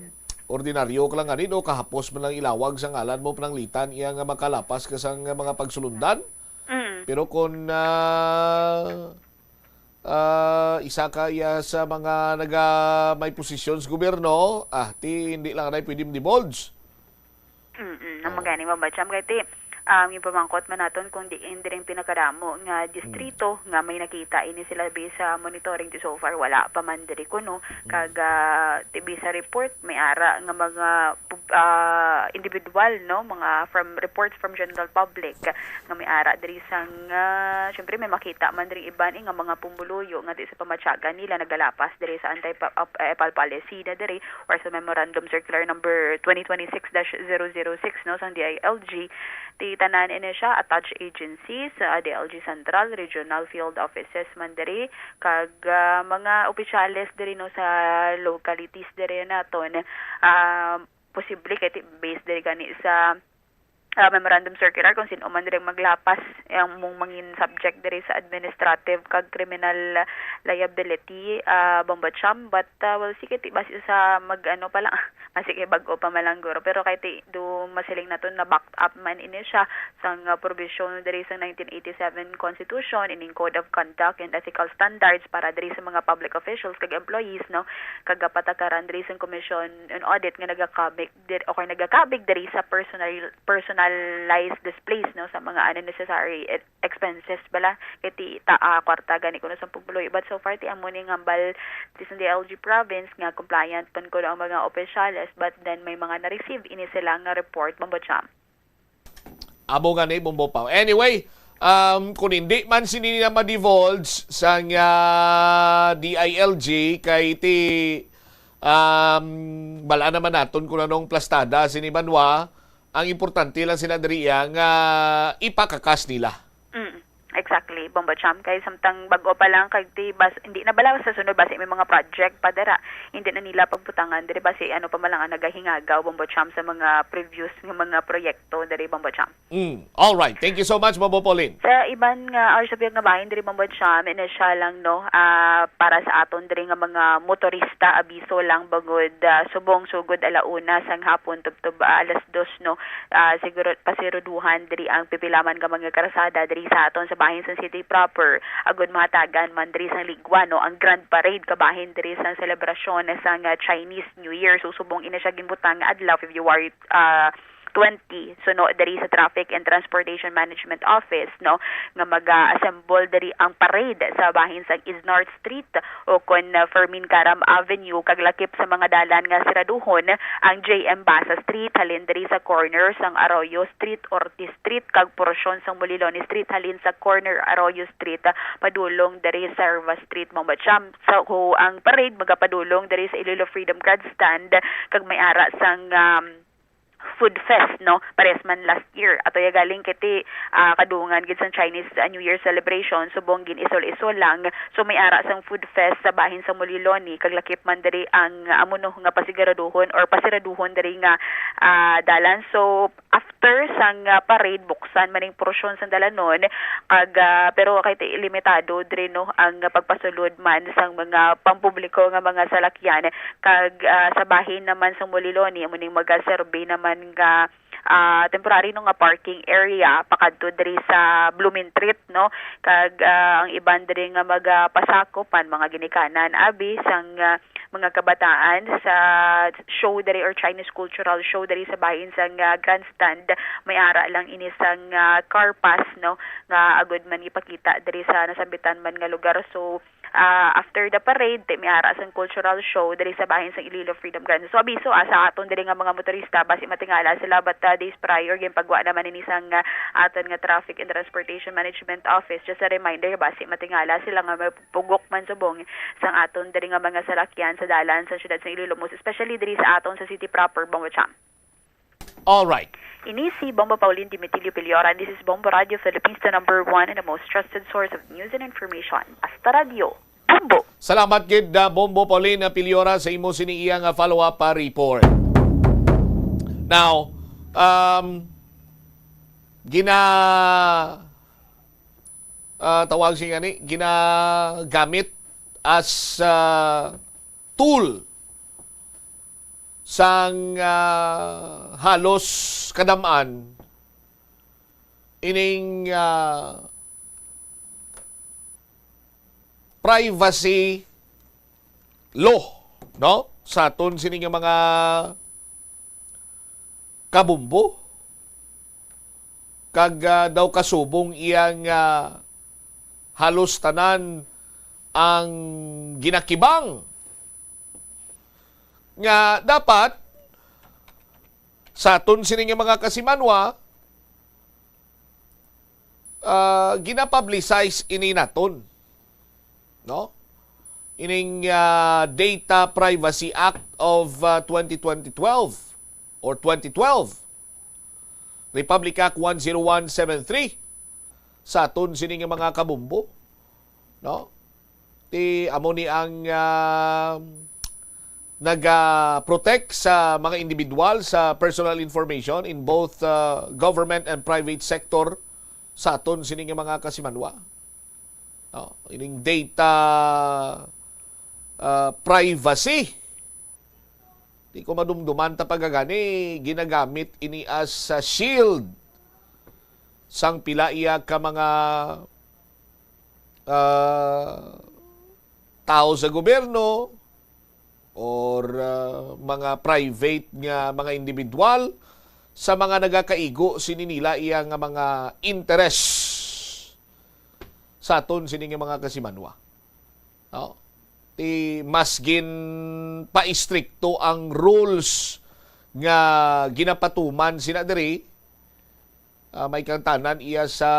ordinaryo ka lang gani, no, kahapos man lang ilawag sa ngalan mo, pananglitan iya nga makalapas ka sa nga mga pagsulundan. Mm. Pero kung, ah, ah, isa ka iya sa mga naga may posisyon sa gobyerno, ah, ti hindi lang na pwede divulge. Mm-mm, ang Oo. Magani, Ma'am Bacham, kay ti, um, yung pamangkot man naton kung diin diri ang pinakadamo nga distrito nga may nakita ini sila based sa monitoring ti so far, wala pa man diri kuno. Mm. Kag, ah, ti based sa report, may ara nga mga pub-, ah, individual, no, mga from reports from general public nga may ara diri sang, ah, syempre may makita man diri iban, eh, nga mga pumuluyo nga di sa pamatyagan nila nagalapas diri sa anti-pa-, ap-, eh, pal policy na diri or sa Memorandum Circular Number twenty twenty-six dash zero zero six, no, sang D I L G. Ti tanan ini siya, attached agencies, ah, D I L G Central, Regional Field Offices man diri, kag, ah, mga opisyales diri, no, sa localities diri naton, ah, posible kay ti-, based diri gani sa ah, memorandum circular kung sino man diri maglapas, ang mong mangin subject diri sa administrative kag criminal liability, ah, Bombo Cham. But, ah, well, sige, ti, basi sa mag-ano pa lang, ah, sige, bag-o pa man lang guro. Pero kay ti, do masiling naton na backed up man ini siya sang, ah, provision diri sa nineteen eighty-seven Constitution, ining Code of Conduct and Ethical Standards para diri sa mga public officials kag employees, no? Kag patakaran diri sa Commission on Audit nga nagakabig dir-, okay, nagakabig diri sa personal, personalized displays, no, sa mga unnecessary e-, expenses bala, kay ti ta-, ah, kwarta gani kuno sa pumuluyo. But so far, ti amo ni nga hambal ti sa D I L G province nga compliant pun kuno ang mga opisyales, but then may mga na-receive ini sila nga report, Bombo Cham. Amo gani, Bombo Pao. Anyway, um, kung hindi man sini na ma-divulge sang, ah, D I L G, kay ti, um, bala naman naton kung anong plastada sini banwa, ang importante lang sila diri iya nga ipakakas nila. Mm. Exactly, Bombo Cham. Kay samtang bag-o pa lang, kag ti bas, hindi na bala sa sunod, basi may mga project pa dira. Hindi na nila pagbutangan diri, basi ano pa man lang ang nagahingagaw, Bombo Cham, sa mga previous nga mga proyekto diri, Bombo Cham. Mm. All right. Thank you so much, Bombo Pauline. Sa iban nga, or sa biyag nga bahin diri, Bombo Cham, ina siya lang, no, ah, para sa aton diri nga mga motorista, abiso lang, bangod, ah, subong sugod ala una sang hapon, tubtob, ah, alas dos, no, ah, siguro pasiraduhan diri ang pipilaman nga mga karsada diri sa aton sa bahin sa city proper, agud mahatagan man diri sa Ligwa, no, ang Grand Parade kabahin diri sa selebrasyon sang, ah, Chinese New Year. So, subong ina siya ginbutang nga adlaw, February, ah, twenty, suno diri sa Traffic and Transportation Management Office, no, nga maga-assemble diri ang parade sa bahin sang Isnard Street, o kon, uh, Fermin Karam Avenue, kag lakip sa mga dalan nga siraduhon ang J M Basa Street, halin diri sa corner sang Arroyo Street, Ortiz Street, kag porsyon sang Muliloni Street, halin sa corner Arroyo Street, uh, padulong diri sa Serva Street, Mama Cham. So, ang parade magapadulong diri sa Iloilo Freedom Grandstand, kag may ara sang, um, food fest, no? Pares man last year. Ato ya galing kiti, ah, kadungan gid sang Chinese, ah, New Year celebration, subong gin-isol-isol lang. So, may ara sang food fest sa bahin sa Muliloni, kag lakip man diri ang, ah, amo no nga pasiguraduhon or pasiraduhon diri nga, ah, dalan. So, after sang, ah, parade, buksan man ning porsyon sang dalanon, kag, ah, pero kay ti-, limitado diri, no, ang pagpasulod man sang mga pampubliko nga mga salakyan. Kag, ah, sa bahin naman sa Muliloni, amo ning magaserbi naman nga, ah, temporary, no, nga parking area pakadto diri sa Blumentritt, no? Kag, ah, ang iban diri nga magapasakop man mga ginikanan abi sang, ah, mga kabataan sa show diri or Chinese cultural show diri sa bahin sang, ah, grandstand, may ara lang ini sang, ah, car pass, no, nga agud man ipakita diri sa nasambitan man nga lugar. So, ah, after the parade, ti may ara sang cultural show diri sa bahin sang Iloilo Freedom Garden. So, abiso, ah, sa aton diri nga mga motorista, basi matingala sila, but, ah, days prior, ginpagwa naman ini sang, ah, aton nga Traffic and Transportation Management Office. Just a reminder, basi matingala sila nga mapugok man subong sang aton diri nga mga salakyan sa dalan sa siyudad sa Iloilo, most especially diri sa aton sa city proper, Bombo Cham. All right. Ini si Bombo Pauline Dimitilio Piliora, and this is Bombo Radio Philippines, the number one and the most trusted source of news and information. Basta Radio, Bombo. Salamat gid, ah, Bombo Pauline Piliora, sa imo sini iya nga follow-up, ah, report. Now, um, gina-, ah, tawag siya gani, ginagamit as, ah, tool sang, ah, halos kadam-an ining, ah, privacy law, no? Sa aton sini nga mga kabumbo, kag, ah, daw kasubong iya nga halos tanan ang ginakibang nga dapat sa aton sini nga mga kasimanwa, ah, ginapublicize ini naton, no? Ining, ah, Data Privacy Act of, ah, twenty twenty-twelve or twenty twelve, Republic Act one zero one seven three, sa aton sini nga mga kabumbo, no? Ti amo ni ang, ah, naga-protect sa mga individual sa personal information in both, ah, government and private sector sa aton sini nga mga kasimanwa. Oh, ining data, ah, privacy. Di ko madumduman ta pagagani, ginagamit ini as a shield sang pila iya ka mga, ah, tawo sa gobyerno or, ah, mga private nga mga individual sa mga nagakaigo sini nila iya nga mga interest sa aton sini nga mga kasimanwa. No? Ti mas ginpaistrikto ang rules nga ginapatuman sina diri, ah, may kangtanan iya sa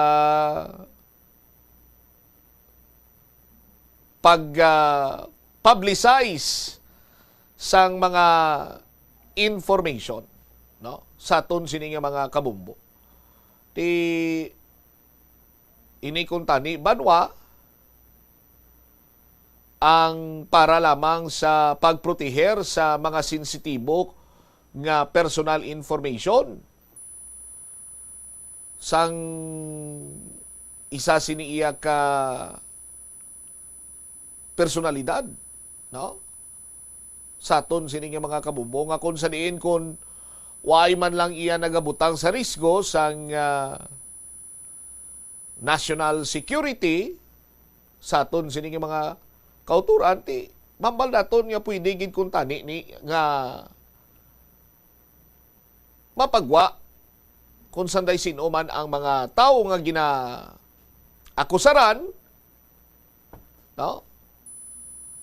pag, ah, publicize sang mga information, no, sa aton sini nga mga kabumbo. Ti Ini kuntani banwa ang para lamang sa pagproteher sa mga sensitibo nga personal information sang isa sini iya ka personalidad, no? Sa aton sini nga mga kabombo, nga kung sa diin, kung waay man lang iya nagabutang sa risgo sang, ah, national security sa aton sini nga mga kauturan, ti mambal naton nga pwede gid kuntani ni nga mapagwa kung sanday sino man ang mga tawo nga ginaakusaran, no?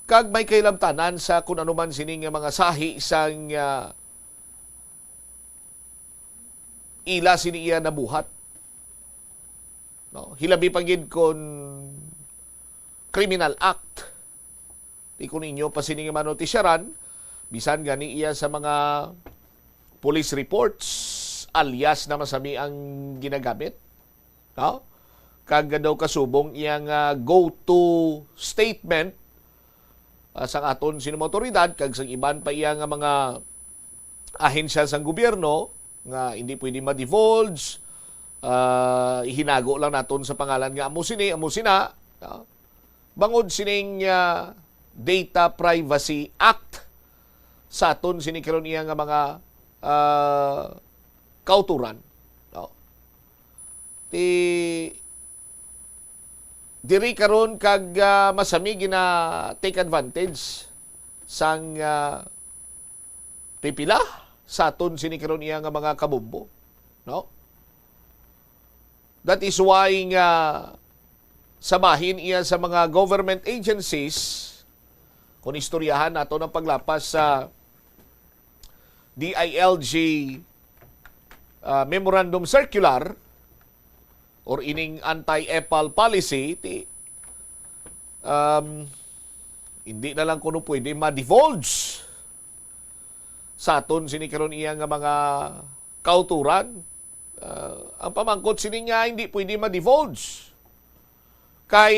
Kag may kahilabtanan sa kun ano man sini nga mga sahi sang, ah, ila sini iya nabuhat, no? Hilabi pa gid kon criminal act. Di ko ninyo pa sini nga manotisyaran, bisan gani iya sa mga police reports, alias na masami ang ginagamit, no? Kag daw kasubong iya nga go-to statement, ah, sang aton sini mga otoridad kag sang iban pa iya nga mga ahensya sang gobyerno nga hindi pwede ma-divulge, ah, ihinago lang naton sa pangalan nga amo sini, amo sina, no? Bangod sining, ah, Data Privacy Act sa aton sini karon iya nga mga, ah, kauturan, no? Ti diri karon kag, ah, masami gina take advantage sang, ah, pipila sa aton sini karon iya nga mga kabombo, no? That is why nga sa bahin iya sa mga government agencies, kung istoryahan nato ang paglapas sa D I L G, ah, Memorandum Circular or ining anti-epal policy, ti, um, hindi na lang kuno pwede ma-divulge sa aton sini karon iya nga mga kauturan. Ah, ang pamangkot sini nga hindi pwede ma-divulge kay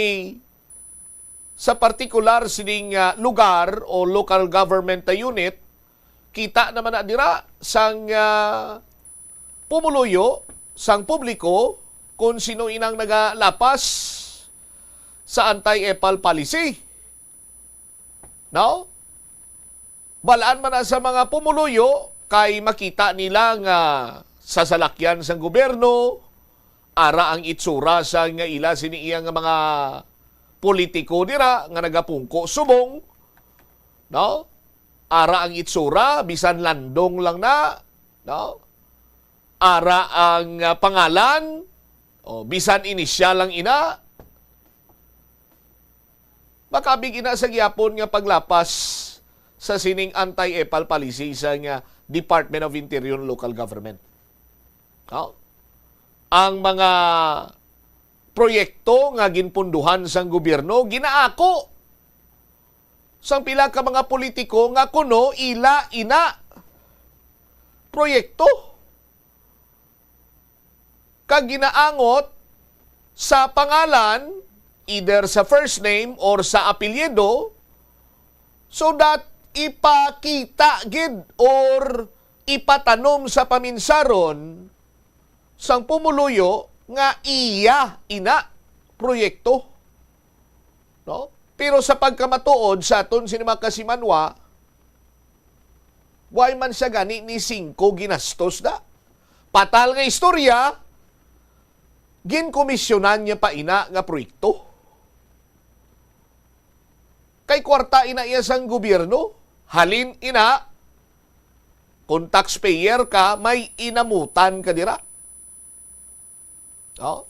sa partikular sining, ah, lugar o local government unit, kita naman na dira sang, ah, pumuluyo, sang publiko, kung sino inang nagalapas sa anti-epal policy. No? Balaan man na sa mga pumuluyo kay makita nila nga sa salakyan sang gobyerno, ara ang itsura sa nga ila sini iya nga mga politiko dira nga nagapungko subong, no? Ara ang itsura, bisan landong lang na, no? Ara ang, ah, pangalan, o bisan inisyal lang ina. Makabig ina sa gihapon nga paglapas sa sining anti-epal policy sa nga Department of Interior and Local Government. No? Ang mga proyekto nga ginpunduhan sang gobyerno ginaako sang pila ka mga politiko nga kuno ila ina proyekto kag ginaangot sa pangalan, either sa first name or sa apelyido, so that ipakita gid or ipatanom sa paminsaron sang pumuluyo nga iya ina proyekto, no? Pero sa pagkamatuod sa aton sini mga kasimanwa, way man siya gani ni singko ginastos da. Patal nga istorya, ginkomisyonan niya pa ina nga proyekto. Kay kwarta ina iya sang gobyerno, halin ina, kung taxpayer ka, may inamutan ka dira. Oh?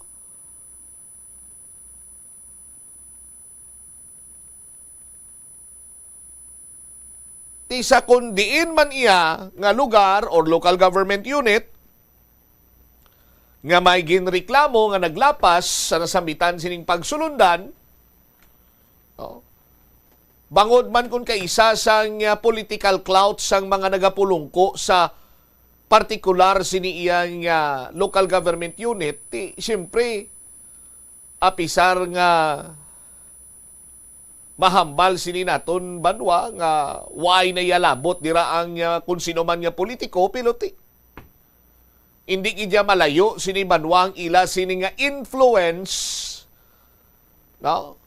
Ti sa kung diin man iya nga lugar or local government unit nga may ginreklamo nga naglapas sa nasambitan sining pagsulundan, oh, bangod man kun kaisa sang, ah, political clout sang mga nagapulungko sa partikular sini iya nga local government unit, ti, siyempre, apisar nga mahambal sini naton banwa nga way na iya labot dira ang, ah, kung sino man nga politiko, pero ti-, hindi gid iya malayo sini banwa ang ila sini nga influence, no?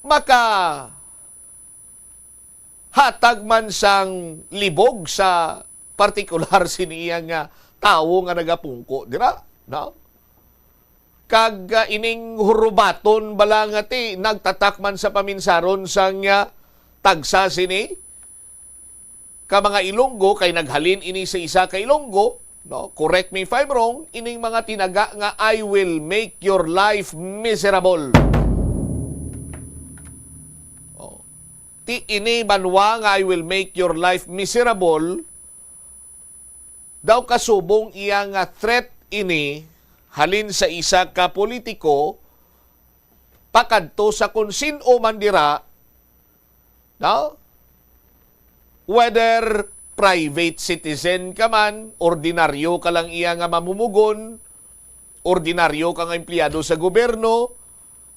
Maka hatag man sang libog sa partikular sini iya nga tawo nga nagapungko dira, no? Kag, ah, ining hurubaton bala nga ti nagtatak man sa paminsaron sang, ah, tagsa sini ka mga Ilonggo, kay naghalin ini sa isa ka Ilonggo, no? Correct me if I'm wrong, ining mga tinaga nga, "I will make your life miserable." Oh. Ti ini banwa nga, "I will make your life miserable," daw kasubong iya nga threat ini halin sa isa ka politiko pakadto sa kung sin-o man dira, no? Whether private citizen ka man, ordinaryo ka lang iya nga mamumugon, ordinaryo ka nga empleyado sa gobyerno,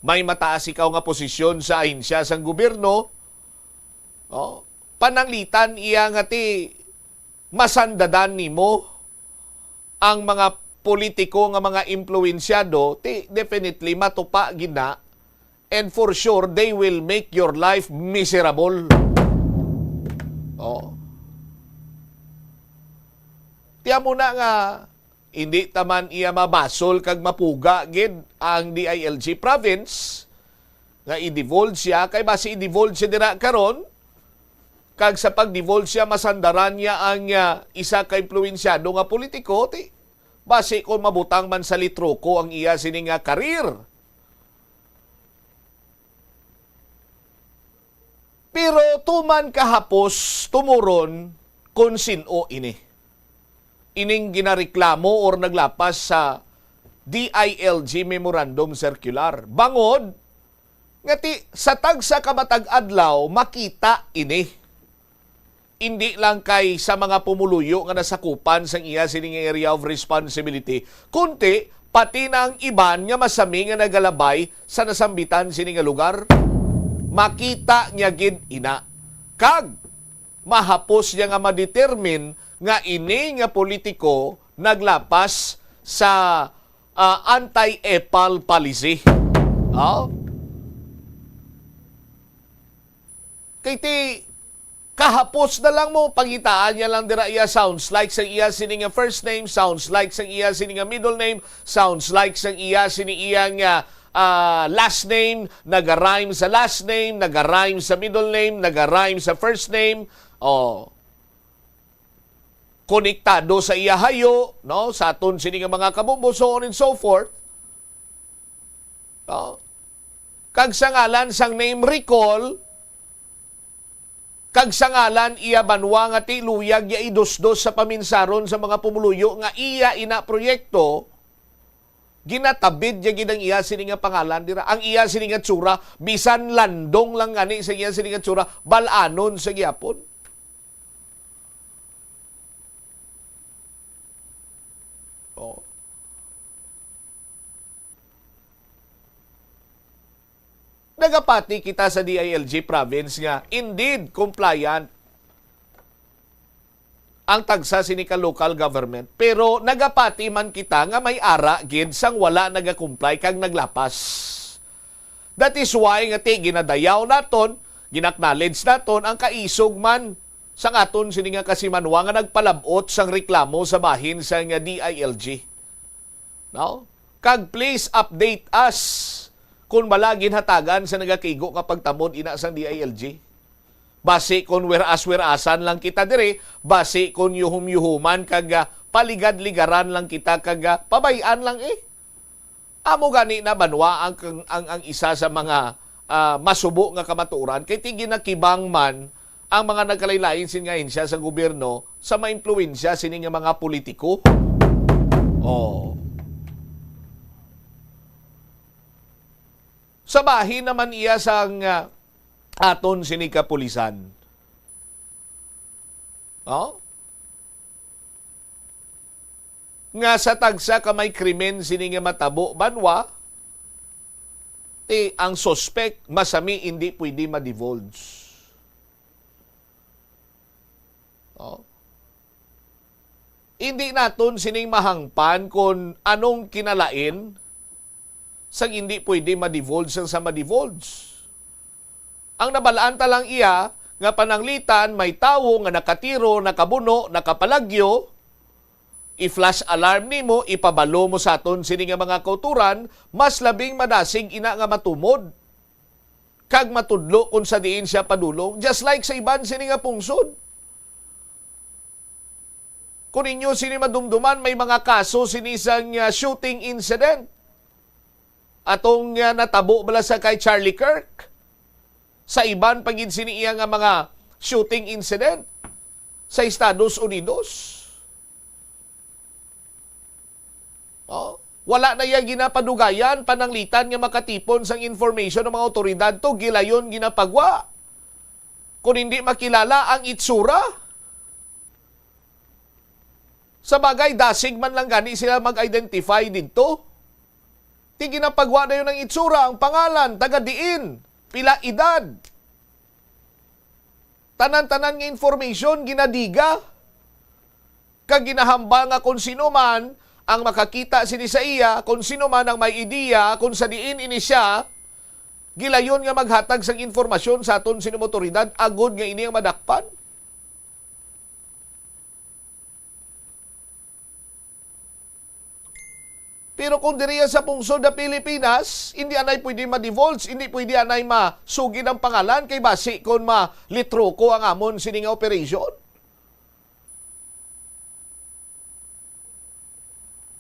may mataas ikaw nga posisyon sa ahensya sang gobyerno, no? Pananglitan iya nga ti masandadan nimo ang mga politiko nga mga impluwensyado, ti definitely matupa gid na, and for sure, they will make your life miserable. Oh. Tiyan mo na nga, hindi ta man iya mabasol kag mapuga gid ang D I L G province nga i-divulge siya, kay basi i-divulge siya dira karon, kag sa pag-divulge siya, masandaran niya ang, ah, isa ka impluwensyado nga politiko, ti, basi kung mabutang man sa litroko ang iya sini nga karir. Pero tuman kahapos, tumuron kung sin-o ini. Ining ginareklamo or naglapas sa D I L G Memorandum Circular. Bangod nga ti, sa tagsa ka matag adlaw, makita ini. Indi lang kay sa mga pumuluyo nga nasakupan sang iya sining area of responsibility, kundi pati na ang iban nga masami nga nagalabay sa nasambitan sini nga lugar. Makita niya gid ina. Kag mahapos niya nga ma-determine nga ini nga politiko naglapas sa, ah, anti-EPAL policy. Oh? Kay ti, kahapos na lang mo, pangitaan niya lang dira iya, sounds like sang iya sini nga first name, sounds like sang iya sini nga middle name, sounds like sang iya sini iya nga, ah, last name, naga-rhyme sa last name, naga-rhyme sa middle name, naga-rhyme sa first name. Oh. Konektado sa iya hayo, no? Sa aton sini nga mga kabumbo, so on and so forth. No? Kag sa ngalan sang name recall, kag sa ngalan iya banwa nga ti luyag iya idusdos sa paminsaron sa mga pumuluyo nga iya ina proyekto, ginatabid niya gid ang iya sini nga pangalan dira. Ang iya sini nga tsura, bisan landong lang gani sa iya sini nga tsura, bal-anon sa gihapon. Oh. Nagapati kita sa D I L G province nga indeed compliant ang tagsa sini ka local government, pero nagapati man kita nga may ara gid sang wala nagakomply kag naglapas. That is why nga ti ginadayaw naton, gin-acknowledge naton ang kaisog man sang aton sini nga kasimanwa nga nagpalab-ot sang reklamo sa bahin sa nga D I L G. No? Kag please update us kung bala ginhatagan sa nagakigo nga pagtamod ina sang D I L G. Basi kung weras-werasan lang kita diri, basi kung yuhom-yuhoman kag, ah, paligad-ligaran lang kita kag, ah, pabay-an lang eh. Amo gani na banwa ang, ang, ang isa sa mga, ah, masubo nga kamatuoran, kay ti ginakibang man ang mga nagkalain-lain sini nga ahensya sa gobyerno sa maimpluwensya sini nga mga politiko. Oh. Sa bahin naman iya sang, ah, aton sini kapulisan. Oh? nga sa tagsa ka may krimen sini nga matabo banwa, ti ang suspect masami hindi pwede ma-divulge. Oh. Hindi naton sining mahangpan kung anong kinalain sang hindi pwede ma-divulge sang sa ma-divulge. Ang nabalaan ta lang iya nga pananglitan may tawo nga nakatiro, nakabuno, nakapalagyo, i-flash alarm nimo, ipabalo mo sa aton sini nga mga kauturan, mas labing madasig ina nga matumod kag matudlo kung sa diin siya padulong, just like sa iban sini nga pungsod. Kung inyo sini madumduman, may mga kaso sini sang, ah, shooting incident. Atong, ah, natabo bala sa kay Charlie Kirk. Sa iban pa gid sini iya nga mga shooting incident sa Estados Unidos. Oh, wala na iya ginapadugayan, pananglitan nga makatipon sang information ang mga awtoridad to, gilayon ginapagwa. Kung hindi makilala ang itsura, sa bagay, dasig man lang gani sila mag-identify didto. Ti ginapagwa na yun ang itsura, ang pangalan, taga diin, pila edad. Tanan-tanan nga information ginadiga kag ginahambal nga kung sino man ang makakita sini sa iya, kung sino man ang may ideya kung sa diin ini siya, gilayon nga maghatag sang informasyon sa aton sining awtoridad agod nga ini ang madakpan. Pero kung diriya sa pungsod na Pilipinas, hindi anay pwede ma-divulge, hindi pwede anay masugid ang pangalan kay basi kon malitroko ang amon sini nga operation.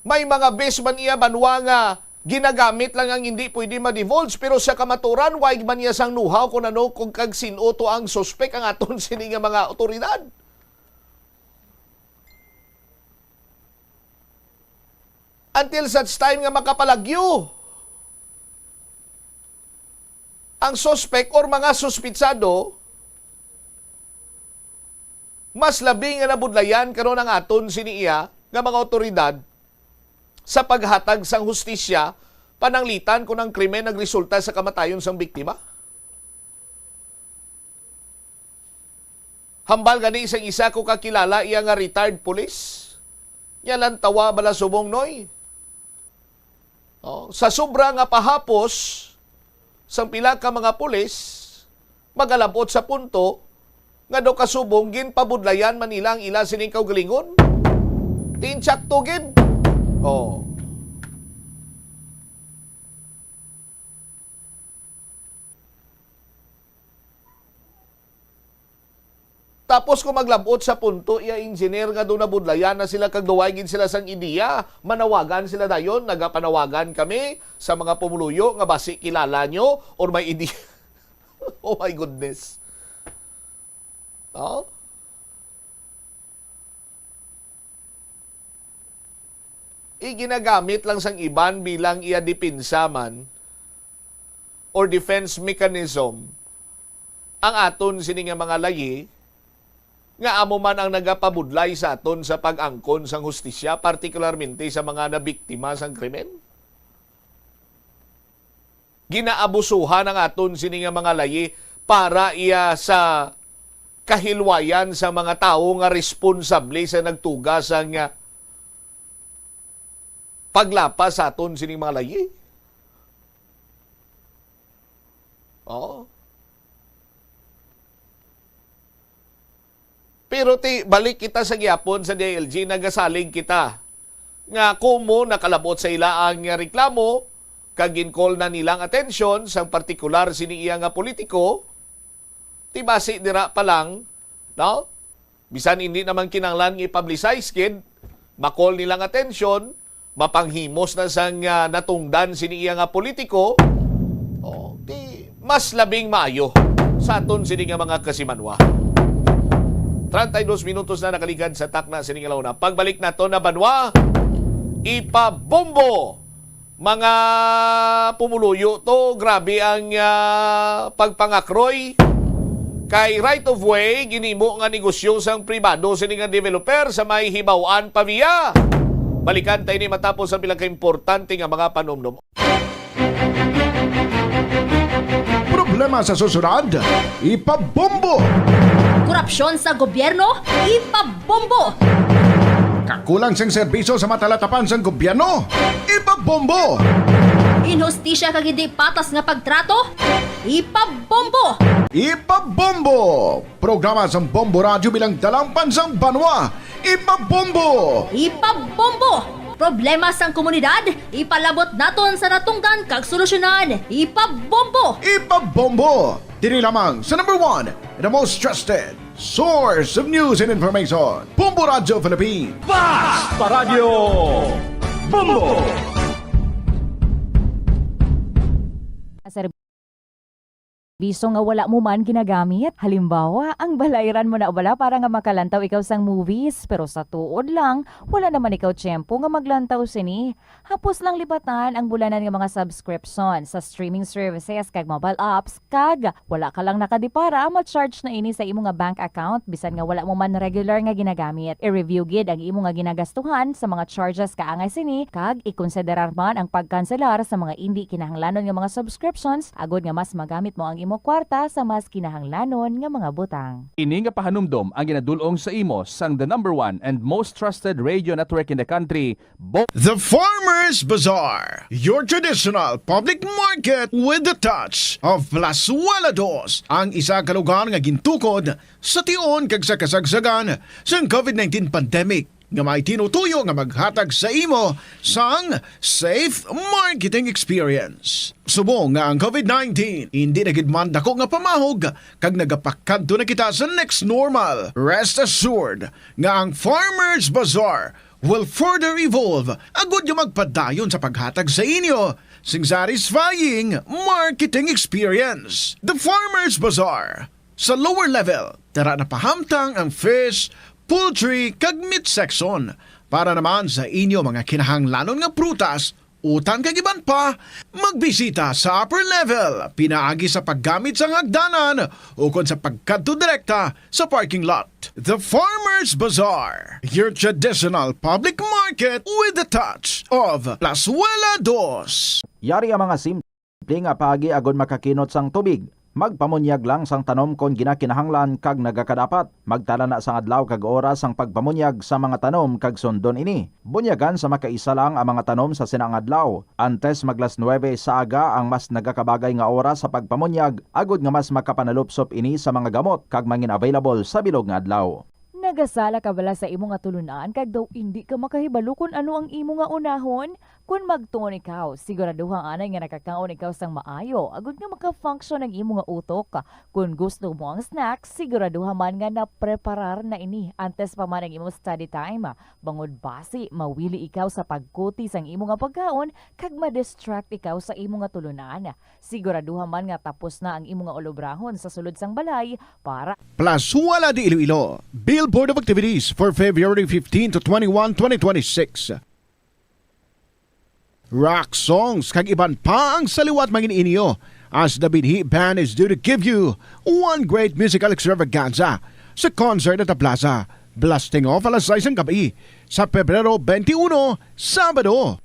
May mga bes man iya banwa nga ginagamit lang ang hindi pwede ma-divulge, pero sa kamaturan, why man niya sang know-how kung ano, kung kag sin-o to ang suspek ang aton sini nga mga awtoridad. Until such time nga makapalagyo ang suspek or mga suspitsado, mas labi nga nabudlayan karon ang aton sini iya nga mga awtoridad sa paghatag sang hustisya, pananglitan kon ang krimen nagresulta sa kamatayon sang biktima. Hambal gani sang isa ko kakilala, iya nga retired police. Nya lang tawa bala subong, Noy. Oh, sa sobra nga pahapos sang pila ka mga pulis, magalab-ot sa punto nga daw kasubong ginpabudlayan man nila ang ila sining kaugalingon. Ti insakto gid. Oh. Tapos kung maglab-ot sa punto, iya engineer nga daw nabudlayan na sila kag daw way gid sila sang ideya, manawagan sila dayon, nagapanawagan kami sa mga pumuluyo nga basi kilala nyo or may ideya. Oh my goodness. Oh? Iginagamit lang sang iban bilang iya depensa man or defense mechanism ang aton sini nga mga layi nga amo man ang nagapabudlay sa aton sa pag-angkon sang hustisya, partikularmente sa mga nabiktima sang krimen. Ginaabusuhan ang aton sini nga mga layi para iya sa kahilwayan sa mga tawo nga responsable sa nagtuga sang, ah, paglapas sa aton sining mga layi. Oo. Pero ti, balik kita sa gihapon sa D I L G, nagasalig kita nga kumo nakalabot sa ila ang reklamo, kag gin-call na nilang atensyon sang partikular sini iya nga politiko, ti basi dira pa lang, no? Bisan hindi naman kinahanglan nga i-publicize gid, ma-call nilang atensyon, mapanghimos na sang, ah, natungdan sini iya nga politiko, oh, di mas labing maayo sa aton sini nga mga kasimanwa. Treinta y dos minutos na nakaligad sa takna sini nga launa. Pagbalik nato na banwa, ipabombo mga pumuluyo to, grabe ang, ah, pagpangakroy. Kay right of way, ginhimo nga negosyo sang pribado sini nga developer sa may Hibaw-an Pavia. Balikan ta ini matapos ang pila ka importante nga mga panumdom. Problema sa susunod, ipabombo. Korupsyon sa gobyerno, ipabombo. Kakulang sing serbisyo sa matalatapan sang gobyerno, ipabombo. Inhustisya kag hindi patas nga pagtrato, ipabombo. Ipabombo. Programa sang Bombo Radyo bilang dalampan sang banwa, ipabombo. Ipabombo. Problema sang komunidad, ipalabot naton sa natungdan kag solusyonan, ipabombo. Ipabombo. Diri lamang sa number one, the most trusted source of news and information, Bombo Radyo Philippines. Basta Radyo Bombo! Biso nga wala mo man ginagamit. Halimbawa, ang balayran mo na bala para nga makalantaw ikaw sang movies, pero sa tuod lang, wala naman ikaw tiyempo nga maglantaw sini. Hapos lang libatan ang bulanan nga mga subscription sa streaming services kag mobile apps, kag wala ka lang nakadipara, ma-charge na ini sa imo nga bank account bisan nga wala mo man regular nga ginagamit. I-review gid ang imo nga ginagastuhan sa mga charges kaangay sini, kag ikonsiderar man ang pagkanselar sa mga indi kinahanglanon nga mga subscriptions agod nga mas magamit mo ang imo kwarta sa mas kinahanglanon nga mga butang. Ini nga pahanumdom ang ginadul-ong sa imo sang the number one and most trusted radio network in the country, Bo- The Farmers Bazaar, your traditional public market with the touch of Plazuela Dos, ang isa ka lugar nga gintukod sa tion kag sa kasagsagan sang covid nineteen pandemic, nga may tinutuyo nga maghatag sa imo sang safe marketing experience. Subong nga ang covid nineteen indi na gid man dako nga pamahog kag nagapakadto na kita sa next normal, rest assured nga ang Farmers Bazaar will further evolve agud nga magpadayon sa paghatag sa inyo sing satisfying marketing experience. The Farmers Bazaar, sa lower level, tara na pahamtang ang fish, poultry, kag meat section. Para naman sa inyo mga kinahanglanon nga prutas, utan kag iban pa, magbisita sa upper level, pinaagi sa paggamit sang hagdanan ukon sa pagkadto direkta sa parking lot. The Farmers Bazaar, your traditional public market with the touch of Plazuela Dos. Yari ang mga simple nga paagi agod makakinot sang tubig. Magpamunyag lang sang tanom kon ginakinahanglan kag nagakadapat. Magtala na sang adlaw kag oras sang pagpamunyag sa mga tanom kag sundon ini. Bunyagan sa makaisa lang ang mga tanom sa sina nga adlaw. Antes mag las nuebe sa aga ang mas nagakabagay nga oras sa pagpamunyag, agod nga mas makapanalupsop ini sa mga gamot kag mangin-available sa bilog nga adlaw. Nagasala ka bala sa imo nga tulunan kag daw indi ka makahibalo kon ano ang imo nga unahon? Kon magtuon ikaw, siguraduha anay nga nakakaon ikaw sang maayo, agud nga maka-function ang imo nga utok. Kon gusto mo ang snack, siguraduha man nga napreparar na ini antes pa man ang imo study time. Bangod basi, mawili ikaw sa pagkuti sang imo nga pagkaon kag ma-distract ikaw sa imo nga tulunan. Siguraduha man nga tapos na ang imo nga ulobrahon sa sulod sang balay para Plazuela de Iloilo, Bill Board of Activities for February fifteen to twenty-one, twenty twenty-six. Rock songs kag iban pa ang sa liwat mangin-inyo, as the Binhi Band is due to give you one great musical extravaganza sa concert at the plaza, blasting off alas sais ang gabi sa Pebrero twenty-one, Sabado.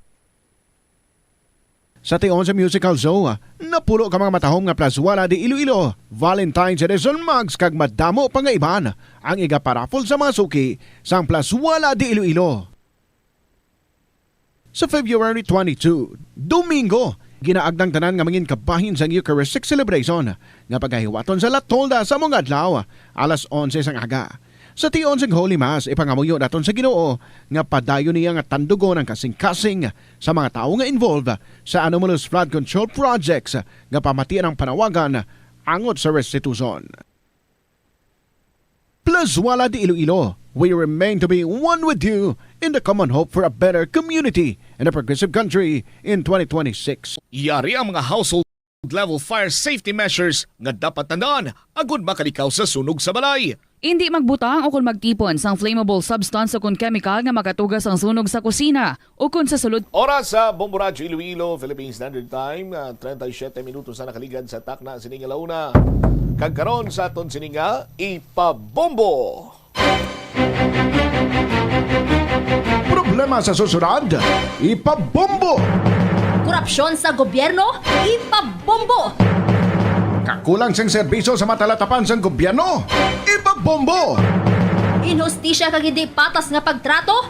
Sa tion sa musical show, napulo ka mga matahom nga Plazuela de Iloilo Valentine's Edition mugs kag madamo pa nga iban ang igaparaffle sa mga suki sang Plazuela de Iloilo. Sa February twenty-two, Domingo, ginaagda ang tanan nga mangin kabahin sang Eucharistic celebration nga pagahiwaton sa La Tolda sa amo nga adlaw, alas onse sang aga. Sa tion sang Holy Mass, ipangamuyo naton sa Ginoo nga padayon niya nga tandugon ang kasing-kasing sa mga tawo nga involved sa anomalous flood control projects nga pamatian ang panawagan angot sa restitution. Plazuela de Iloilo, we remain to be one with you in the common hope for a better community and a progressive country in twenty twenty-six. Yari ang mga household level fire safety measures nga dapat tandaan agud makalikaw sa sunog sa balay. Indi magbutang o kon magtipon sang flammable substance o kon chemical nga makatuga sang sunog sa kusina o kon sa sulod. Oras sa Bombo Radyo Iloilo, Philippine Standard Time, ah, treinta y siete minutos na nakaligad sa takna sini nga launa. Kag karon sa aton sini nga ipabombo. Problema Sa susunod, ipabombo. Korupsyon sa gobyerno, ipabombo. Kakulang sang serbisyo sa matalatapan sang gobyerno, ipabombo. Inhustisya kag hindi patas nga pagtrato,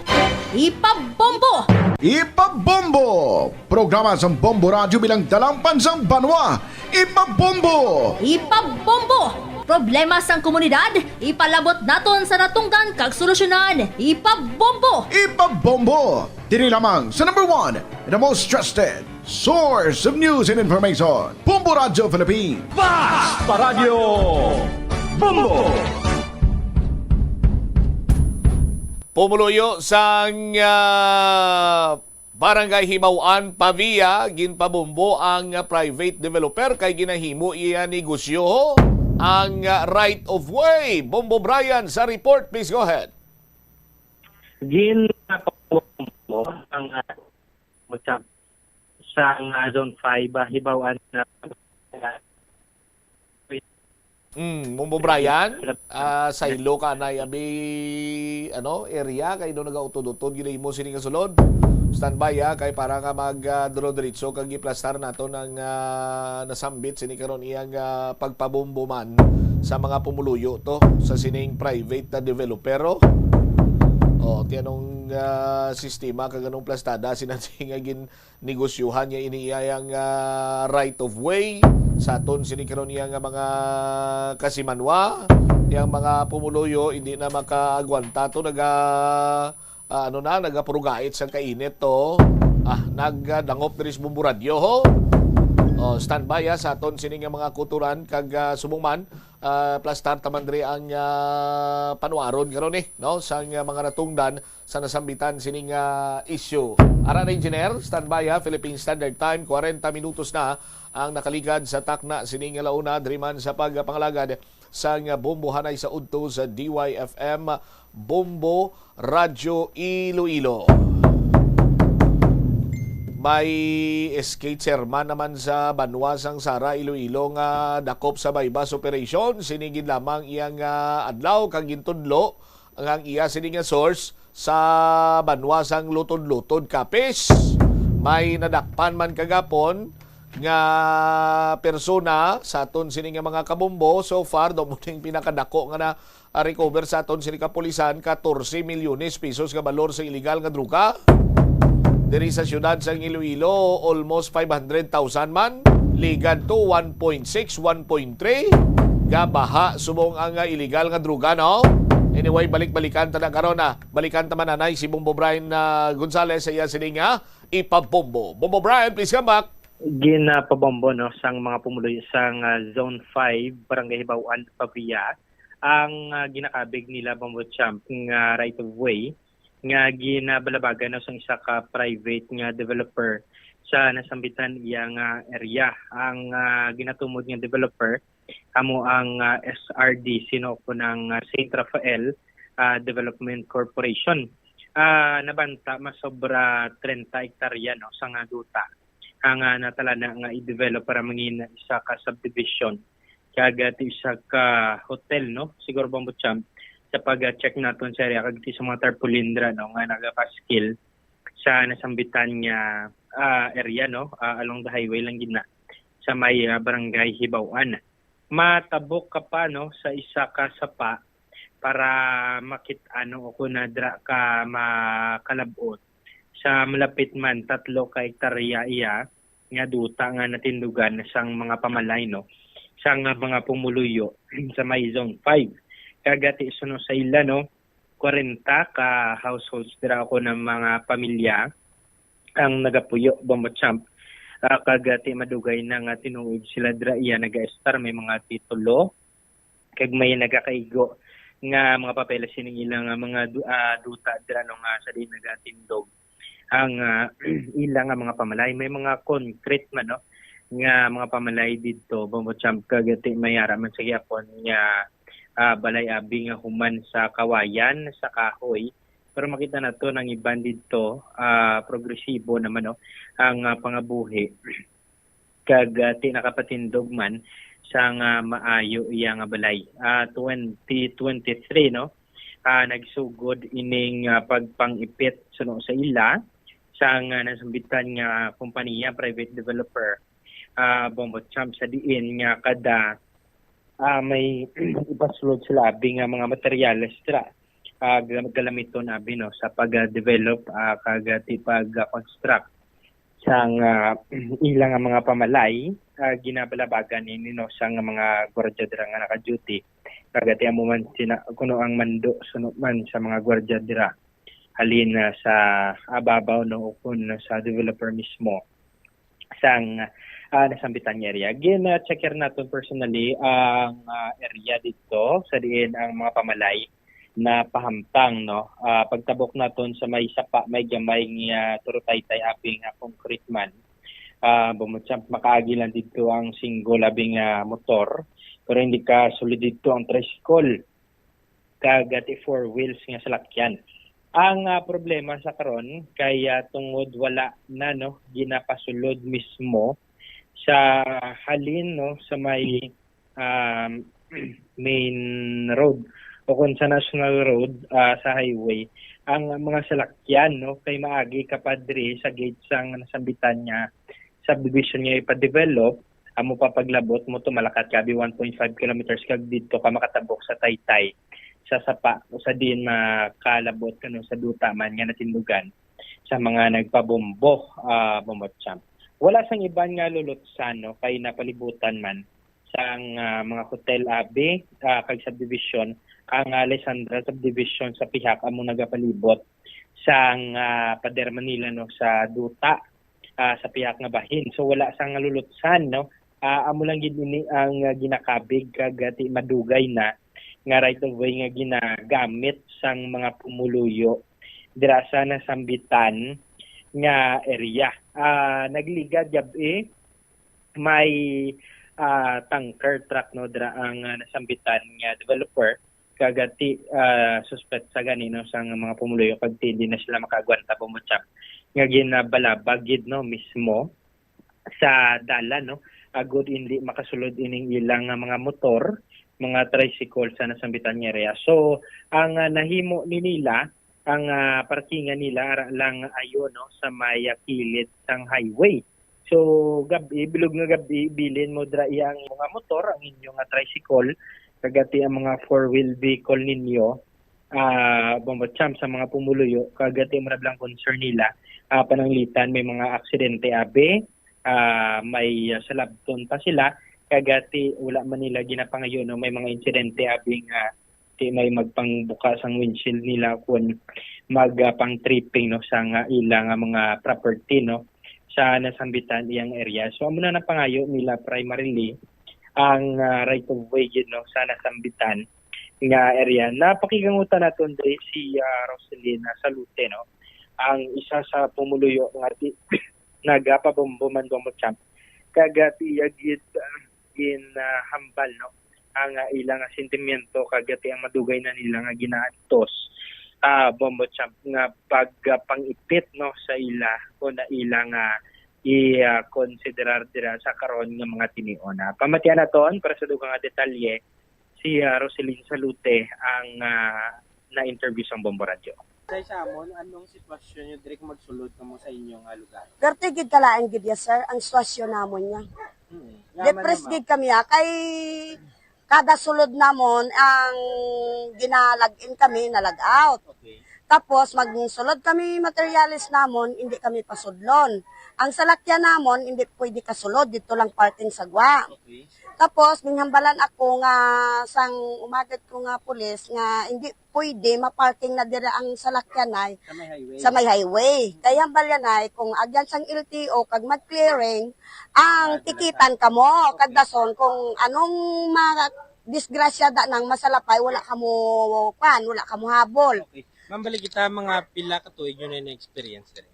ipabombo. Ipabombo. Programa sang Bombo Radyo bilang dalangpan sang banwa, ipabombo. Ipabombo. Problema sang komunidad, ipalabot naton sa natungdan kag solusyonan. Ipabombo. Ipabombo. Diri lamang sa number one, the most trusted source of news and information, Bombo Radyo Philippines. Basta Radyo Bombo. Pumuluyo sang, ah, Barangay Hibaw-an, Pavia, ginpabombo ang, ah, private developer kay ginahimo iya negosyo ang, ah, right of way. Bombo Brian sa report, please go ahead. Ginpabombo ang, ah, sa, sa, ah, Zone five, ah, Hibaw-an na. Mm, Bombo Brian, ah, saylo ka na abi, ano, area kay do nagautod-utod gid mo sini nga sulod. Standby, ah, kay para nga mag, ah, duro-diretso kag iplastar nato ang, ah, nasambit sini karon iyang, ah, pagpabombo man sa mga pumuluyo to sa sining private na developer. Oh, ti anong, ah, sistema kag anong plastada sina nga gin negosyohan niya ini iyang, ah, right of way sa aton sini karon iya nga mga kasimanwa, iyang mga pumuluyo hindi na makaagwanta to, naga, ah, ano na, nagapurugait sa kainit to. Ah, nagdangop diri sa Bombo Radyo, ho. Oh, standby, ha, sa aton sini nga mga kuturan kag, ah, subong man, ah, plastar taman diri ang, ah, panuaron karon, eh, no, sa nga mga natungdan sa nasambitan sining, ah, isyu. Aran, engineer, standby, ha. Philippine Standard Time, kwarenta minutos na ang nakaligad sa takna sining launa, diri man sa pagpangalagad sang bombohanay sa udto sa D Y F M, Bombo Radyo Iloilo. May S K chairman naman sa banwa sang Sara, Iloilo nga dakop sa buy-bust operation. Sini gid lamang iyang, ah, adlaw kag gintudlo nga ang iya sini nga source sa banwa sang Lutod-Lutod, Capiz. May nadakpan man kagapon nga persona sa aton sini nga mga kabombo. So far, daw mo ning pinakadako nga na, ah, recover sa aton sini kapulisan, katorse milyones pesos nga balor sa iligal nga droga. Diri sa siyudad sang Iloilo, almost five hundred thousand man, ligad to one point six, one point three, nga baha subong ang, ah, iligal nga droga, no? Anyway, balik-balikan ta na karon, ah. Balikan ta man anay si Bombo Brian, ah, Gonzales sa iya sini nga ipabombo. Bombo Brian, please come back. Ginapabombo, no, sang mga pumuluyo sang, ah, Zone five, Barangay Hibaw-an, Pavia, ang, ah, ginakabig nila, Bombo Champ, nga right of way nga ginabalabagan, no, sang isa ka private nga developer sa nasambitan iya nga area. Ang, ah, ginatumod nga developer amo ang, ah, S R D C, no, kun ang, ah, Saint Rafael, ah, Development Corporation. Ah, nabanta masobra trenta hektarya, no, sa nga duta ang, ah, natalana nga i-develop para mangin isa ka subdivision kag, ah, ti isa ka hotel, no, siguro, Bombo Champ, sa pag-check naton sa area kag ti sa mga tarpaulin dira, no, nga nagapaskil sa nasambitan nga, ah, area, no, ah, along the highway lang gid na sa may, ah, barangay Hibaw-an. Matabok ka pa, no, sa isa ka sapa para makit-an, no, o kun dira ka makalab-ot sa malapit man tatlo ka hektarya iya nga duta nga natindugan sang mga pamalay, no, sang mga pumuluyo sa may Zone five. Kag ti suno sa ila, no, kwarenta ka households dira o kun mga pamilya ang nagapuyo, Bombo Champ. Ah, kag ti madugay na nga tinuod sila dira iya nagaestar, may mga titulo kag may nagakaigo nga mga papeles sining ilang, ah, mga du-, ah, duta dira, no, nga sa diin nagatindog ang, ah, ila nga mga pamalay. May mga concrete man, no, nga mga pamalay didto, Bombo Champ, kag ti may ara man sa gihapon nga, ah, balay abi nga human sa kawayan, sa kahoy. Pero makita nato nang iban didto, ah, progresibo naman, no, ang, ah, pangabuhi. Kag, ah, ti nakapatindog man sang, ah, maayo iya nga balay. Ah, twenty twenty-three, no? ah, nagsugod ining, ah, pagpang-ipit suno sa ila sang, ah, nasambitan nga kompanya, private developer, ah, Bombo Champ, sa diin nga kada, ah, may ipasulod sila abi nga mga materyales dira, ah, gam-, galamiton abi, no, sa pag-develop, ah, kag, ah, ti pag-construct sang, ah, ila nga mga pamalay, ah, ginabalabagan ini, no, sang mga gwardiya dira nga naka-duty. Kag ati amo man sina, kuno ang mando suno man sa mga gwardiya dira, halin na sa ababaw, no, o kun sa developer mismo sang, ah, nasambitan nga area. Gin-checker naton personally ang, ah, area dito sa diin ang mga pamalay na pahamtang, no. Ah, pagtabok naton sa may sapa, may gamay nga turutaytay abi nga concrete man. Ah, bumutsa, makaagi lang dito ang single abi nga motor, pero hindi ka sulod dito ang tricycle kag ati four wheels nga salakyan. Ang, ah, problema sa karon kay, ah, tungod wala na, no, ginapasulod mismo sa halin, no, sa may, um, main road o kung sa national road, ah, sa highway, ang mga salakyan, no, kay maagi ka pa diri sa gate sang nasambitan nga subdivision nga ipa-develop, amo pa paglabot mo to malakat ka abi one point five kilometers kag dito ka makatabok sa Taytay, sa sapa, sa diin makalabot kano sa duta man nga natindugan sa mga nagpabombo, ah, Bombo Champ. Wala sang iban nga lulutsan, no, kay napalibutan man sang, ah, mga hotel abi, ah, kag subdivision, ang Alessandra subdivision sa pihak amo nagapalibot sang, ah, pader Manila, no, sa duta, ah, sa pihak nga bahin. So wala sang lulutsan, no. Ah, amo lang gid ini ang, ah, ginakabig kag, ah, ti madugay na nga right of way nga ginagamit sang mga pumuluyo dira sa nasambitan nga area. Ah, nagligad gab-i may, ah, tanker truck, no, dira ang, ah, nasambitan nga developer, kag ti, ah, suspect sa gani, no, sang mga pumuluyo kag ti hindi na sila makaagwanta, Bombo Champ, nga ginabalabag gid, no, mismo sa dalan, no, agud hindi makasulod ining ilang nga mga motor, mga tricycle sa nasambitan nga area. So ang, ah, nahimo ni nila, ang, ah, parkingan nila ara lang ayo, no, sa may, ah, kilid sang highway. So gab-i, bilog nga gab-i, bilin mo dira iya ang mga motor, ang inyo nga tricycle, kag ati ang mga four-wheel vehicle ninyo, ah, Bombo Champ, sa mga pumuluyo, kag ati mo na lang concern nila, ah, pananglitan may mga aksidente abi, ah, may, ah, salabton pa sila, kag ati wala man nila ginapangayo, no, may mga insidente abi nga ti may magpangbuka sang windshield nila kun mag, ah, pang-tripping, no, sa nga ila nga mga property, no, sa nasambitan iyang area. So amo na napangayo nila primarily ang, ah, right of way gid, no, sa nasambitan nga area. Napakigangutan naton diri si, ah, Roselina Salute, no, ang isa sa pumuluyo nga ti nagapabombo man, Bombo Champ, kag, ah, ti iya gid, ah, ginahambal, no, ang, ah, ila nga sentimiento kag ati ang madugay na nila nga ginaantos, ah, Bombo Champ, nga pagpangipit, no, sa ila o na ila nga i-, ah, konsiderar dira sa karon nga mga tinion. Ah, pamatian naton para sa dugang nga detalye si, ah, Roselyn Salute ang, ah, na-interview sang Bombo Radyo. Tay, sa amon, anong sitwasyon nyo diri kung magsulod kamo sa inyo nga lugar? Perti gid kalain gid ya, sir, ang sitwasyon namon niya. Mm. Depressed gid kami, ah, kay kada sulod namon ang ginalag-in kami, nalag-out. Okay. Tapos magsulod kami materyales namon, hindi kami pasudlon. Ang salakyan namon hindi pwede kasulod, dito lang parking sa gwa. Okay. Tapos minghambalan ako nga sang umagad ko nga pulis nga hindi pwede maparking na dira ang salakyan ay Sa may highway. sa may highway. Kaya hambalyan ay kung agyan sang L T O kag mag-clearing, ang Wala tikitan kamo, kag Okay. dason kung anong ma-, disgrasya da nang masalapay, wala kamo kwan, wala kamo habol. Okay. Ma'am, balik kita, mga pila ka tuig nyo na na-experience diri?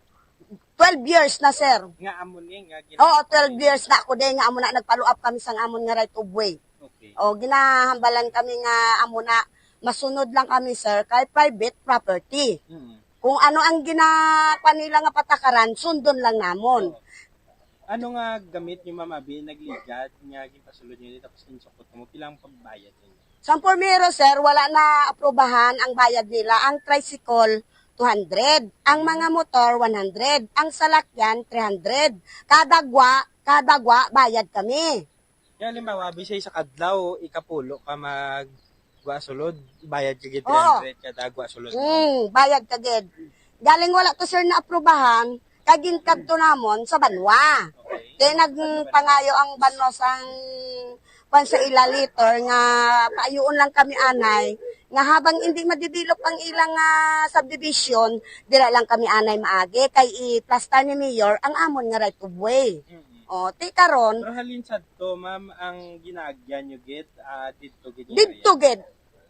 Twelve years na, sir. Nga amo ni, nga gina- Oo, twelve years na ako din, nga amo na nagpa-follow up kami sang amon nga right of way. Okay. O, ginahambalan kami nga amo na masunod lang kami, sir, kay private property. Mm. Kung ano ang gina-, pa nila nga patakaran, sundon lang namon. Oo. Ano nga gamit nyo, ma'am, abi, nagligad nga ginpasulod nyo, tapos ginsukot mo, pila ang pagbayad ninyo? Sa primero, sir, wala na aprubahan ang bayad nila. Ang tricycle, two hundred. Ang mga motor, one hundred. Ang salakyan, three hundred. Kada gwa, kada gwa, bayad kami. Kaya halimbawa, bisay sa kadlaw, ikapulo ka mag gwa sulod, bayad ka gid Oo. three hundred kada gwa sulod mo? Mm, bayad ka gid. Galing wala to, sir, na aprubahan, kay ginkadto namon sa banwa. Okay. Kay nagpangayo ang banwa sang kwan sa ila letter nga paayuon lang kami anay nga habang hindi ma-develop ang ilang, ah, subdivision, dira lang kami anay maagi kay i-plaster ni Mayor ang amon nga right of way. Mm. O, ti karon. Pero halin sadto, ma'am, ang ginaagyan nyo gid, ah, didto gid nga Didto area? Gid.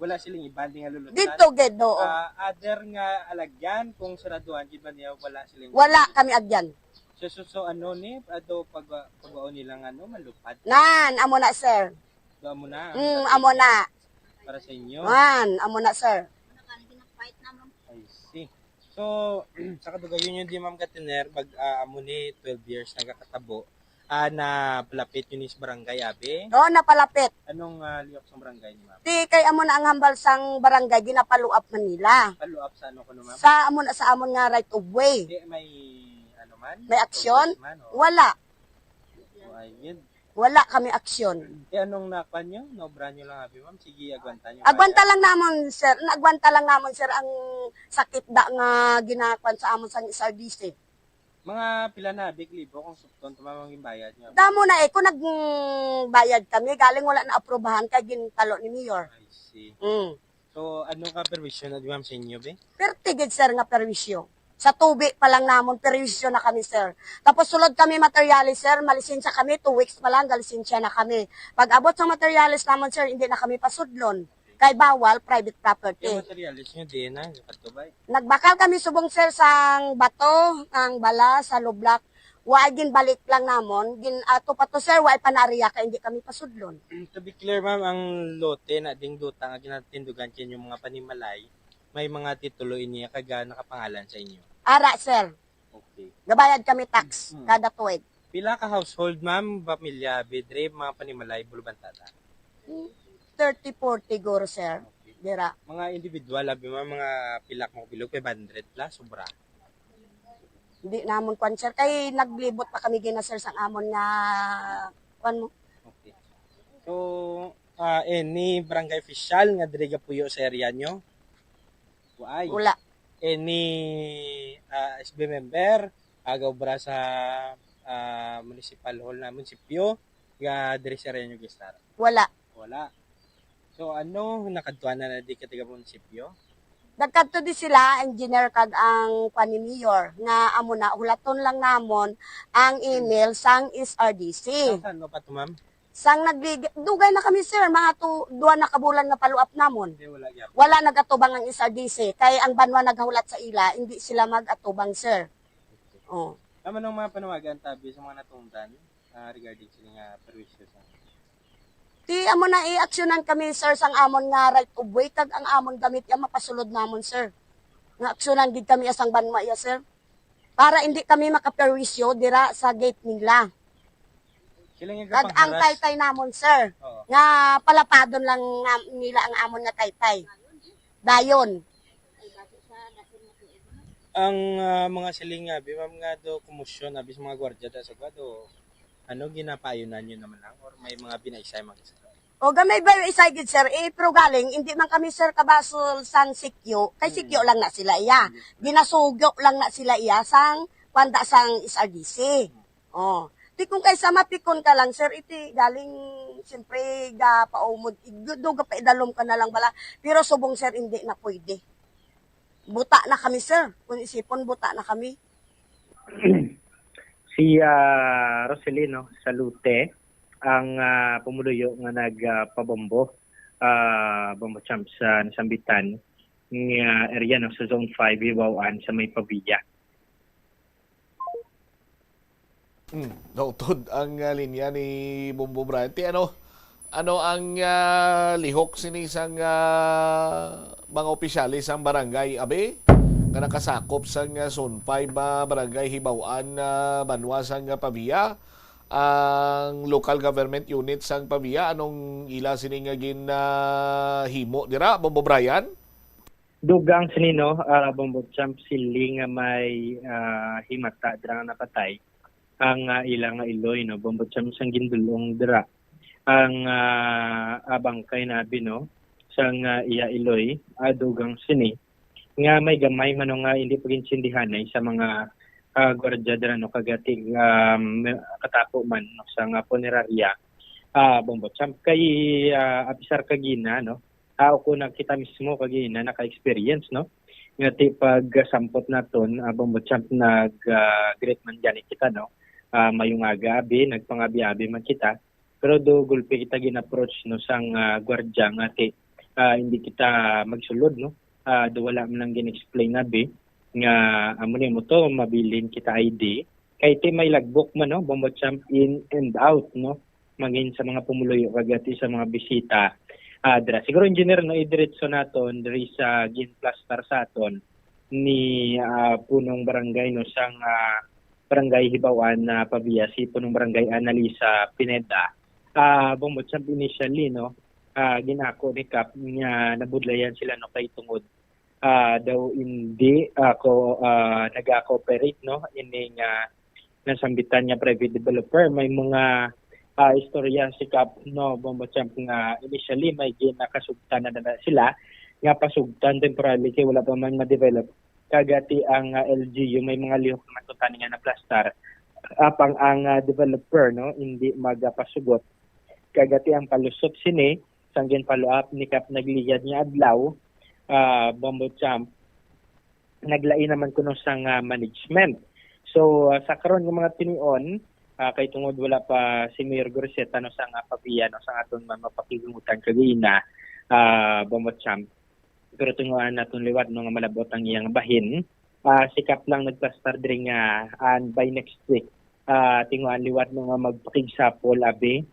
Wala siling iban di nga lulutan? Didto gid, oo. Ah, other nga alagyan, kung saraduhan gid ba niya, wala siling Wala kami agyan. So, so, so, ano ni, ato pag, pagwaon nilang ano, malupad? Nan, amo na, sir. So, amo na, ang Mm, dating amo na. Para sa inyo? Man, amo na, sir. I see. So, sa kadugayon yun di, Ma'am Gatiner, mag, ah, amo ni twelve years nagakatabo. Ah, napalapit yun sa barangay, abi? Oo, napalapit. Anong, ah, lihok sa barangay ni Ma'am? Ti, kay amo na ang hambal sang barangay, ginapaluap man nila. Follow up sa ano ko, no, Ma'am? Sa amo na, sa amon nga right of way. Di, may, ano man? May aksyon? Progress man, o? Wala. O, ayun. Wala kami aksyon. Eh, anong nakuha nyo? Naobra nyo lang, abi, ma'am? Sige, agwanta nyo. Agwanta lang namon, sir. Naagwanta lang namon, sir, ang sakit da nga ginakuan sa amon sang S R D C. Mga pila na, abi, ka libo kung sukton to, ma'am, ang bayad nyo? Damo na eh. Kung nagbayad kami, galing wala na aprubahan kay gintalo ni Mayor. I see. Mm. So, ano ka perwisyo na di, ma'am, sa inyo, be? Perti gid, sir, nga perwisyo. Sa tubi pa lang namon, perwisyo na kami, sir. Tapos sulod kami Materiales, sir, malisensya kami, two weeks pa lang, galisensya na kami. Pag abot sa Materiales namon, sir, hindi na kami pasudlon. Kay bawal, private property. Yung Materiales nyo, di na, yung katubay. Nagbakal kami subong, sir, sang bato, ang bala, sa lublak. Wa ay ginbalik lang namon, gin ato pa to, sir, wa ay panaariya kay hindi kami pasudlon. To be clear, ma'am, ang lote na ding duta nga ginatindugan kay inyong mga panimalay, may mga titulo ini kag, ah, nakapangalan sa inyo? Ara, sir. Okay. Gabayad kami tax Mm. kada tuig. Pila ka household, ma'am, pamilya, bidre, mga panimalay, Bulubantada? Thirty, forty guro, sir. Okay. Dira. Mga individual, abi, ma'am, mga pila ka bilog, five hundred plus, sobra. Hindi namon kwan, sir. Kay naglibot pa kami gina, sir, sang amon nga kwan mo. Okay. So, ah, any barangay official nga diri gapuyo sa area nyo? Wala. Any, ah, S B member, ah, gaobra sa, ah, municipal hall na munisipyo, nga diri sa area nyo gistar? Wala. Wala. So, ano, nakadtuan na na di ka taga munisipyo? Nagkadto di sila, engineer kag ang kwan ni mayor, nga amo na, hulaton lang namon ang email sang S R D C. Sang saan mo pa to, ma'am? Sang naglig-, dugay na kami, sir, mga tu-, duha na ka bulan nga follow-up namon. Hindi, wala gyapon. Wala nagatubang ang S R D C, kay ang banwa naghulat sa ila, hindi sila mag-atubang, sir. Oh. Ano nang mga panawagan tabi sa mga natungdan, ah, regarding sila nga perwisyo sa Ti amo na i-aksyonan kami, sir, sang amon nga right of way, kag ang amon gamit iya mapasulod namon, sir. Nga aksyonan gid kami iya sang banwa iya, sir. Para indi kami makaperwisyo dira sa gate nila. Sila nga Kag ang kapangharas. Taytay namon, sir, Oo. nga palapadon lang nga nila ang amon nga taytay. Dayon. Ang, ah, mga siling nga, bi, ma'am, nga do kumusyon, abi, sa mga gwardiya da sa gwa, do, ano, ginapaayunan nyo naman lang, or may mga binaisay mga sa O gamay ba yung isay gid, sir? Eh, pero galing, hindi man kami, sir, kabasol sang sikyo. Kay Mm. sikyo lang na sila iya. Yes, ma'am. Ginasugyo lang na sila iya sang kwanda sang S R D C. Oh. Ti kung kaysa mapikon ka lang, sir, iti galing, siyempre, ga paumod, igdo, ga paidalom ka na lang bala. Pero subong, sir, hindi na pwede. Buta na kami, sir. Kung isipon, buta na kami. Si, ah, Roselino Salute, ang, ah, pumuluyo nga nag, ah, pabombo, ah, bombo champ sa nasambitan nga area, no, sa Zone five, Hibaw-an, sa may Pavia. Hmm, nautod ang, ah, linya ni Bombo Brian. Ti ano, ano ang, ah, lihok sini sang, ah, mga opisyales sang barangay, abi? Nga nakasakop sang, ah, Zone five, ah, barangay Hibaw-an, ah, banwa sang, ah, Pavia. ang local government unit sang Pavia? Anong ila sini nga ginahimo dira, Bombo Brian? Dugang sini, no, ah, Bombo Champ, siling nga may, ah, himata dira nga napatay ang, ah, ila nga iloy, no, Bombo Champ, sang gindulong dira ang, ah, ah, bangkay nabi, no, sang, ah, iya iloy, ah, dugang sini nga may gamay man, no, nga hindi pagintindihanay sa mga, ah, gwardiya dira, no, kagati, um, katapo man, no, sa nga punerarya, ah, Bombo Champ, kay, ah, apisar kagina, no, ah, ako na kita mismo kagina naka-experience, no, nga ti pagsampot naton, ah, Bombo Champ, nag, ah, greet man gani kita, no, ah, mayong aga abi, nagpangabi-abi man kita, pero do gulpi kita gin-approach, no, sang, ah, gwardiya nga ti, ah, hindi kita magsulod, no, ah, do wala man lang gin-explain abi nga amo ni mo to, mabilin kita I D, kay ti may logbook man, no, Bombo Champ, in and out, no, mangin sa mga pumuluyo kagati sa mga bisita, ah, dira. Siguro, Engineer, no, idiretso naton diri sa ginplastar sa aton ni, ah, punong barangay, no, sang, ah, barangay Hibaw-an na Pavia, si punong barangay Annalisa Pineda. Ah, Bombo Champ, initially, no, ah, ginako ni Kap nga nabudlayan sila, no, kay tungod, ah, daw hindi ako, ah, naga-cooperate, no, ining, ah, nasambitan nga private developer. May mga, ah, istorya si Kap, no, Bombo Champ, nga initially may ginakasugtan na, na sila nga pasugtan temporarily kay wala pa man ma-develop. Kagati ang, ah, L G U may mga lihok naman to tani nga naplastar. Apang ang, ah, developer, no, hindi magapasugot. Kagati ang palusot sini sang gin-follow up ni Kap nagligad nga adlaw, ah, Bombo Champ, naglain naman kuno sang, ah, management. So, ah, sa karon nga mga tinion, ah, kay tungod wala pa si Mayor Goroseta, no, sang, ah, Pavia, no, sang aton ma-, mapakigumutan kagina, ah, Bombo Champ, pero tunguan naton liwat, no, nga malabot ang iyang bahin. Ah, si Kap lang nagplastar diri nga, ah, by next week, ah, tunguan liwat, no, nga magpakigsapol abi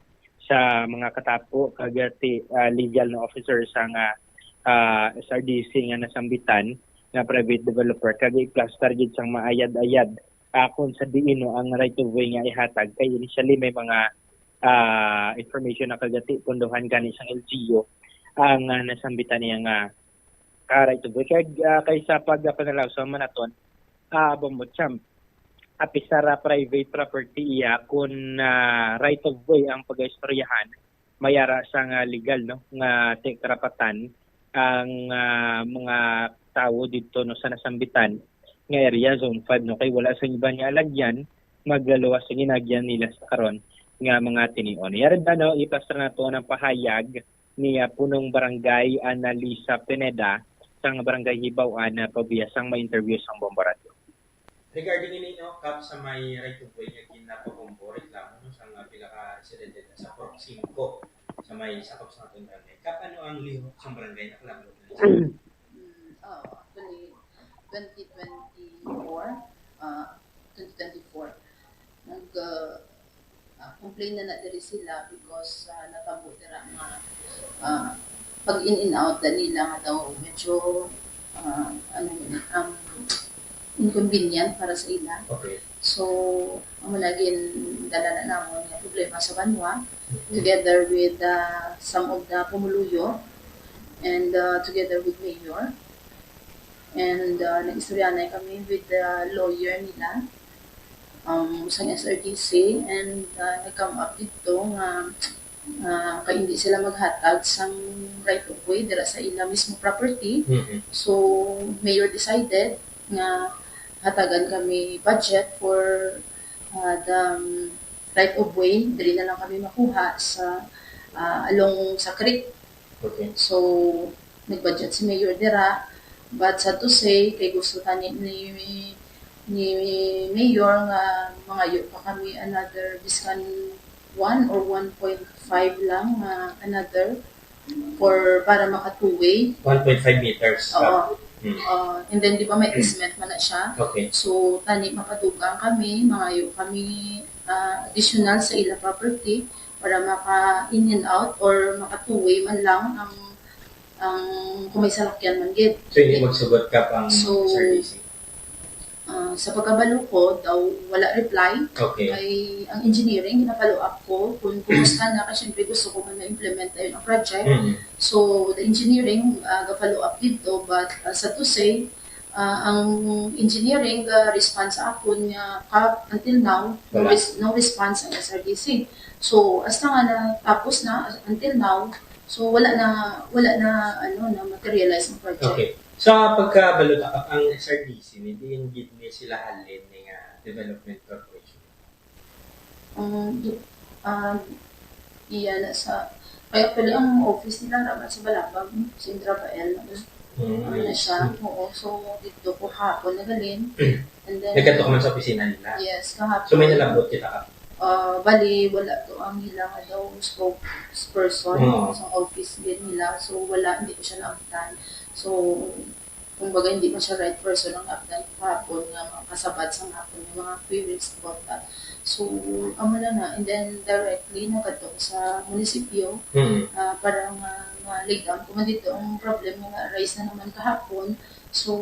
sa mga katapo kag ti, ah, legal na officer sa nga, ah, S R D C nga nasambitan nga private developer kag i-plastar gid sang maayad-ayad, ah, kung sa diin, no, ang right of way nga ihatag, kay initially may mga, ah, information na kagati pundohan gani sang L G U ang, ah, nasambitan niya nga, ah, right of way. Kay, ah, kaysa pag, ah, panalawsa man naton, ah, Bombo Champ, apisar, ah, private property iya, kun, ah, right of way ang pag-istoryahan, may ara sang, ah, legal, no, nga ti karapatan ang, ah, mga tawo didto, no, sa nasambitan nga area, Zone five, no, kay wala sang iban nga alagyan maglaluwas sa ginagyan nila sa karon nga mga tinion. Yari na, no, ipasra nato ang pahayag ni, ah, Punong Barangay Annalisa Pineda sang Barangay Hibaw-an na Pavia sang ma-interview sang Bombo Radyo. Regarding ini, no, Kap, sa may right of way nga ginapabombo, reklamo, no, sa nga pila ka residente sa Purok Cinco, sa may sakop sa aton barangay. Kap, ano ang lihok sa barangay na kalabot na isa? Mm, oh, actually, twenty twenty-four, ah, twenty twenty-four, nag, ah, ah, complain na na diri sila because, ah, natabo dira nga, ah, pag in and out na nila nga daw medyo, ah, ano, um, inconvenient para sa ila. Okay. So, amo na gindala na namon nga problema sa banwa, mhm, together with, ah, some of the pumuluyo and, ah, together with mayor. And, ah, nag-istoryanay kami with the lawyer nila, um, sang S R D C, and, ah, nag-come up didto nga, ah, kay hindi sila maghatag sang right of way dira sa ila mismo property. Mm-hmm. So, mayor decided nga hatagan kami budget for, ah, the, um, right of way. Diri na lang kami makuha sa, ah, along sa creek. Okay. So, nag-budget si Mayor dira. But sad to say, kay gusto tani ni, ni Mayor nga mangayo pa kami another biskan one or one point five lang nga another for, para maka two-way. One point five meters. Oo. Hmm. Uh, and then, di ba, may easement man na siya? Okay. So, tani mapadugang kami, mangayo kami, ah, additional sa ila property para maka in and out or maka two-way man lang ang, ang kung may salakyan man gid. So, hindi magsugot ka pang, so, servicing? Ah, Sa pagkabalo ko, daw wala reply. Okay. Kay ang engineering, gina-follow up ko kung kumusta na, kasi syempre gusto ko man na-implement na yun ang project. Mm. So, the engineering, uh, ga-follow up dito, but uh, sad to say, uh, ang engineering ga-response sa akon nga ka, until now, no, Wala. res- no response ang S R D C. So, hasta nga na tapos na until now, so wala na wala na ano na materialize ang project. Okay. Sa pagkabalo ta, ang S R D C, ni diin gid ni sila halin ni nga development corporation? Ang, ah, iya na sa, kaya pala ang office nila naman sa Balabag, sa Indrabael. Ano na siya? Oo. So, dito ko hapon nagalin. And then, Nagkadto ka man sa opisina nila? Yes, kahapon. So may nalabot kita ka? Ah, bali, wala to ang ila nga daw spokesperson Oo. sa office din nila. So, wala, hindi ko siya naabtan. So, kumbaga, hindi man siya right person ang naabtan ko kahapon nga makasabad sa akon nga mga queries about that. So, amo na na. And then, directly, nagadto ko sa munisipyo Hmm. ah, para nga ma-lay down ko man dito ang problem nga na-arise na naman kahapon. So,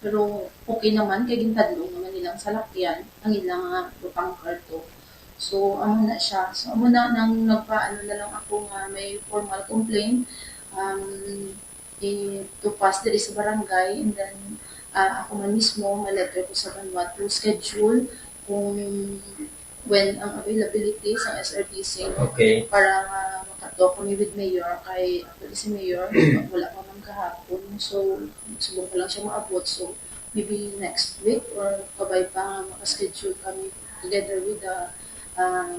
pero okay naman kay gintadlong naman nilang salakyan ang ilang ah, butang karto. So, amo na siya. So, amo na nang nagpaano na lang ako nga may formal complaint um, i- to pass diri sa barangay, and then ah, ako man mismo ma-letter ko sa Vanuatu schedule kung when ang availability sa S R D C Okay. para nga makatalk kami with mayor, kay actually si mayor wala pa man kahapon, so subong ko lang siya maabot, so maybe next week or kabay pa nga maka-schedule kami together with the ah,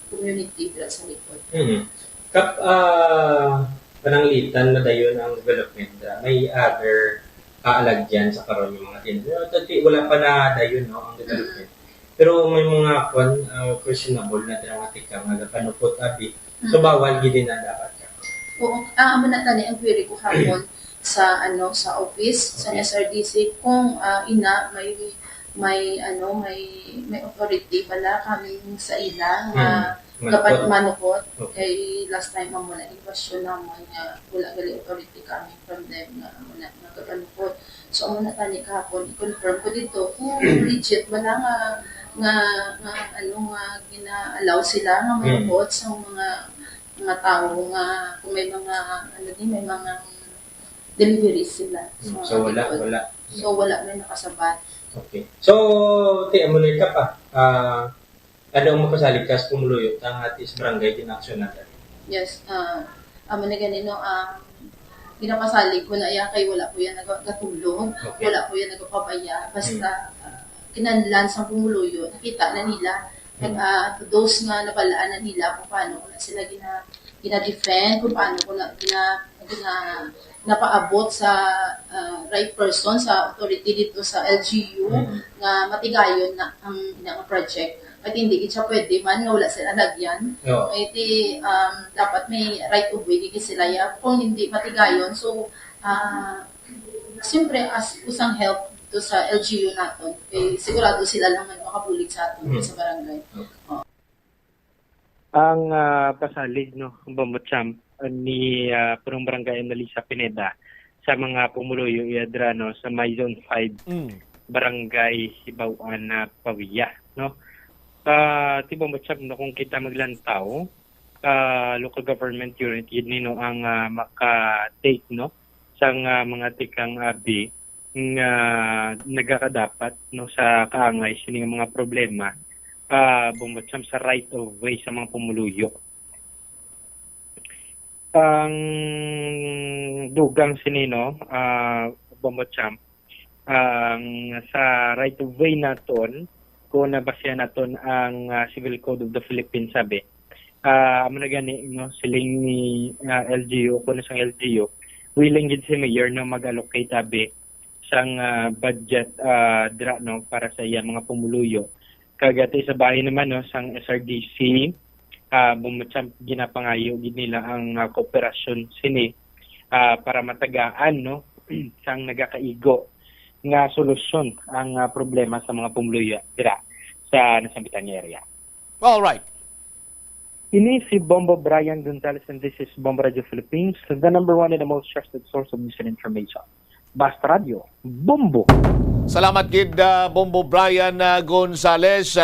community dira sa likod. Hmm. Kap, ah, pananglitan na dayon ang development, ah, may other kaalagyan sa karon yung mga tindahan. Pero tati, wala pa na dayon, no, ang development. Pero may mga kwan, ah, questionable na dramatic ka nga napanupot abi. So Mm. bawal gid na dapat ka. Oo, ah, amo na tani ang query ko hapon sa ano sa office sa Okay. S R D C kung ah, ina may may ano may may authority pala kami sa ila nga Hmm. dapat Manukot. manukot. Okay. Kay last time amo na yung question namon nga wala gali authority kami from them nga amo na nagapanukot. So amo na tani kahapon i-confirm ko dito kung legit ba na nga nga nga ano nga gina-allow sila nga manukot sa mga mga tao nga kung may mga ano din may mga deliveries sila. Hmm. So wala, likod. Wala. So wala may nakasabat. Okay. So, ti amo na ka pa. Ah, ano ang mapasalig ka sa pumuluyo ta nga ati sa barangay din aksyonan ta? Yes, ah amo na gani no ang ginapasalig ko na iya kay wala ko yan nagatulog, Okay. wala ko yan nagapabaya, basta ah, kinahanglan sa pumuluyo, nakita na nila, Hmm. ah, to those nga nabalaan na nila kung paano ko na sila gina, gina-defend, kung paano ko na gina, gina, napaabot sa ah, right person, sa authority dito sa L G U, Hmm. nga matigayon na ang ilang project. At hindi gid siya pwede man nga wala sila lagyan. Oo. Kay ti um, dapat may right of way gid sila ya kung hindi matigayon. So ah siyempre as usang help to sa L G U naton, eh, sigurado sila lang ang makabulig sa aton Hmm. sa barangay. Ang ah, pasalig no, ang Bambo Champ, ah, ni ah, Punong Barangay Annalisa Pineda sa mga pumuluyo iya dira no sa may Zone five Mm. Barangay Hibaw-an na Pavia, no. Ah, ti Bambo Champ, no, kung kita maglantaw, ah, local government unit gid ni no ang ah, maka-take no sang ah, mga tikang abi nga nagakadapat no sa kaangay sini nga mga problema, ah, Bambo Champ, sa right of way sa mga pumuluyo. Ang dugang sini no, ah, Bambo Champ, ang sa right of way naton, kung nabasihan naton ang ah, Civil Code of the Philippines, sabi, ah, amo na gani no, siling ni ah, L G U, kuno sang L G U, willing gid si Mayor no mag-allocate abi sang ah, budget ah, dira no para sa iya mga pumuluyo. Kag ati sa bahin naman no sang S R D C, ah, Bambo Champ, ginapangayo gid nila ang ah, kooperasyon sini ah, para matagaan no sang nagakaigo nga solusyon ang ah, problema sa mga pumuluyo dira sa nasambitan nga area. All right. Ini si Bombo Brian Gonzalez and this is Bombo Radio Philippines, the number one and the most trusted source of news and information. Basta Radyo, Bombo. Salamat gid, ah, Bombo Brian, ah, Gonzales.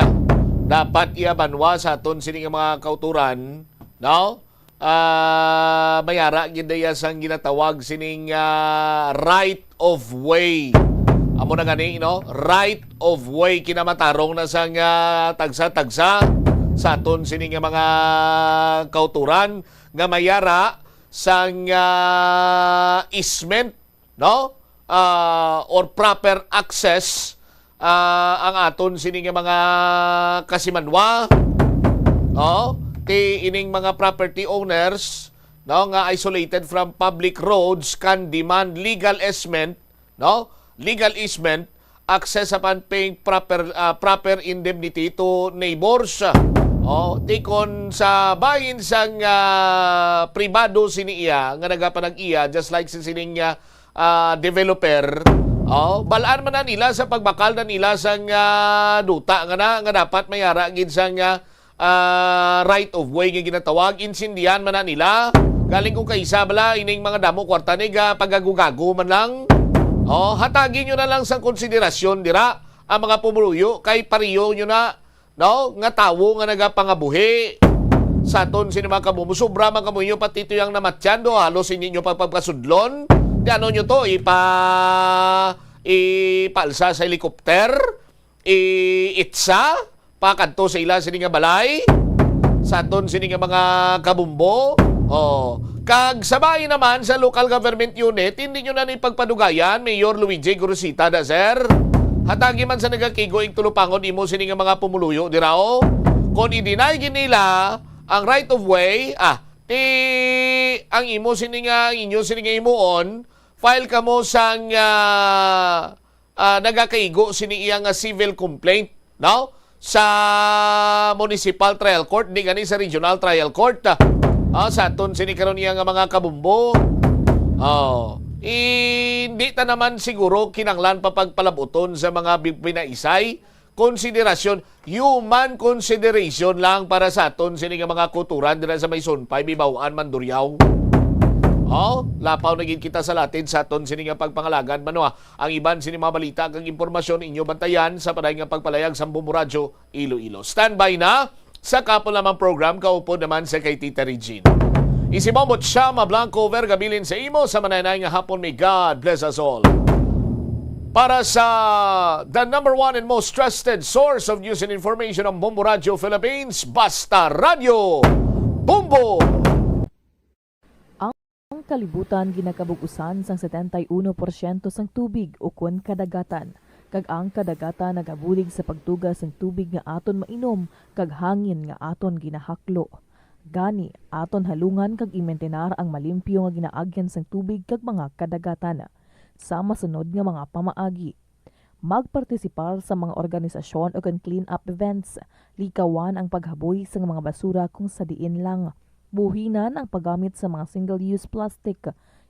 Dapat iya banwa sa aton sini nga mga kauturan, no? Ah, mayara gid iya sang ginatawag sining, ah, right of way. Amo na gani, no? Right of way, kinamatarong na sang, ah, tagsa-tagsa sa aton sini nga mga kauturan nga mayara sang, ah, easement, no? Ah, or proper access, ah, ang aton sini nga mga kasimanwa, oh, ti ining mga property owners, no, nga isolated from public roads can demand legal easement, no? Legal easement, access upon paying proper, ah, proper indemnity to neighbors. Oh, ti kon sa bahin sang, ah, pribado sini iya nga nagapanag-iya, just like si sining, ah, ah, developer, oh, bal-an man na nila sa pagbakal na nila sang, ah, duta nga na, nga dapat mayara gid sang, ah, ah, right of way nga ginatawag, insindihan man na nila. Galing kung kaisa bala ining mga damo kwarta ni ga pagagugago man lang. Oh, hatagi nyo na lang sang konsiderasyon dira ang mga pumuluyo kay pareho nyo na, no, nga tawo nga nagapangabuhi sa aton sini mga kabubo. Sobra man kamo inyo pati to yang namatyan do, halos hindi nyo pagpagkasudlon. Di ano nyo to, ipa-, ipaalsa sa helicopter? Iitsa? Pakadto sa ila sini nga balay? Sa aton sini nga mga kabumbo? Oh. Kag sa bahin naman sa local government unit, hindi nyo na ni pagpadugayan, Mayor Luigi Gorosita, da, sir. Hatagi man sa nagakigo ing tulupangon imo sini nga mga pumuluyo dira, oh. Kon i-deny gid nila ang right of way, ah, ti ang imo sini nga, ang inyo sini nga himuon, file kamo sang, ah, ah, nagakaigo sini iya nga civil complaint, no? Sa municipal trial court, di gani sa regional trial court, ah, ah, sa aton sini karon iya nga mga kabumbo. Oh, hindi ta naman siguro kinanglan pa pagpalabuton sa mga bi-, binaisay. Konsiderasyon, human consideration lang para sa aton sini nga mga kuturan dira sa may Sunpay, Bibaw-an, Mandurriao. Oh, lapaw na gid kita sa latid sa aton sini nga pagpangalagad, mano, ah. Ang iban sini mga balita kag impormasyon inyo bantayan sa paday nga pagpalayag sa Bombo Radyo Iloilo. Standby na sa kapo lamang program, kaupod naman sa kay Tita Regine. Isi Bombo Chama Blanco, Vergabilin sa imo sa mananay nga hapon. May God bless us all. Para sa the number one and most trusted source of news and information, ang Bombo Radyo Philippines, Basta Radyo Bombo! Ang kalibutan ginakabug-usan sang setenta y uno porsyento sang tubig ukon kadagatan, kag ang kadagatan nagabulig sa pagtuga sang tubig nga aton mainom kag hangin nga aton ginahaklo. Gani, aton halungan kag imintenar ang malimpyo nga ginaagyan sang tubig kag mga kadagatan. Sa masunod nga mga pamaagi, magpartisipar sa mga organisasyon ukon clean-up events. Likawan ang paghaboy sang mga basura kung sa diin lang. Buhinan ang paggamit sa mga single-use plastic.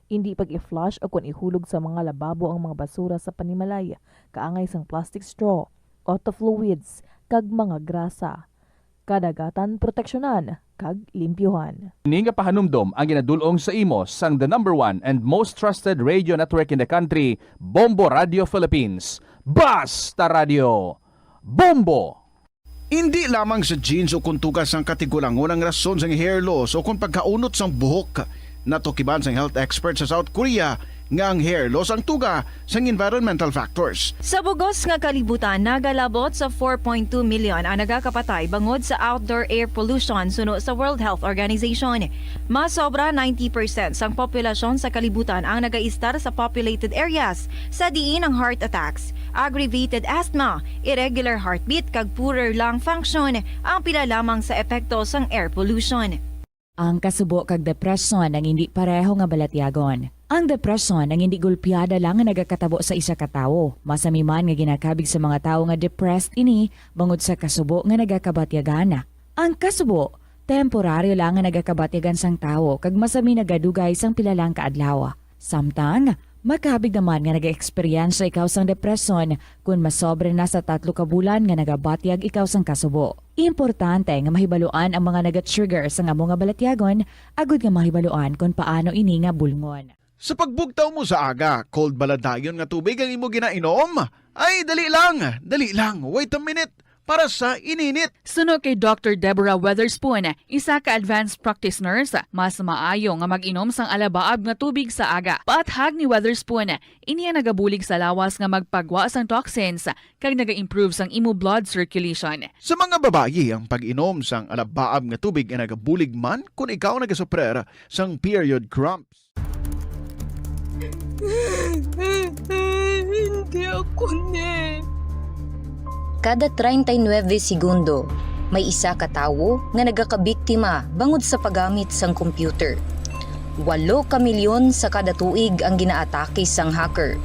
Indi pag-i-flush ukon ihulog sa mga lababo ang mga basura sa panimalay, kaangay sang plastic straw, auto fluids, kag mga grasa. Kadagatan proteksyonan kag limpyuhan. Ini nga pahanumdom ang ginadul-ong sa imo sang the number one and most trusted radio network in the country, Bombo Radio Philippines. Basta Radio Bombo! Indi lamang sa genes o kon tuga sang katigulangon ang rason sang hair loss o kon pagkaunot sang buhok. Natukiban sang health expert sa South Korea nga ang hair loss ang tuga sang environmental factors. Sa bugos nga kalibutan, nagalabot sa four point two million ang nagakapatay bangod sa outdoor air pollution, suno sa World Health Organization. Mas sobra ninety percent sang populasyon sa kalibutan ang nagaistar sa populated areas, sa diin ang heart attacks, aggravated asthma, irregular heartbeat, kag poorer lung function ang pila lamang sa epekto sang air pollution. Ang kasubo kag depresyon ang indi pareho nga balatyagon. Ang depresyon ang indi gulpiada lang nga nagakatabo sa isa ka tawo. Masami man nga ginakabig sa mga tawo nga depressed ini bangod sa kasubo nga nagakabatyagan. Ang kasubo, temporaryo lang nga nagakabatyagan sang tawo kag masami nagadugay sang pila lang ka adlaw. Samtang, makabig naman nga nag-eksperyensya ikaw sang depresyon kon masobra na sa tatlo ka bulan nga nagabatyag ikaw sang kasubo. Importante nga mahibaluan ang mga naga-trigger sang amo nga balatyagon agud nga mahibaluan kon paano ini nga bulngon. Sa pagbugtaw mo sa aga, cold bala dayon nga tubig ang imo ginainom? Ay, dali lang, dali lang, wait a minute, para sa ininit. Suno kay Doctor Deborah Weatherspoon, isa ka advanced practice nurse, mas maayo nga mag-inom sang alabaab nga tubig sa aga. Paathag ni Weatherspoon, ini ang nagabulig sa lawas nga magpagwa sang toxins kag naga-improve sang imo blood circulation. Sa mga babayi, ang pag-inom sang alabaab nga tubig ay nagabulig man kon ikaw nagasuprer sang period cramps. Hindi ako ni. Kada treinta y nueve segundo, may isa ka tawo nga nagakabiktima bangod sa paggamit sang computer. Walo ka milyon sa kada tuig ang ginaatake sang hacker.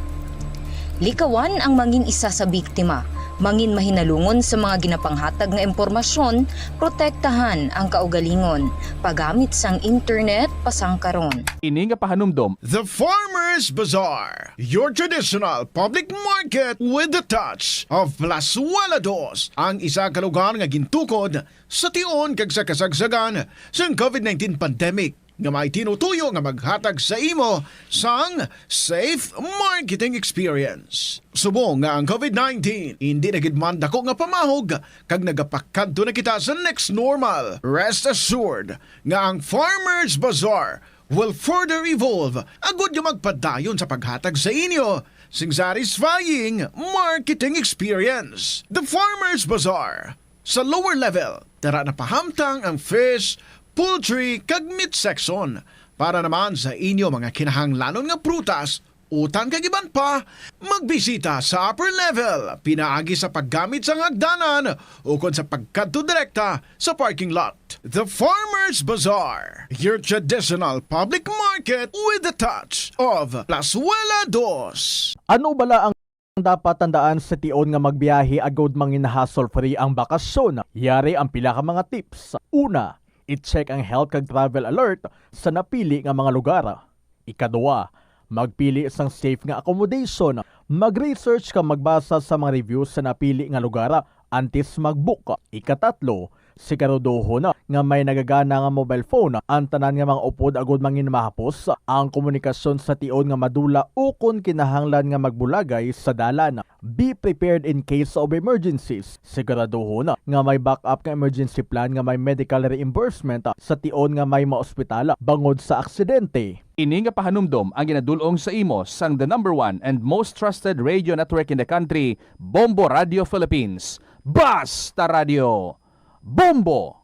Likawan ang mangin isa sa biktima, mangin mahinalungon sa mga ginapanghatag nga impormasyon, protektahan ang kaugalingon, paggamit sang internet pasangkaron. Ini nga pahanumdom. The Farmers Bazaar, your traditional public market with the touch of Plazuela Dos, ang isa ka lugar nga gintukod sa tion kag sa kasagsagan sang covid nineteen pandemic, nga may tinutuyo nga maghatag sa imo sang safe marketing experience. Subong nga ang covid nineteen hindi na gid man dako nga pamahog kag nagapakadto na kita sa next normal, rest assured nga ang Farmers Bazaar will further evolve agud nga magpadayon sa paghatag sa inyo sing satisfying marketing experience. The Farmers Bazaar, sa lower level, tara na pahamtang ang fish, poultry, kag meat section. Para naman sa inyo mga kinahanglanon nga prutas, utan kag iban pa, magbisita sa upper level, pinaagi sa paggamit sang hagdanan ukon sa pagkadto direkta sa parking lot. The Farmers Bazaar, your traditional public market with the touch of Plazuela Dos. Ano bala ang dapat tandaan sa tion nga magbiyahe agud mangin hassle-free ang bakasyon? Yari ang pila ka mga tips. Una, i-check ang health kag travel alert sa napili nga mga lugar. Ikaduha, magpili sang safe nga accommodation. Mag-research kag magbasa sa mga reviews sa napili nga lugar antes mag-book. Ikatatlo, siguraduhon nga may nagagana nga mobile phone ang tanan nga mga upod agud mangin mahapos ang komunikasyon sa tion nga madula ukon kinahanglan nga magbulagay sa dalan. Be prepared in case of emergencies. Siguraduhon nga may backup nga emergency plan nga may medical reimbursement sa tion nga may maospital bangod sa aksidente. Ini nga pahanumdom ang ginadul-ong sa imo sang the number one and most trusted radio network in the country, Bombo Radio Philippines. Basta Radio, Bombo!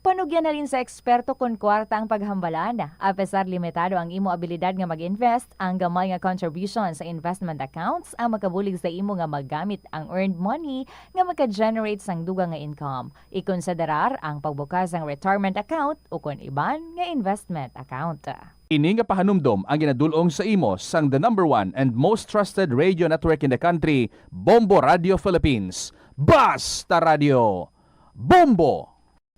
Panugyan halin sa eksperto kon kwarta ang paghambalan. Apesar limitado ang imo abilidad nga mag-invest, ang gamay nga contribution sa investment accounts ang makabulig sa imo nga magamit ang earned money nga maka-generate sang dugang nga income. Ikonsiderar ang pagbukas sang retirement account ukon iban nga investment account. Ini nga pahanumdom ang ginadul-ong sa imo sang the number one and most trusted radio network in the country, Bombo Radio Philippines. Basta Radio, Bombo!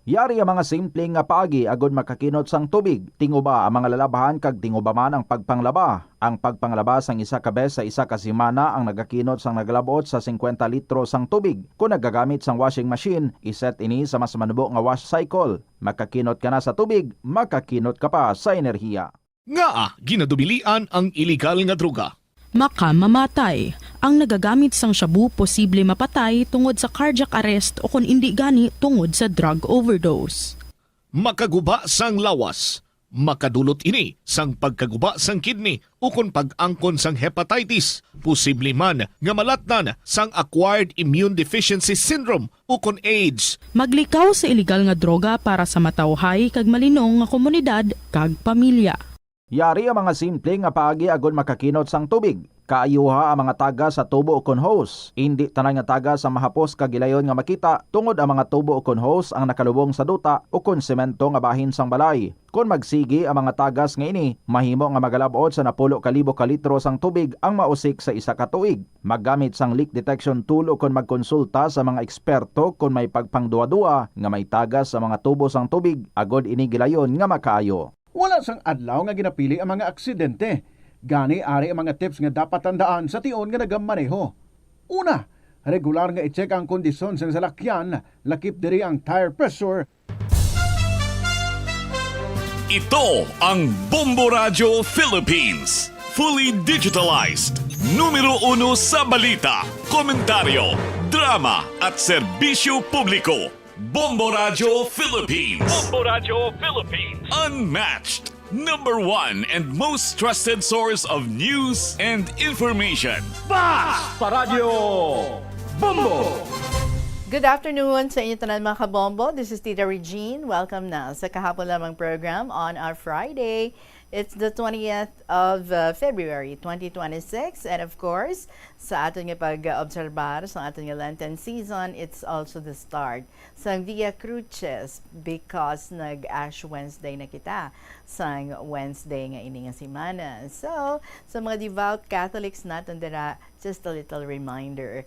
Yari ang mga simple nga paagi agud makakinot sang tubig. Tinguba ang mga lalabhan kag tinguba man ang pagpanglaba. Ang pagpanglaba sang isa ka bes sa isa ka semana ang nagakinot sang nagalab-ot sa singkwenta litro sang tubig. Kon nagagamit sang washing machine, iset ini sa mas manubo nga wash cycle. Makakinot ka na sa tubig, makakinot ka pa sa enerhiya. Ngaa ginadubilian ang iligal nga droga? Makamamatay. Ang nagagamit sang shabu posible mapatay tungod sa cardiac arrest o kon indi gani tungod sa drug overdose. Makaguba sang lawas. Makadulot ini sang pagkaguba sang kidney ukon pag-angkon sang hepatitis. Posible man nga malatnan sang acquired immune deficiency syndrome ukon AIDS. Maglikaw sa iligal nga droga para sa matawhay kag malinong nga komunidad kag pamilya. Yari ang mga simple nga paagi agud makakinot sang tubig. Kaayuha ang mga tagas sa tubo ukon hose. Indi tanan nga tagas ang mahapos kag gilayon nga makita, tungod ang mga tubo ukon hose ang nakalubong sa duta ukon semento nga bahin sang balay. Kon magsigi ang mga tagas nga ini, mahimo nga magalab-ot sa napulo ka libo ka litro sang tubig ang mausik sa isa ka tuig. Maggamit sang leak detection tool ukon magkonsulta sa mga eksperto kon may pagpangduadua nga may tagas sa mga tubo sang tubig agud ini gilayon nga makaayo. Wala sang adlaw nga ginapili ang mga aksidente. Gani, ari ang mga tips nga dapat tandaan sa tion nga nagamaneho. Una, regular nga i-check ang kondisyon sang salakyan, lakip diri ang tire pressure, Ito ang Bombo Radyo Philippines. Fully digitalized. Numero uno sa balita, komentaryo, drama, at serbisyo publiko. Bombo Radyo Philippines. Bombo Radyo Philippines. Unmatched. Number one and most trusted source of news and information. Basta Radyo Bombo! Good afternoon sa inyo tanan, mga kabombo. This is Tita Regine. Welcome na sa kahapon lamang program on our Friday. It's the twentieth of, uh, February, twenty twenty-six. And of course, sa aton nga pag-obserbar sa aton nga Lenten season, it's also the start sang Via Crucis because nag-Ash Wednesday na kita sang Wednesday nga ini nga semana. So, sa mga devout Catholics naton dira, just a little reminder.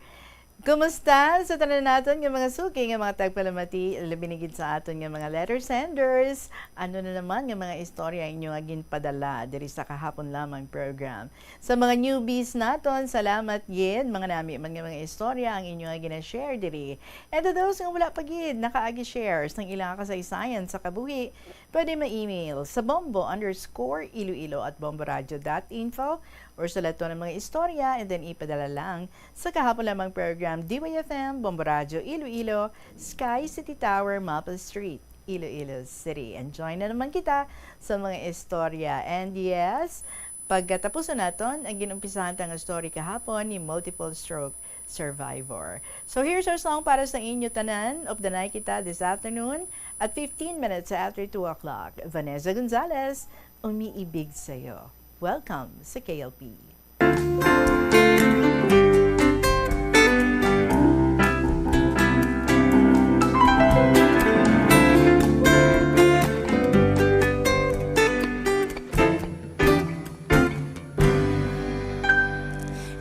Kumusta sa tanan naton nga mga suki nga mga tagpalamati, labi na gid sa aton nga mga letter senders? Ano na naman nga mga istorya inyo nga ginpadala diri sa kahapon lamang program? Sa mga newbies naton, salamat gid. Mga nami man nga mga istorya ang inyo nga gina-share diri. And to those nga wala pa gid nakaagi share sang ilang kasaysayan sa kabuhi, pwede ma-email sa bombo underscore iloilo at bomboradio dot info or sulaton ang mga istorya and then ipadala lang sa kahapon lamang program, D Y F M, Bombo Radio Iloilo, Sky City Tower, Maple Street, Iloilo City. And join na naman kita sa mga istorya. And yes, pagkatapusan naton ang ginumpisahan ta nga story kahapon ni multiple stroke survivor. So here's our song para sa inyo tanan. Updanay kita this afternoon at fifteen minutes after two o'clock. Vanessa Gonzalez, Umiibig Sa'yo. Welcome sa K L P.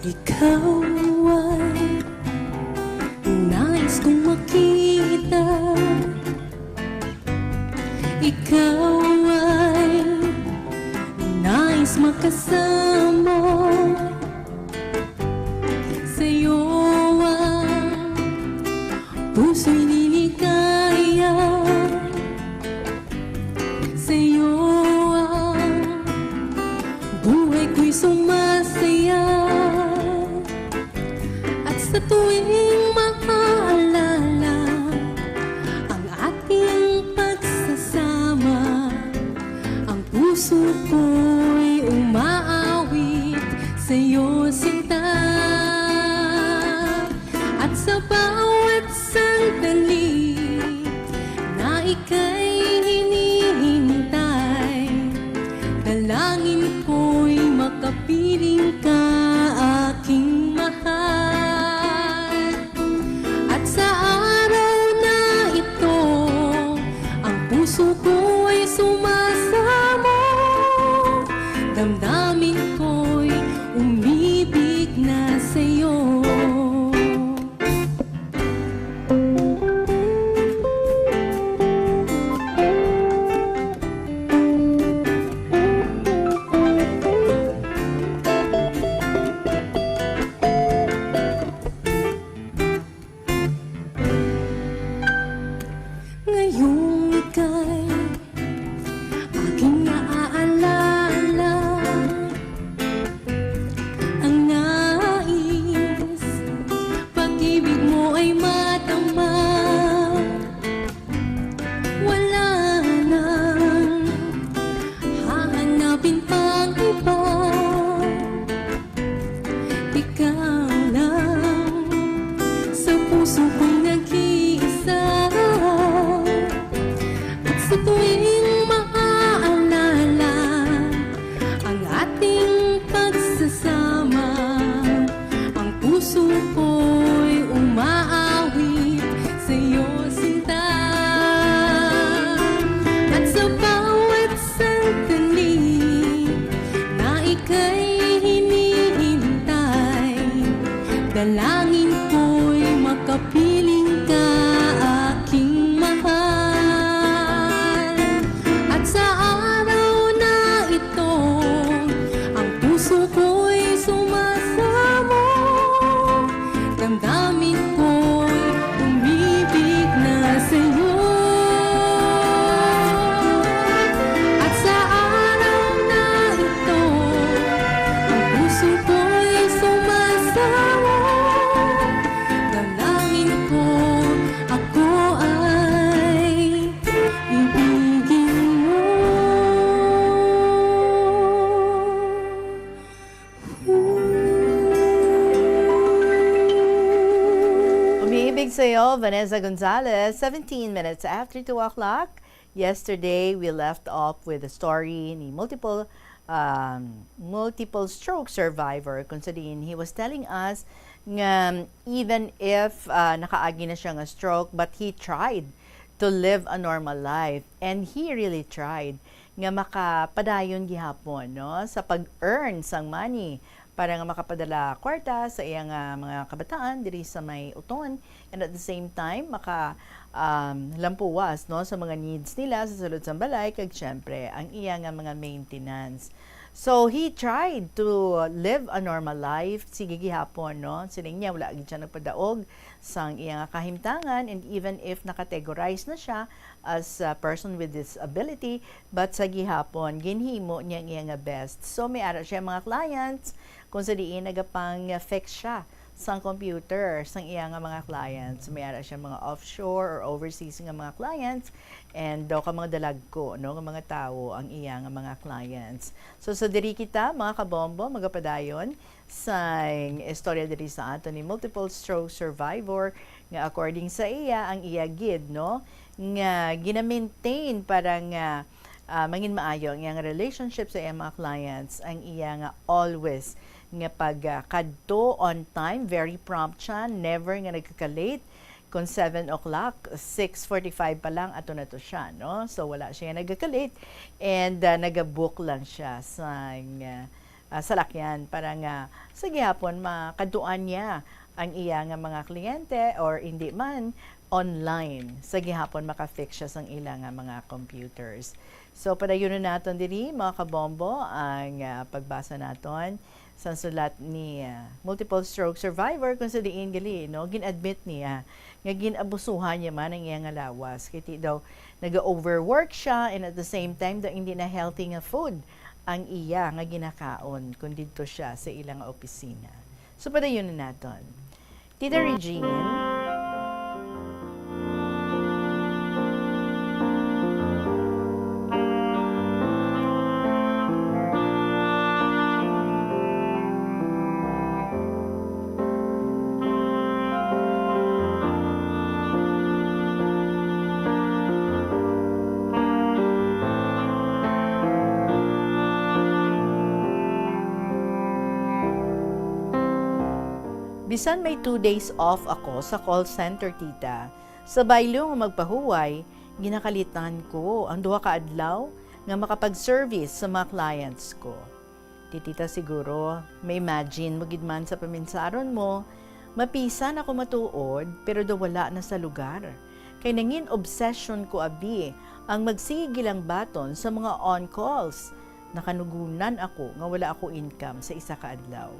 Ikaw ay nais kong makita. Ikaw ay nais makasama. Sa'yo ang puso'y liligaya. Sa'yo ang buhay ko'y sumasaya. At sa tuwing maaalala ang ating pagsasama, ang puso ko'y umaawit sa'yo, sinta. At sa bawat sandali na ika'y hinihintay, dalangin ko'y makapiling ka, aking mahal. At sa araw na ito, ang puso ko'y sumasamo, damdamin ko'y umibig na sa'yo. Ngayong ika'y aking naaalala, ang nais, pag-ibig mo ay madama. Wala nang hahanapin pang iba. Ikaw lang sa puso ko'y nag-iisa. At sa tuwing maaalala ang ating pagsasama, ang puso ko'y umaawit sa'yo, sinta. At sa bawat sandali na ika'y hinihintay, dalangin ko'y makapiling Big sayo, Vanessa Gonzalez, seventeen minutes after two o'clock. Yesterday, we left off with the story ni multiple, um, multiple stroke survivor, kung sa diin he was telling us nga even if, uh, nakaagi na siya nga stroke, but he tried to live a normal life. And he really tried nga makapadayon gihapon, no, sa pag-earn sang money para nga makapadala kwarta sa iya nga mga kabataan diri sa may Oton, and at the same time, maka, um, lampuwas, no, sa mga needs nila sa sulod sang balay, kag syempre, ang iya nga mga maintenance. So, he tried to live a normal life. Sige gihapon, no? Siling niya, wala gid siya nagpadaog sang iya nga kahimtangan, and even if nakategorize na siya as a person with disability, but sa gihapon, ginhimo niya ang iya nga best. So, may ara siya mga clients, kung sa diin nagapang-fix siya sang computer sang iya nga mga clients. May ara siya mga offshore or overseas nga mga clients, and daw ka mga dalagko, no, nga mga tawo ang iya nga mga clients. So, sa diri kita, mga kabombo, magapadayon sang istorya diri sa aton ni multiple stroke survivor nga, according sa iya, ang iya gid, no, nga gina-maintain para nga, ah, mangin maayo ang iyang relationship sa iyang mga clients, ang iya nga always nga pag, ah, kadto on time, very prompt siya, never nga nagka-late. Kung seven o'clock, six forty-five pa lang, ato na to siya, no? So, wala siya nagka-late, and, ah, nagabook lang siya sa, ah, ah, salakyan para nga sa gihapon makadtuan niya ang iya nga mga kliyente, or hindi man, online, sa gihapon maka-fix siya sang ila nga mga computers. So, padayunon naton diri, mga kabombo, ang, ah, pagbasa naton sa sulat ni, ah, multiple stroke survivor, kung sa diin gali, no, gin-admit niya nga gin-abusuhan niya man ang iya nga lawas. Kay ti daw, naga-overwork siya, and at the same time, daw hindi na healthy nga food ang iya nga ginakaon kung didto siya sa ila nga opisina. So, padayon na naton. Tita Regine. Bisan may two days off ako sa call center, tita, sa baylo nga magpahuway, ginakalitan ko ang duha ka adlaw nga makapag-service sa mga clients ko. Ti tita, siguro, ma-imagine mo gid man sa paminsaron mo, mapisan ako matuod, pero daw wala na sa lugar. Kay nangin obsession ko, abi, ang magsigi lang baton sa mga on-calls. Nakanugunan ako nga wala ako income sa isa ka adlaw.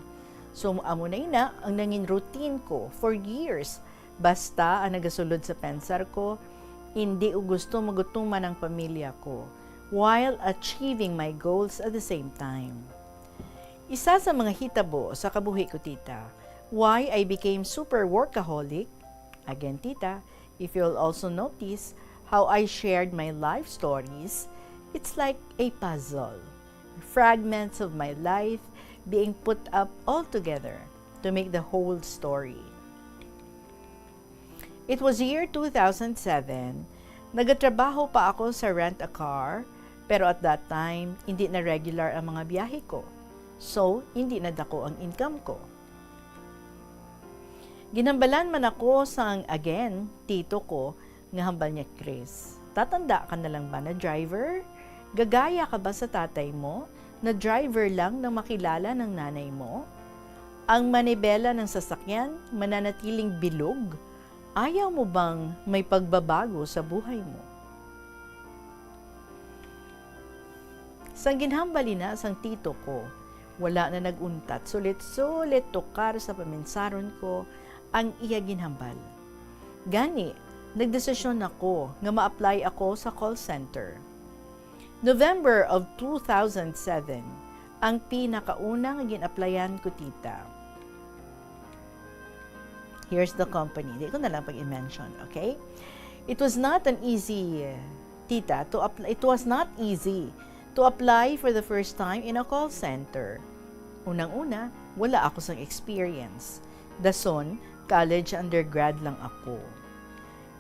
So, amo na ina ang nangin routine ko for years. Basta ang nagasulod sa pensar ko, indi ko gusto magutuman ang pamilya ko while achieving my goals at the same time. Isa sa mga hitabo sa kabuhi ko, tita, why I became super workaholic. Again, tita, if you'll also notice how I shared my life stories, it's like a puzzle. Fragments of my life being put up all together to make the whole story. It was year two thousand seven. Nagatrabaho pa ako sa Rent a Car, pero at that time, hindi na regular ang mga biyahe ko. So, hindi na dako ang income ko. Ginhambalan man ako sang, again, tito ko nga hambal niya, "Chris, tatanda ka na lang ba na driver? Gagaya ka ba sa tatay mo na driver lang nang makilala ng nanay mo? Ang manibela ng sasakyan mananatiling bilog. Ayaw mo bang may pagbabago sa buhay mo?" Sang ginhambal ina sang tito ko, wala na nag-untat sulit-sulit tukar sa paminsaron ko ang iya ginhambal. Gani, nagdesisyon ako nga ma-apply ako sa call center. November of two thousand seven ang pinakauna nga gin-applyan ko, tita. Here's the company. Di ko na lang pag-i-mention, okay? It was not an easy, tita, to apply. It was not easy to apply for the first time in a call center. Unang-una, wala ako sang experience. Dason, college undergrad lang ako.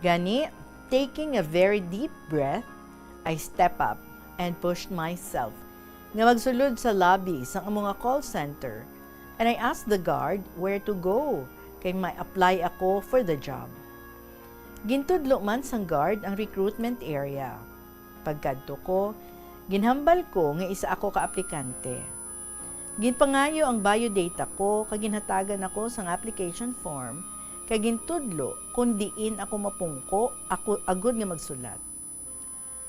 Gani, taking a very deep breath, I step up and pushed myself nga magsulod sa lobby sang amo nga call center, and I asked the guard where to go kay may apply ako for the job. Gintudlo man sang guard ang recruitment area. Pagkadto ko, ginhambal ko nga isa ako ka aplikante. Ginpangayo ang biodata ko kag ginhatagan ako sang application form kag gintudlo kon diin ako mapungko ako agud nga magsulat.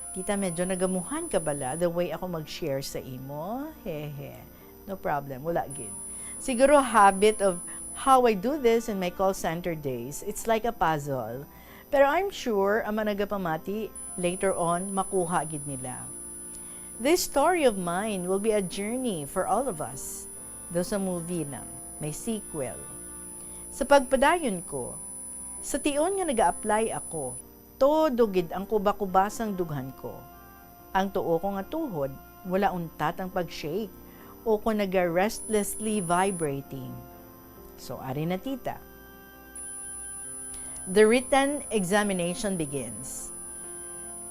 Tita, medyo nagamuhan ka bala the way ako mag-share sa imo? Hehe. No problem, wala gid. Siguro habit of how I do this in my call center days. It's like a puzzle. Pero I'm sure ang mga nagapamati later on makuha gid nila. This story of mine will be a journey for all of us. Daw sa movie na, may sequel. Sa pagpadayon ko, sa tion nga nag-a-apply ako, todo gid ang kuba-kuba sang dughan ko. Ang tuo ko nga tuhod, wala untat ang pag-shake o kon naga-restlessly vibrating. So, ari na, tita. The written examination begins.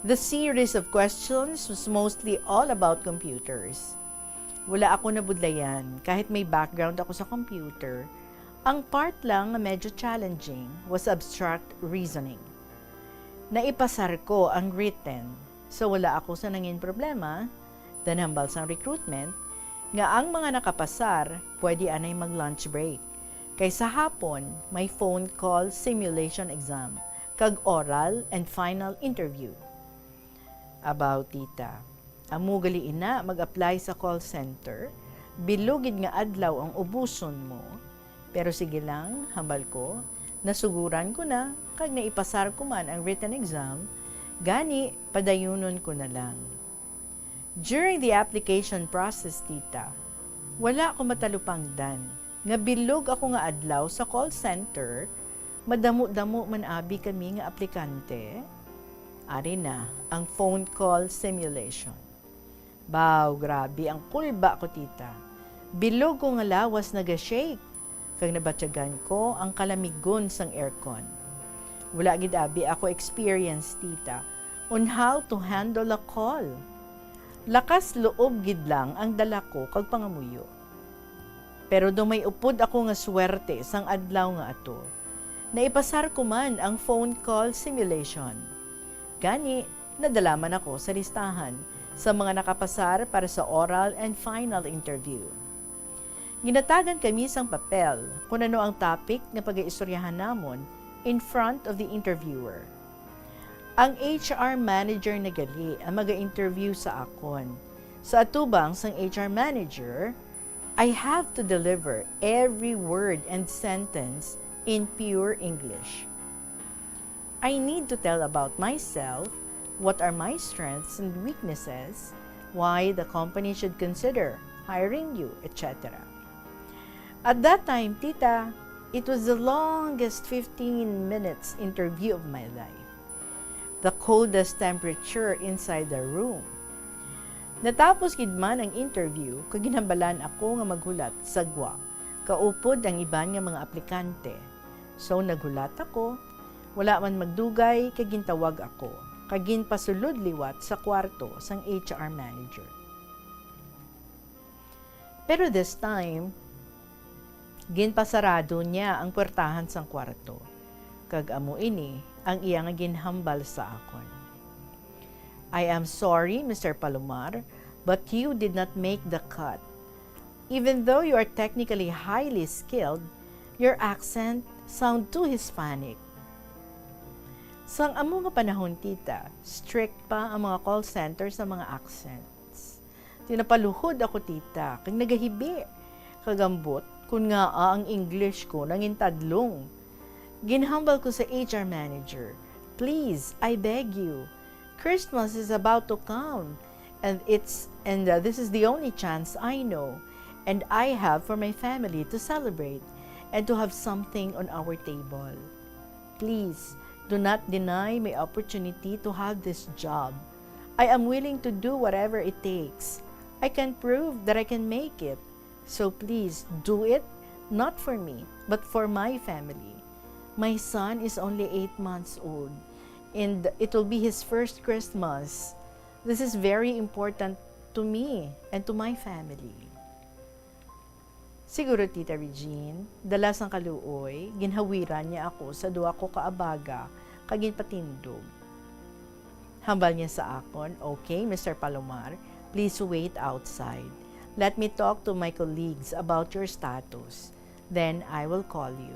The series of questions was mostly all about computers. Wala ako nabudlayan, kahit may background ako sa computer. Ang part lang nga medyo challenging was abstract reasoning. Naipasar ko ang written, so wala ako sa nangin problema. Then hambal sang recruitment nga ang mga nakapasar pwede anay mag-lunch break. Kay sa hapon, may phone call simulation exam kag oral and final interview. Abaw, tita, amo gali ina mag-apply sa call center? Bilog gid nga adlaw ang ubuson mo. Pero sige lang, hambal ko, nasuguran ko na, kag naipasar ko man ang written exam, gani padayunon ko na lang. During the application process, tita, wala ko matalupangdan nga bilog ako nga adlaw sa call center, madamo-damo man abi kami nga aplikante. Ari na ang phone call simulation. Baw, grabe ang kulba ko, tita. Bilog ko nga lawas naga-shake, kag nabatyagan ko ang kalamigon sang aircon. Wala gid abi ako experience, tita, on how to handle a call. Lakas loob gid lang ang dala ko kag pangamuyo. Pero daw may upod ako nga swerte sang adlaw nga ato. Naipasar ko man ang phone call simulation. Gani, nadala man ako sa listahan sa mga nakapasar para sa oral and final interview. Ginatagan kami sang papel kung ano ang topic nga pagaistoryahan namon in front of the interviewer. Ang H R manager na gali ang maga-interview sa akon. Sa atubang sang H R manager, I have to deliver every word and sentence in pure English. I need to tell about myself, what are my strengths and weaknesses, why the company should consider hiring you, et cetera. At that time, tita, it was the longest fifteen minutes interview of my life. The coldest temperature inside the room. Natapos gid man ang interview, kag ginhambalan ako nga maghulat sa gwa, kaupod ang iban nga mga aplikante. So, naghulat ako, wala man magdugay, kay gintawag ako, kag ginpasulod liwat sa kwarto sang H R manager. Pero this time, ginpasarado niya ang puwertahan sang kwarto, kag amo ini ang iya nga ginhambal sa akon. "I am sorry, Mister Palomar, but you did not make the cut. Even though you are technically highly skilled, your accent sound too Hispanic." Sang amo nga panahon, tita, strict pa ang mga call center sa mga accents. Tinapaluhod ako, tita, kag nagahibi. Kag ambot, kun ngaa ang English ko nangintadlong. Ginhambal ko sa H R manager, "Please, I beg you. Christmas is about to come, and it's, and, uh, this is the only chance I know and I have for my family to celebrate and to have something on our table. Please, do not deny my opportunity to have this job. I am willing to do whatever it takes. I can prove that I can make it. So please, do it, not for me, but for my family. My son is only eight months old, and it will be his first Christmas. This is very important to me and to my family. Siguro, Tita Regine, dala sang kaluoy, ginhawiran niya ako sa duha ko ka abaga kag ginpatindog. Hambal niya sa akon, "Okay, Mister Palomar, please wait outside. Let me talk to my colleagues about your status. Then I will call you."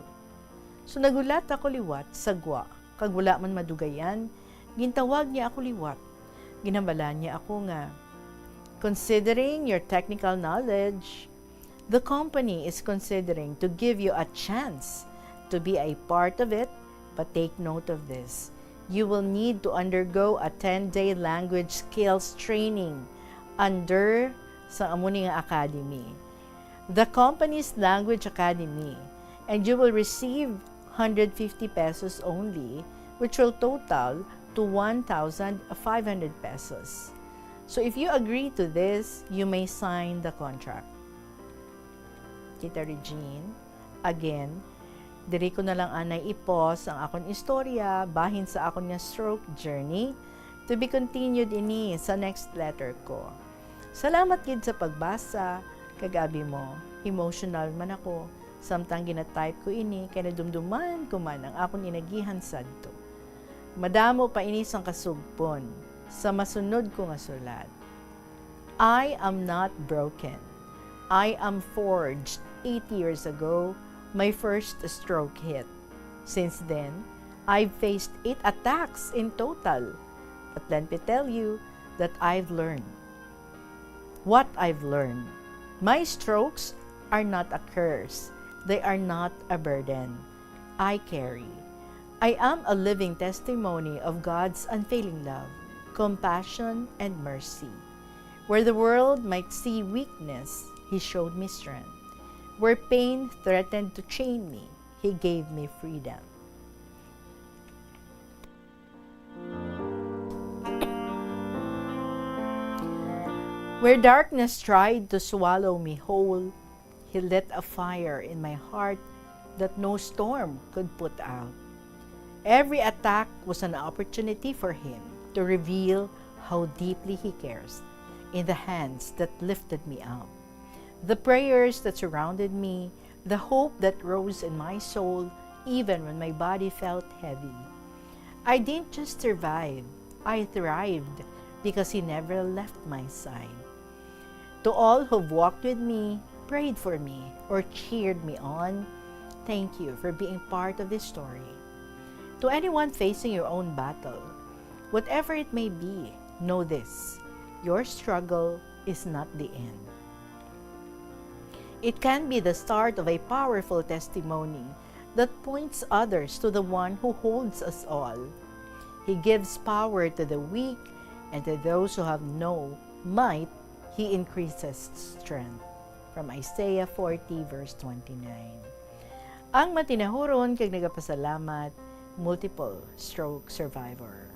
So nagulat ako liwat sa gwa, kag wala man madugayan, gintawag niya ako liwat. Ginhambalan niya ako nga, "Considering your technical knowledge, the company is considering to give you a chance to be a part of it, but take note of this. You will need to undergo a ten-day language skills training under sa amo ni nga academy, the company's language academy, and you will receive hundred fifty pesos only, which will total to one thousand five hundred pesos. So if you agree to this, you may sign the contract." Tita Regine, again, diri ko na lang anay i-pause ang akon istorya bahin sa akon nga stroke journey, to be continued ini sa next letter ko. Salamat gid sa pagbasa, kag abi mo, emotional man ako samtang gina-type ko ini kay nadumduman ko man ang akon inagihan sadto. Madamo pa ini sang kasugpon sa masunod ko nga sulat. I am not broken. I am forged. Eight years ago, my first stroke hit. Since then, I've faced eight attacks in total. But let me tell you that I've learned what I've learned. My strokes are not a curse. They are not a burden I carry. I am a living testimony of God's unfailing love, compassion, and mercy. Where the world might see weakness, He showed me strength. Where pain threatened to chain me, He gave me freedom. Where darkness tried to swallow me whole, He lit a fire in my heart that no storm could put out. Every attack was an opportunity for Him to reveal how deeply He cares in the hands that lifted me up. The prayers that surrounded me, the hope that rose in my soul, even when my body felt heavy. I didn't just survive, I thrived because He never left my side. To all who've walked with me, prayed for me, or cheered me on, thank you for being part of this story. To anyone facing your own battle, whatever it may be, know this: your struggle is not the end. It can be the start of a powerful testimony that points others to the one who holds us all. He gives power to the weak, and to those who have no might, He increases strength. From Isaiah forty, verse twenty-nine. Ang matinahuron kag nagapasalamat, multiple stroke survivor.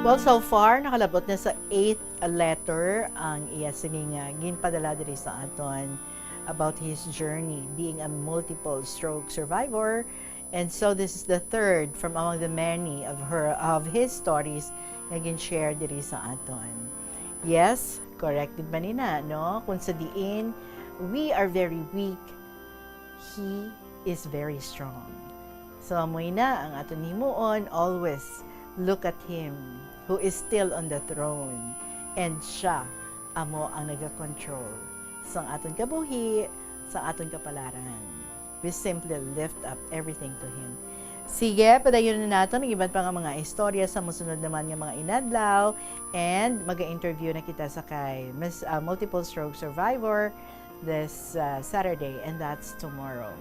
Well, so far, nakalabot na sa eighth letter ang iya sini nga ginpadala diri sa aton about his journey being a multiple stroke survivor. And so this is the third from among the many of her, of his stories nga gin-share diri sa aton. Yes, correct gid man ina, no? Kung sa diin, we are very weak, He is very strong. So, amo ina ang aton himuon, always look at Him who is still on the throne, and siya amo ang nagakontrol sa aton kabuhi, sa aton kapalaran. We simply lift up everything to Him. Sige, padayon na naton ang iban pa nga mga istorya sa mosunod naman nga mga inadlaw, and maga-interview na kita sa kay Miss, ah, multiple stroke survivor this, ah, Saturday, and that's tomorrow.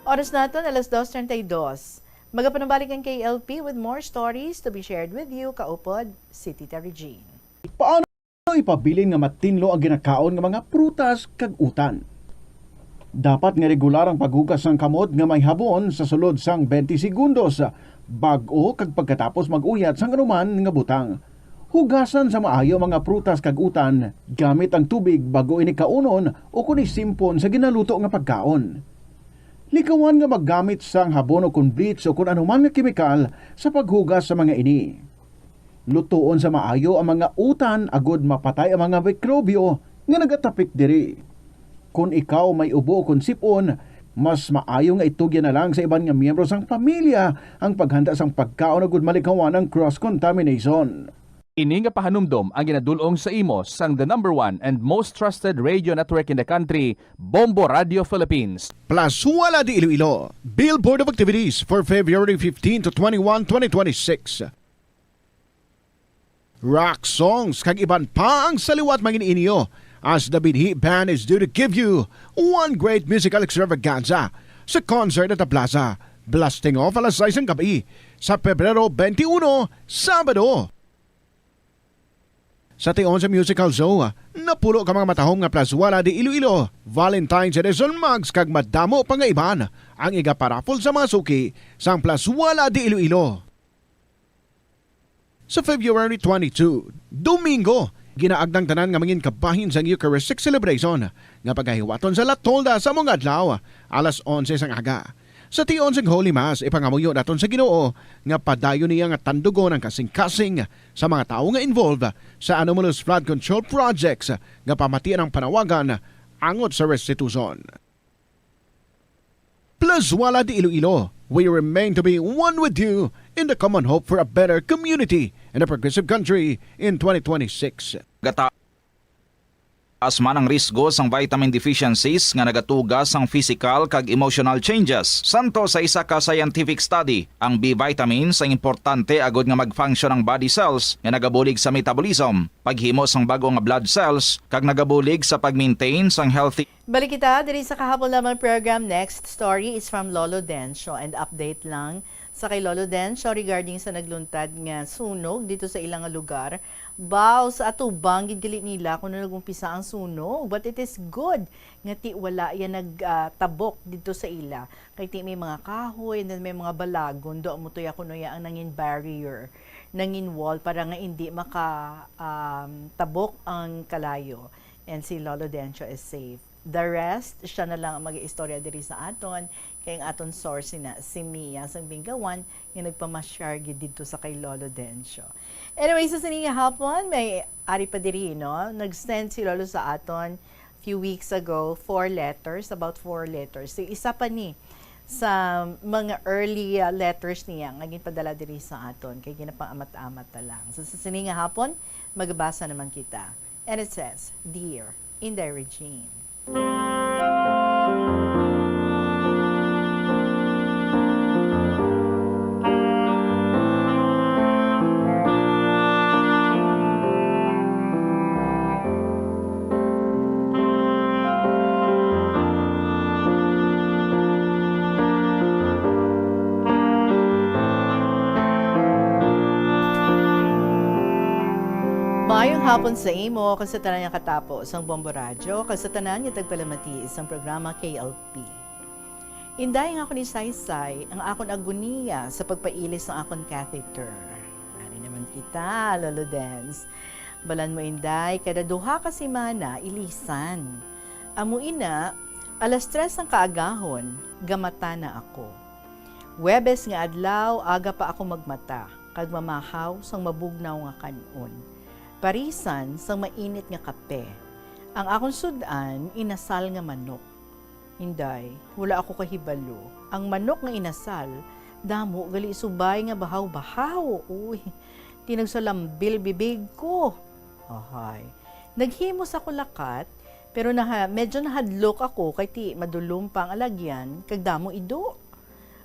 Oras naton, alas dos treinta y dos. Magapanubalik ang K L P with more stories to be shared with you. Kaupod, si Tita Regine. Paano ipabilin nga matinlo ang ginakaon nga mga prutas kag utan? Dapat nga regular ang paghugas sang kamot nga may habon sa sulod sang twenty segundos bag-o kag pagkatapos mag-uyat sang anuman nga butang. Hugasan sa maayo ang mga prutas kag utan gamit ang tubig bag-o ini kaunon o kon isimpon sa ginaluto nga pagkaon. Likawan nga maggamit sang habon o kon bleach o kon anuman nga kemikal sa paghugas sa mga ini. Lutoon sa maayo ang mga utan agod mapatay ang mga mikrobyo nga nagatapik diri. Kon ikaw may ubo o kon sip-on, mas maayo nga itugyan na lang sa iban nga miyembro sang pamilya ang paghanda sang pagkaon agud malikawan ang cross-contamination. Ini nga pahanumdom ang ginadul-ong sa imo sang the number one and most trusted radio network in the country, Bombo Radio Philippines. Plazuela de Iloilo, Billboard of Activities for February fifteen to twenty-one, twenty twenty-six. Rock songs kag iban pa ang sa liwat mangin-inyo, as the Binhi Band is due to give you one great musical extravaganza sa concert at the plaza, blasting off alas sais ng gabi sa Pebrero twenty-one, Sabado. Sa tion sa musical show, napulo ka mga matahom nga Plazuela de Iloilo Valentine's Edition mugs kag madamo pa nga iban ang igaparaffle sa mga suki sang Plazuela de Iloilo. Sa February twenty-two, Domingo, ginaagda ang tanan nga mangin kabahin sang Eucharistic celebration nga pagahiwaton sa La Tolda sa mga adlaw, alas onse sang aga. Sa tion sang Holy Mass, ipangamuyo naton sa Ginoo nga padayon niya nga tandugon ang kasing-kasing sa mga tawo nga involved sa anomalous flood control projects nga pamatian ang panawagan angot sa restitution. Plazuela de Iloilo, we remain to be one with you in the common hope for a better community and a progressive country in twenty twenty-six. Gata- Taas man ang risgo sang vitamin deficiencies nga nagatuga sang physical kag emotional changes. Santo sa isa ka scientific study, ang B vitamins ang importante agod nga mag-function ang body cells nga nagabulig sa metabolism, paghimo sang bag-o nga blood cells, kag nagabulig sa pag-maintain sang healthy. Balik kita diri sa kahapon lamang program. Next story is from Lolo Dencio, and update lang sa kay Lolo Dencio regarding sa nagluntad nga sunog dito sa ilang lugar. Baw, sa atubang gid gali nila kuno nag-umpisa ang sunog, but it is good nga ti wala yan nag, ah, tabok dito sa ila. Kay ti may mga kahoy, and then may mga balagon, do mo to ya kuno ya ang nangin barrier, nangin wall para nga hindi maka, um, tabok ang kalayo. And si Lolo Dencio is safe. The rest, siya na lang ang mag-iistorya diri sa aton, kay ang aton source na si Mia sang Bingawan nga nagpamasyar gid didto sa kay Lolo Dencio. Anyway, sa sini nga hapon, may ari pa diri, no? Nag-send si Lolo sa aton few weeks ago, four letters, about four letters. So, isa pa ni sa mga early, uh, letters niya nga ginpadala diri sa aton, kay ginapang-amat-amat na lang. So, sa sini nga hapon, magbasa naman kita. And it says, "Dear Inday Regine." Maayong hapon sa imo, kag sa tanan nga katapo sang Bombo Radyo, kag sa tanan nga tagpalamati sang programa K L P. Inday nga ako ni Saysay, ang akon agoniya sa pagpailis sang akon catheter. Ari naman kita, Lolo Dens. Balan mo, Inday, kada duha ka semana, ilisan. Amo ina, alas tres sang kaagahon, gamata na ako. Huwebes nga adlaw, aga pa ako magmata, kag mamahaw sang mabugnaw nga kan-on. Parisan sang mainit nga kape. Ang akon sud-an, inasal nga manok. Inday, wala ako kahibalo. Ang manok nga inasal, damo gali subay nga bahaw-bahaw. Uy, ti nagsalambil bibig ko. Ahay. Naghimos ako lakat, pero naha-, medyo nahadlok ako kay ti madulom pa ang alagyan kag damo ido.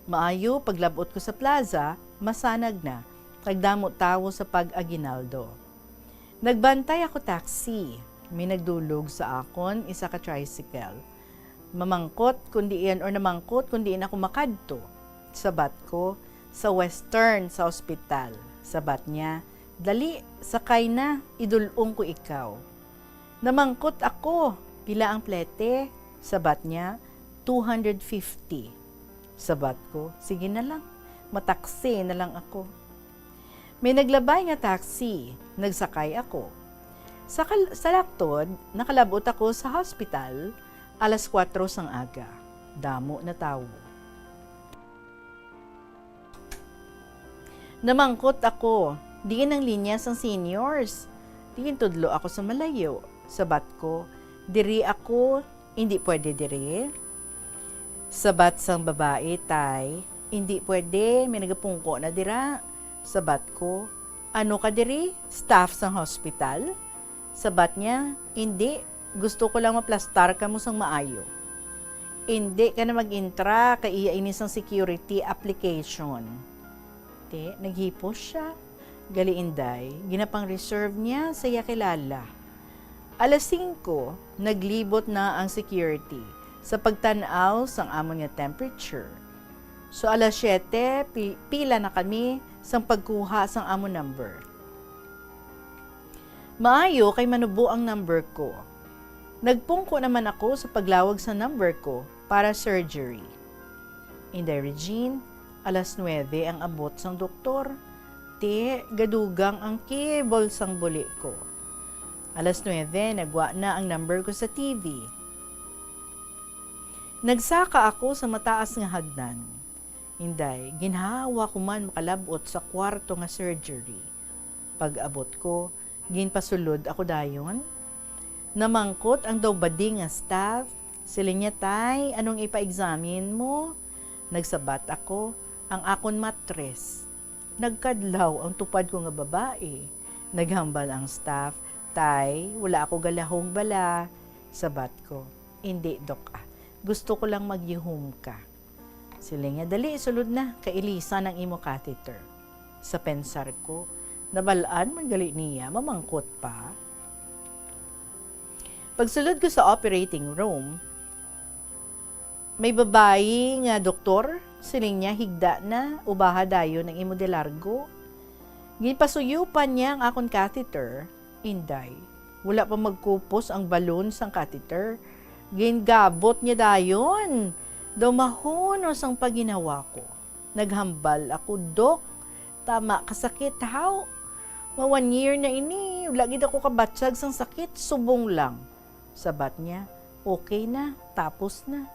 Maayo, paglab-ot ko sa plaza, masanag na, kag damo tawo sa pag-aguinaldo. Nagbantay ako taxi. May nagdulog sa akon, isa ka tricycle. Mamangkot kon diin, or namangkot kon diin ako makadto. Sabat ko, "Sa Western, sa ospital." Sabat niya, "Dali, sakay na, idul-ong ko ikaw." Namangkot ako, "Pila ang plete?" Sabat niya, two hundred fifty. Sabat ko, "Sige na lang, mataksi na lang ako." May naglabay nga taxi, nagsakay ako. Sa kal-, sa laktod, nakalabot ako sa hospital alas kuwatro sang aga. Damo na tawo. Namangkot ako, "Diin ang linya sang seniors?" Diin tudlo ako sa malayo. Sabat ko, "Diri ako, hindi pwede diri." Sabat sang babae, "Tay, hindi pwede, may nagapungko na dira." Sabat ko, "Ano ka diri? Staff sang hospital?" Sabat niya, "Indi, gusto ko lang maplastar kamo sang maayo." "Indi ka na mag-intra, kay iya ini sang security application." Ti, naghipos siya. Gali, Inday, ginapang-reserve niya sa iya kilala. Alas singko, naglibot na ang security sa pagtan-aw sang amon nga temperature. So, alas siyete, pi-, pila na kami sang pagkuha sang amon number. Maayo kay manubo ang number ko. Nagpungko naman ako sa paglawag sa number ko para surgery. Inday Regine, alas nuwebe ang abot sang doktor. Ti, gadugang ang cable sang buli ko. Alas nuwebe, nagwa na ang number ko sa T V. Nagsaka ako sa mataas nga hagdan. Inday, ginhawa ko man makalab-ot sa kwarto nga surgery. Pag-abot ko, ginpasulod ako dayon. Namangkot ang daw bading nga staff. Siling niya, "Tay, anong ipa-examine mo?" Nagsabat ako, "Ang akon matres." Nagkadlaw ang tupad ko nga babae. Naghambal ang staff, "Tay, wala ako galahog bala." Sabat ko, "Indi, Dok, ah. Gusto ko lang magyuhom ka." Siling niya, "Dali, sulod na, kay ilisan ang imo catheter." Sa pensar ko, nabal-an man gali niya, mamangkot pa. Pagsulod ko sa operating room, may babayi nga doktor, siling niya, "Higda na, ubaha dayon ang imo de largo." Ginpasuyupan niya ang akon catheter, Inday. Wala pa magkupos ang balon sang catheter, gingabot niya dayon. Daw mahunos ang pagginawa ko. Naghambal ako, "Dok, tama ka sakit, haw. Ma one year na ini, wala gid ako kabatyag sang sakit, subong lang." Sabat niya, "Okay na, tapos na."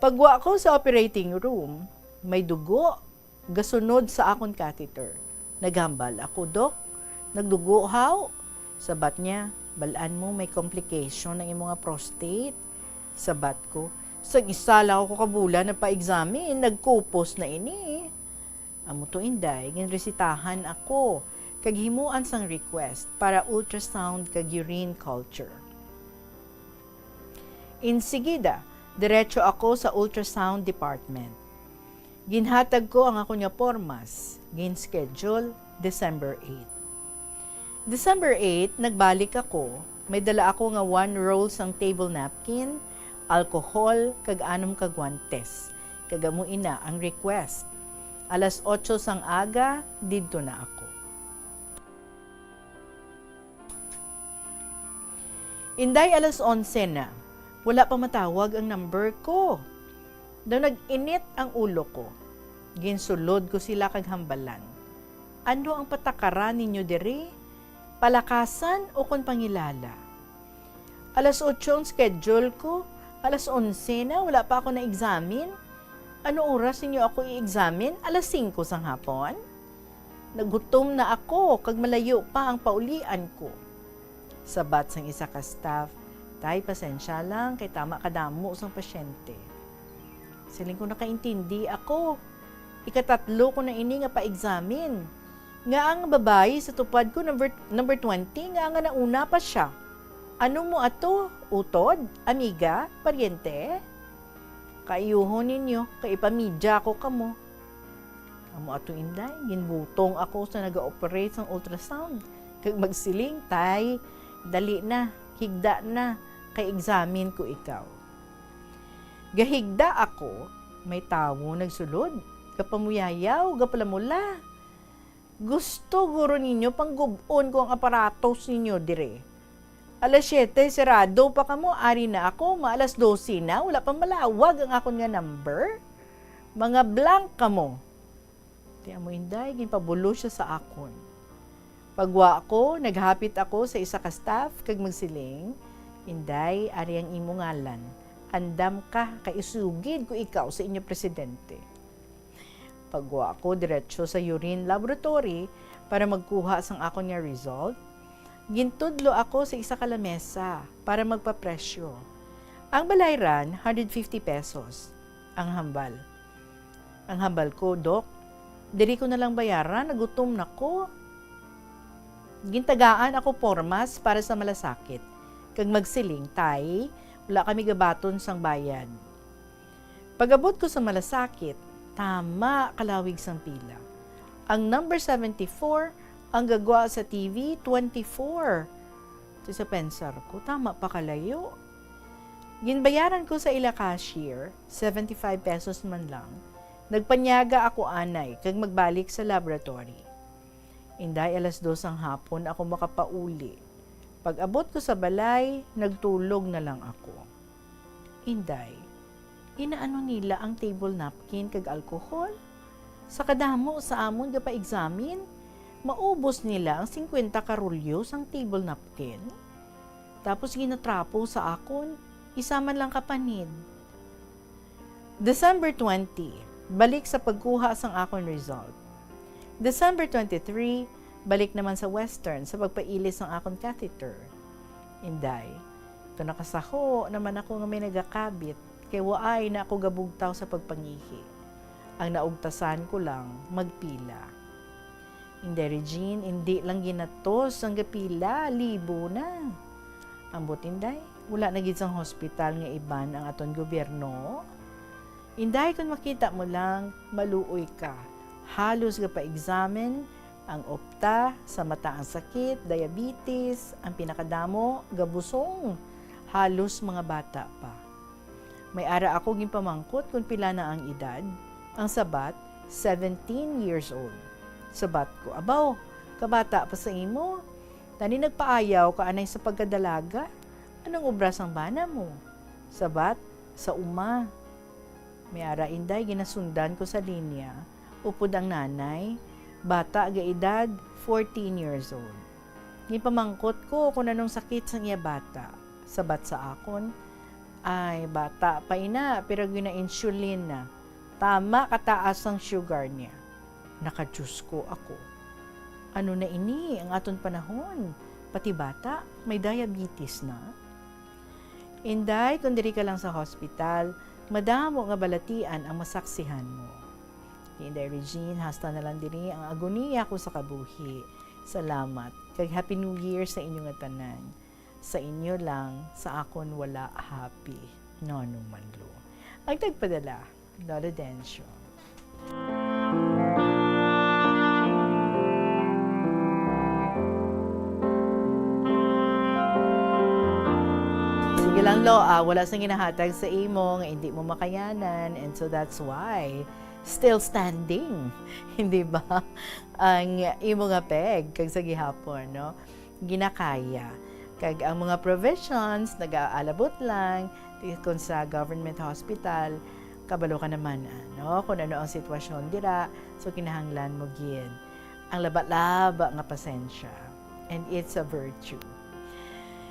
Pagwa ko sa operating room, may dugo gasunod sa akon catheter. Naghambal ako, "Dok, nagdugo, haw?" Sabat niya, "Bal-an mo, may complication ang imo nga prostate." Sabat ko, "Sang isa lang ako ka bulan nagpa-examine, nagkupos na ini." Amo to, Inday, ginresitahan ako kag himuan sang request para ultrasound kag urine culture. Insigida, diretso ako sa ultrasound department. Ginhatag ko ang akon nga pormas. Gin-schedule December eight. December eight, nagbalik ako. May dala ako nga one roll sang table napkin, alcohol, kag anom ka guantes. Kag amo ina ang request. Alas otso sang aga, didto na ako. Inday, alas onse na. Wala pa matawag ang number ko. Daw nag-init ang ulo ko. Ginsulod ko sila kag hambalan, "Ano ang patakaran ninyo diri? Palakasan o kon pangilala? Alas otso ang schedule ko, alas onse na, wala pa ako na-examine. Ano oras ninyo ako i-examine? Alas singko sang hapon? Nagutom na ako, kag malayo pa ang paulian ko." Sabat sang isa ka staff, "Tay, pasensya lang, kay tama kadamo sang pasyente." Siling ko, "Nakaintindi ako. Ikatatlo ko na ini nga pa-examine. Nga ang babayi sa tupad ko, number, number twenty, nga nga nauna pa siya. Ano mo ato? Utod? Amiga? Paryente? Kaayuhon ninyo, kay ipamidya ko kamo." Amo ato, Inday, ginbutong ako sa naga-operate sang ultrasound, kag magsiling, "Tay, dali na, higda na, kay examine ko ikaw." Gahigda ako, may tawo nagsulod, gapamuyayaw, gapalamula. "Gusto guro ninyo panggub-on ko ang aparatos ninyo diri? Alas siyete, sarado pa kamo, ari na ako, maalas dose na, wala pa malawag ang akon nga number. Mga blank kamo. Ti amo, Inday, ginpabulos sia sa akon. Pagwa ko, naghapit ako sa isa ka staff kag magsiling, "Inday, ari ang imo ngalan. Andam ka, kay isugid ko ikaw sa inyo presidente." Pagwa ko diretso sa urine laboratory para magkuha sang akon nga result, gintudlo ako sa isa ka lamesa para magpapresyo. Ang balayran, hundred fifty pesos ang hambal. Ang hambal ko, "Dok, diri ko na lang bayaran, nagutom na ko." Gintagaan ako pormas para sa malasakit, kag magsiling, "Tay, wala kami gabaton sang bayad." Pag-abot ko sa malasakit, tama kalawig sang pila. Ang number seventy-four, ang gagwa sa T V, twenty-four. Ti sa pensar ko, tama pa kalayo. Ginbayaran ko sa ila cashier, seventy-five pesos man lang. Nagpanyaga ako anay kag magbalik sa laboratory. Inday, alas dos ang hapon ako makapauli. Pag-abot ko sa balay, nagtulog na lang ako. "Inday, inaano nila ang table napkin kag alcohol? Sa kadamo sa amon gapaexamine, maubos nila ang singkwenta ka rolyo sang table napkin. Tapos ginatrapo sa akon, isa man lang ka panid." December twenty, balik sa pagkuha sang akon result. December twenty-three, balik naman sa Western sa pagpailis sang akon catheter. Inday, to nakasaho naman ako nga may nagakabit, kay waay na ako gabugtaw sa pagpangihi. Ang naugtasan ko lang, magpila. Inday Regine, indi lang ginatos ang gapila, libo na. Ambot, Inday, wala na gid sang hospital nga iban ang aton gobyerno. Inday, kon makita mo lang, maluoy ka. Halos gapa-examine ang opta, sa mata ang sakit, diabetes, ang pinakadamo, gabusong. Halos mga bata pa. May ara ako ginpamangkot kon pila na ang edad. Ang sabat, "Seventeen years old." Sabat ko, "Abaw, kabata pa sa imo. Tani nagpaayaw ka anay sa pagkadalaga. Anong obra sang bana mo?" Sabat, "Sa uma." May ara, Inday, ginasundan ko sa linya, upod ang nanay, bata nga edad, fourteen years old. Ginpamangkot ko kon anong sakit sang iya bata. Sabat sa akon, "Ay, bata pa ina, pero gina-insulin na. Tama kataas ang sugar niya." Nakadiyos ko ako. Ano na ini ang aton panahon? Pati bata, may diabetes na. Inday, kung diri ka lang sa hospital, madamo nga balatian ang masaksihan mo. Inday Regine, hasta na lang diri ang agoniya ko sa kabuhi. Salamat, kag Happy New Year sa inyo nga tanan. Sa inyo lang, sa akon wala happy. Nono Manlo. Ang tagpadala, Lolo Dencio. Sige lang, Lo, ah, wala sang ginahatag sa imo nga hindi mo makayanan, and so that's why still standing, hindi ba? Ang imo nga peg kag sa gihapon, no? Ginakaya. Kag ang mga provisions nagaalabot lang, ti-, kung sa government hospital, kabalo ka naman, ah, no? Kung ano ang sitwasyon dira, so kinahanglan mo gid ang laba-laba nga pasensya. And it's a virtue.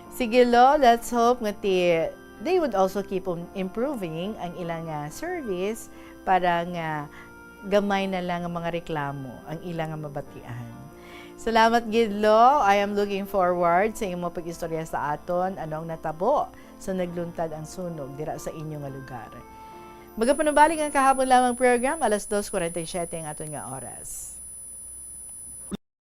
Sige, Lo, let's hope nga ti-, they would also keep on improving ang ilang, ah, service para nga gamay na lang ang mga reklamo ang ila nga mabatian. Salamat gid, Lo. I am looking forward sa imo pag-istorya sa aton ano ang natabo sa nagluntad ang sunog dira sa inyo nga lugar. Magapanubalik ang kahapon lamang program, alas dos kuwarenta y siyete ang aton nga oras.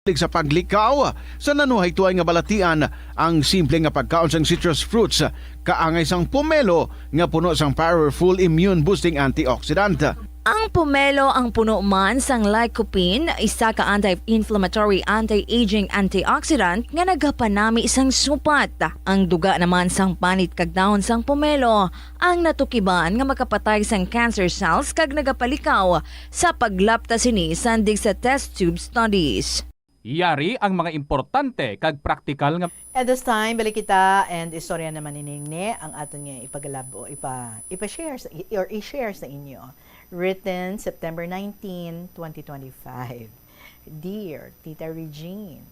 Sa paglikaw sa nanuhaytoy nga balatian, ang simple nga pagkaon sang citrus fruits kaangay sang pomelo nga puno sang powerful immune boosting antioxidant. Ang pomelo ang puno man sang lycopene, isa ka anti-inflammatory, anti-aging antioxidant nga nagapanami sang supat. Ang duga naman sang panit kag dahon sang pomelo ang natukiban nga makapatay sang cancer cells kag nagapalikaw sa paglapta sini sandig sa test tube studies. Yari ang mga importante kag praktikal nga. At this time, balik kita and istorya naman ni Ningne ang aton nga ipagalab o ipa, ipa-share sa, or i-share sa inyo. Written September nineteen, twenty twenty-five. Dear Tita Regine.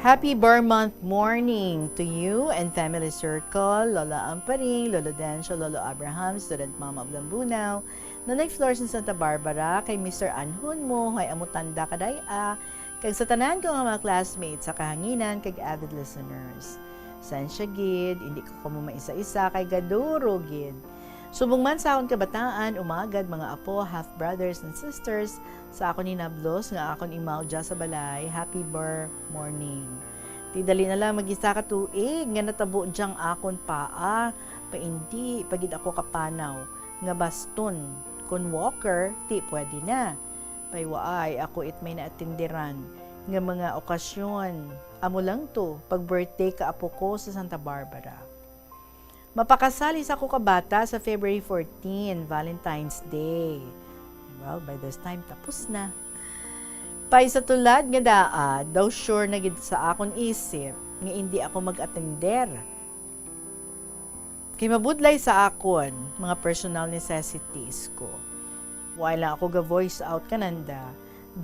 Happy Bar Month morning to you and family circle, Lola Amparing, Lolo Dencio, Lolo Abraham, Student Mama of Lambunao, Nanay Flores ng Santa Barbara, kay Mister Anhon mo, hay amo tanda kaday-a, kag sa tanan ko nga mga classmates sa kahanginan kag avid listeners. Sensya gid, hindi ko kamo maisa-isa kay gaduro gid. Subong man sa akon kabataan, umagad mga apo, half brothers and sisters, sa akon hinablos nga akon imaw dya sa balay, happy bar morning. Ti dali na lang mag-isa ka tuig nga natabo dyang akon paa, pa indi pa gid ako kapanaw nga baston, kon walker, ti pwede na. Pay waay ako it may naatindiran nga mga okasyon. Amo lang to, pag birthday ka apo ko sa Santa Barbara. Mapakasal isa ko ka bata sa February fourteen, Valentine's Day. Well, by this time, tapos na. Pay sa tulad nga daad, daw sure na gid sa akon isip nga indi ako mag-atender. Kay mabudlay sa akon mga personal necessities ko. Wala ako ga-voice out kananda,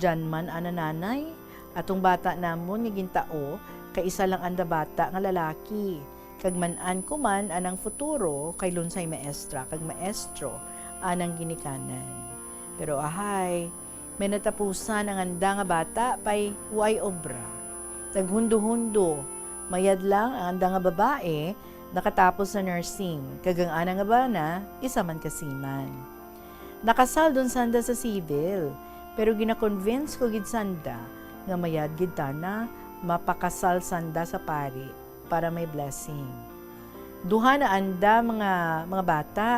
dyan man ana nanay, atong bata namon nga gintao, kay isa lang anda bata nga lalaki, kag man-an ko man anang futuro kay lunsay maestra kag maestro anang ginikanan. Pero ahay, may natapusan ang anda nga bata pay way obra. Naghundo-hundo, mayad lang ang anda nga babae nakatapos sa nursing, kag ang ana nga bana isa man ka seaman. Nakasal dun sanda sa civil, pero gina-convince ko gid sanda nga mayad gid tana mapakasal sanda sa pari para may blessing. Duha na anda mga, mga bata,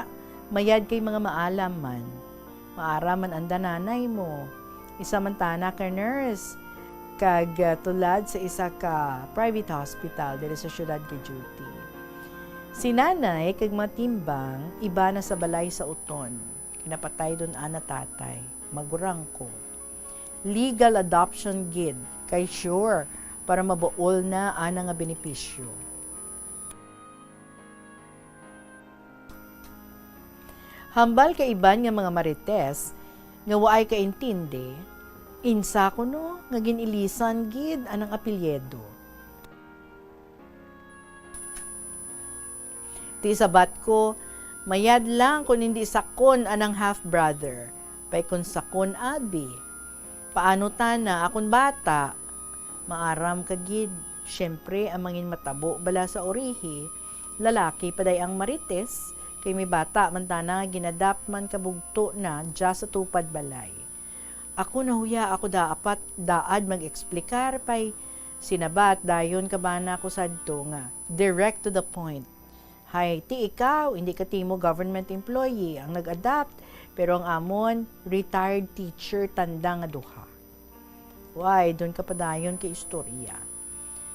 mayad kay mga maalam man. Maaram man anda nanay mo. Isa man tana ka nurse, kag, ah, tulad sa isa ka private hospital diri sa siyudad ka duty. Si nanay kag mga timbang, iba na sa balay sa uton. Kinapatay dun ana tatay, magurang ko. Legal adoption gid, kay sure para mabaol na ana nga benepisyo. Hambal ka iban nga mga marites nga waay kaintindi, insa kuno nga gin-ilisan gid anang apelyido. Ti sabat ko, mayad lang kon indi sakon anang half-brother, pay kon sakon abi. Paano tana akon bata? Maaram ka gid, siyempre, ang mangin matabo bala sa urihi, lalaki pa day ang marites, kay may bata man tana nga gin-adopt man kabugto na dya sa tupad balay. Ako nahuya ako daapat daad mag-eksplikar, pay sinabat dayon ka bana ko sadto nga direct to the point. Hay, ti ikaw, hindi ka timo government employee ang nag-adopt, pero ang amon, retired teacher tanda nga duha. Way, dun ka padayon kay istorya.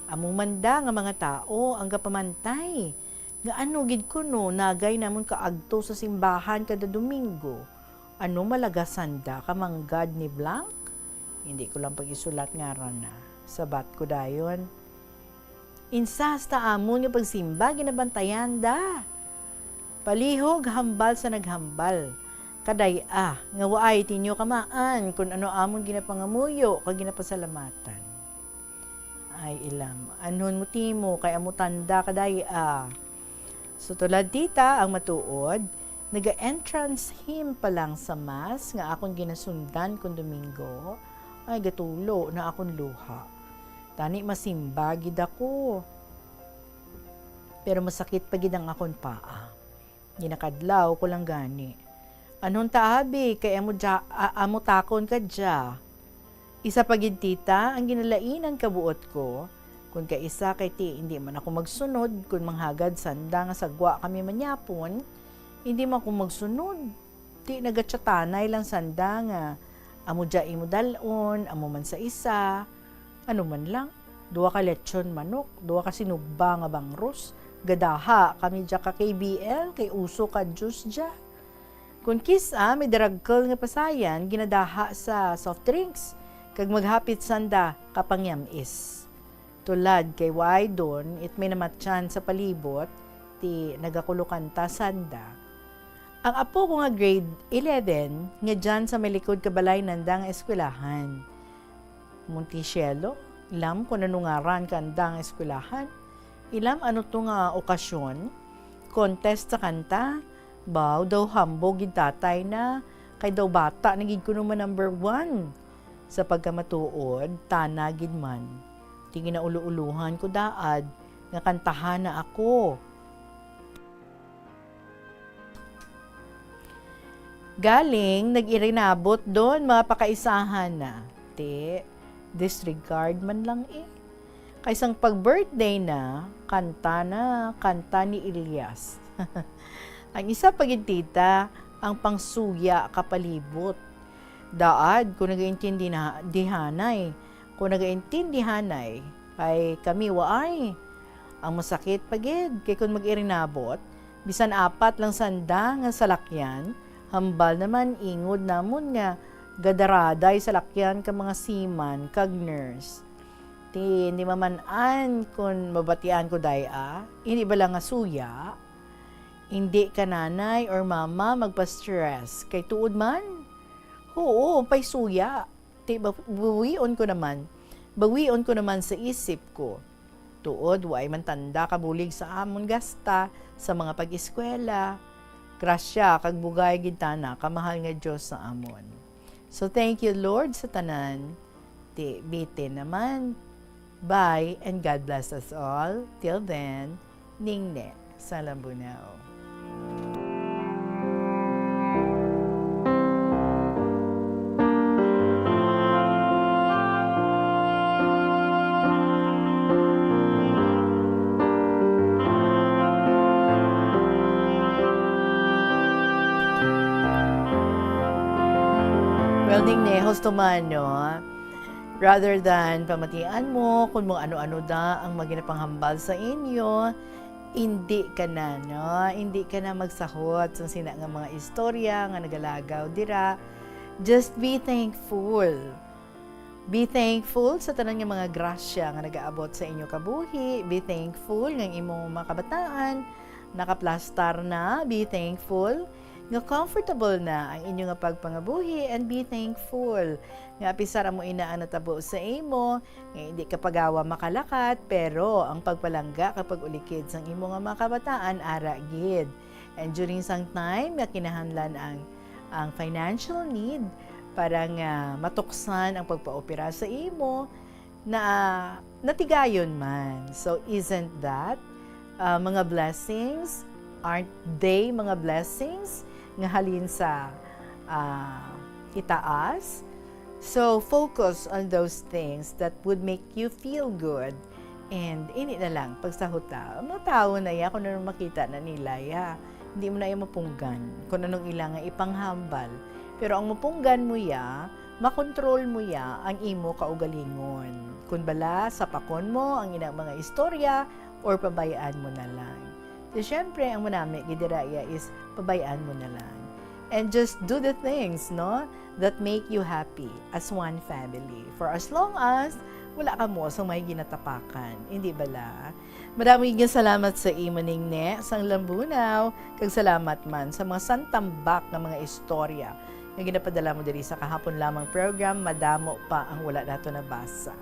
Amo man da nga mga tao ang gapamantay nga ano gid kuno nagay namon kaagto sa simbahan kada Domingo. Ano, malagasan da ka manggad ni blank? Hindi ko lang pag-isulat ngaran na. Sabat ko dayon. Insa hasta amon nga pagsimba ginabantayan da. Palihog hambal sa naghambal. Kaday-a nga waay tinyo kamaan kun ano amon ginapangamuyo kag ginapasalamatan. Ay, ilam, anhon mo timo kay amo tanda kaday-a. Sa tulad tita ang matuod, naga-entrance hymn pa lang sa mass nga akon ginasundan kon Domingo, ay gatulo na akon luha. Tani masimba gid ako. Pero masakit pa gid ang akon paa. Ginakadlaw ko lang gani. Anhon ta abi kay amo dya, a-, amo takon ka dya. Isa pa gid tita ang ginalainan ka buot ko, Kon kaisa kay ti indi man ako magsunod, kon manghagad sanda nga sa gwa kami manyapon, indi man ako magsunod. Ti nagachatanay lang sanda nga amo dya imo dal-on, amo man sa isa, ano man lang, duha ka lechon manok, duha ka sinugba nga bangros, gadaha kami dya ka K B L, kay uso ka juice dya. Kon kis-a may daragkol nga pasayan, ginadaha sa soft drinks, kag maghapit sanda ka pangyam-is. Tulad kay waay don it may namatyan sa palibot, ti nagakulokanta sanda. Ang apo ko nga grade eleven, nga dyan sa may likod ka balay nanda nga eskwelahan. Montesielo, ilam kon ano ngaran kanda nga eskwelahan. Ilam ano to nga okasyon, contest sa kanta. Baw daw hambog gid tatay na, kay daw bata na gid kuno man number one. Sa pagkamatuod, tana gid man. Ti ginaulo-ulohan ko daad nga kantahan na ako. Galing, nag-irinabot don, mga pakaisahan na. Ti, disregard man lang eh. Kay sang pag-birthday na, kanta na, kanta ni Elias. Ang isa pa gid, tita, ang pangsuya ka palibot. Daad, kung nagaintindi na, dihanay, kung nagaintindihanay, kay kami waay. Ang masakit pa gid, kay kung mag-irinabot, bisan apat lang sanda nga salakyan, hambal naman ingod namon nga gadaraday salakyan ka mga seaman kag nurse. Ti, hindi maman-an kung mabatian ko day-a, hindi bala nga suya? Hindi ka nanay or mama magpa-stress, kay tuod man. Oo, pay suya. Ti ba-, bawion ko naman. Bawion ko naman sa isip ko. Tuod, waay man tanda kabulig sa amon gasta sa mga pag-eskwela. Grasya kag bugay gid tana, kamahal nga Dios sa amon. So, thank you, Lord, sa tanan. Ti, bitin naman. Bye, and God bless us all. Till then, Ningne sa Lambunao. Well, Ningne, husto man, no? Rather than pamatian mo kung mga ano-ano da ang mga ginapanghambal sa inyo, indi ka na, no? Indi ka na magsahot sa sina nga mga istorya nga nagalagaw dira. Just be thankful. Be thankful sa tanan nga mga grasya nga nagaabot sa inyo kabuhi. Be thankful nga ang imong mga kabataan nakaplastar na. Be thankful nga comfortable na ang inyo nga pagpangabuhi, and be thankful nga apisar amo ina ang natabo sa imo, nga hindi ka pagawa makalakat, pero ang pagpalangga kag pag-ulikid sang imo nga mga kabataan ara gid. And during sang time nga kinahanglan ang, ang financial need para nga matuksan ang pagpaopera sa imo, na natigayon man. So, isn't that, uh, mga blessings? Aren't they mga blessings nga halin sa, uh, itaas? So, focus on those things that would make you feel good. And ini na lang, pagsahuta. Ang mga tao na ya, kung ano makita na nila ya. Hindi mo na iya mapunggan kung anong ila nga ipanghambal. Pero ang mapunggan mo ya, makontrol mo ya ang imo kaugalingon. Kun bala, sapakon mo ang ina mga istorya or pabay-an mo na lang. So, syempre, ang manami gid dira iya is pabay-an mo na lang. And just do the things, no, that make you happy as one family. For as long as wala kamo sa may ginatapakan, hindi bala? Madamo gid nga salamat sa imo, Ningne, sang Lambunao, kag salamat man sa mga santambak nga mga istorya nga ginapadala mo diri sa kahapon lamang program. Madamo pa ang wala nato nabasa.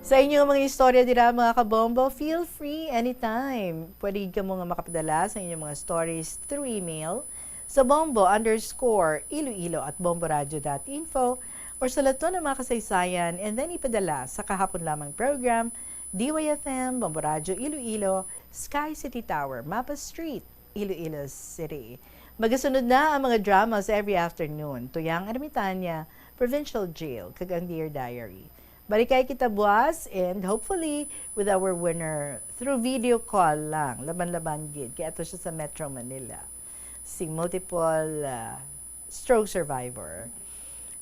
Sa inyo mga istorya dira, mga kabombo, feel free anytime. Pwede gid kamo nga makapadala sa inyong mga stories through email sa bombo underscore iloilo at bomboradio dot info or sa laton nga mga kasaysayan, and then ipadala sa kahapon lamang program, D Y F M, Bombo Radyo Iloilo, Sky City Tower, Mapa Street, Iloilo City. Magasunod na ang mga dramas every afternoon, Tuyang Ermitaña, Provincial Jail, kag ang Dear Diary. Balikay kita buwas, and hopefully with our winner through video call lang, laban-laban gid, kay ato siya sa Metro Manila, si multiple uh, stroke survivor.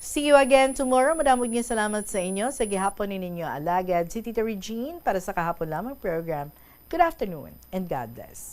See you again tomorrow. Madamo nga salamat sa inyo sa gihapon ni ninyo alagad, si Tita Regine, para sa kahapon lamang program. Good afternoon and God bless.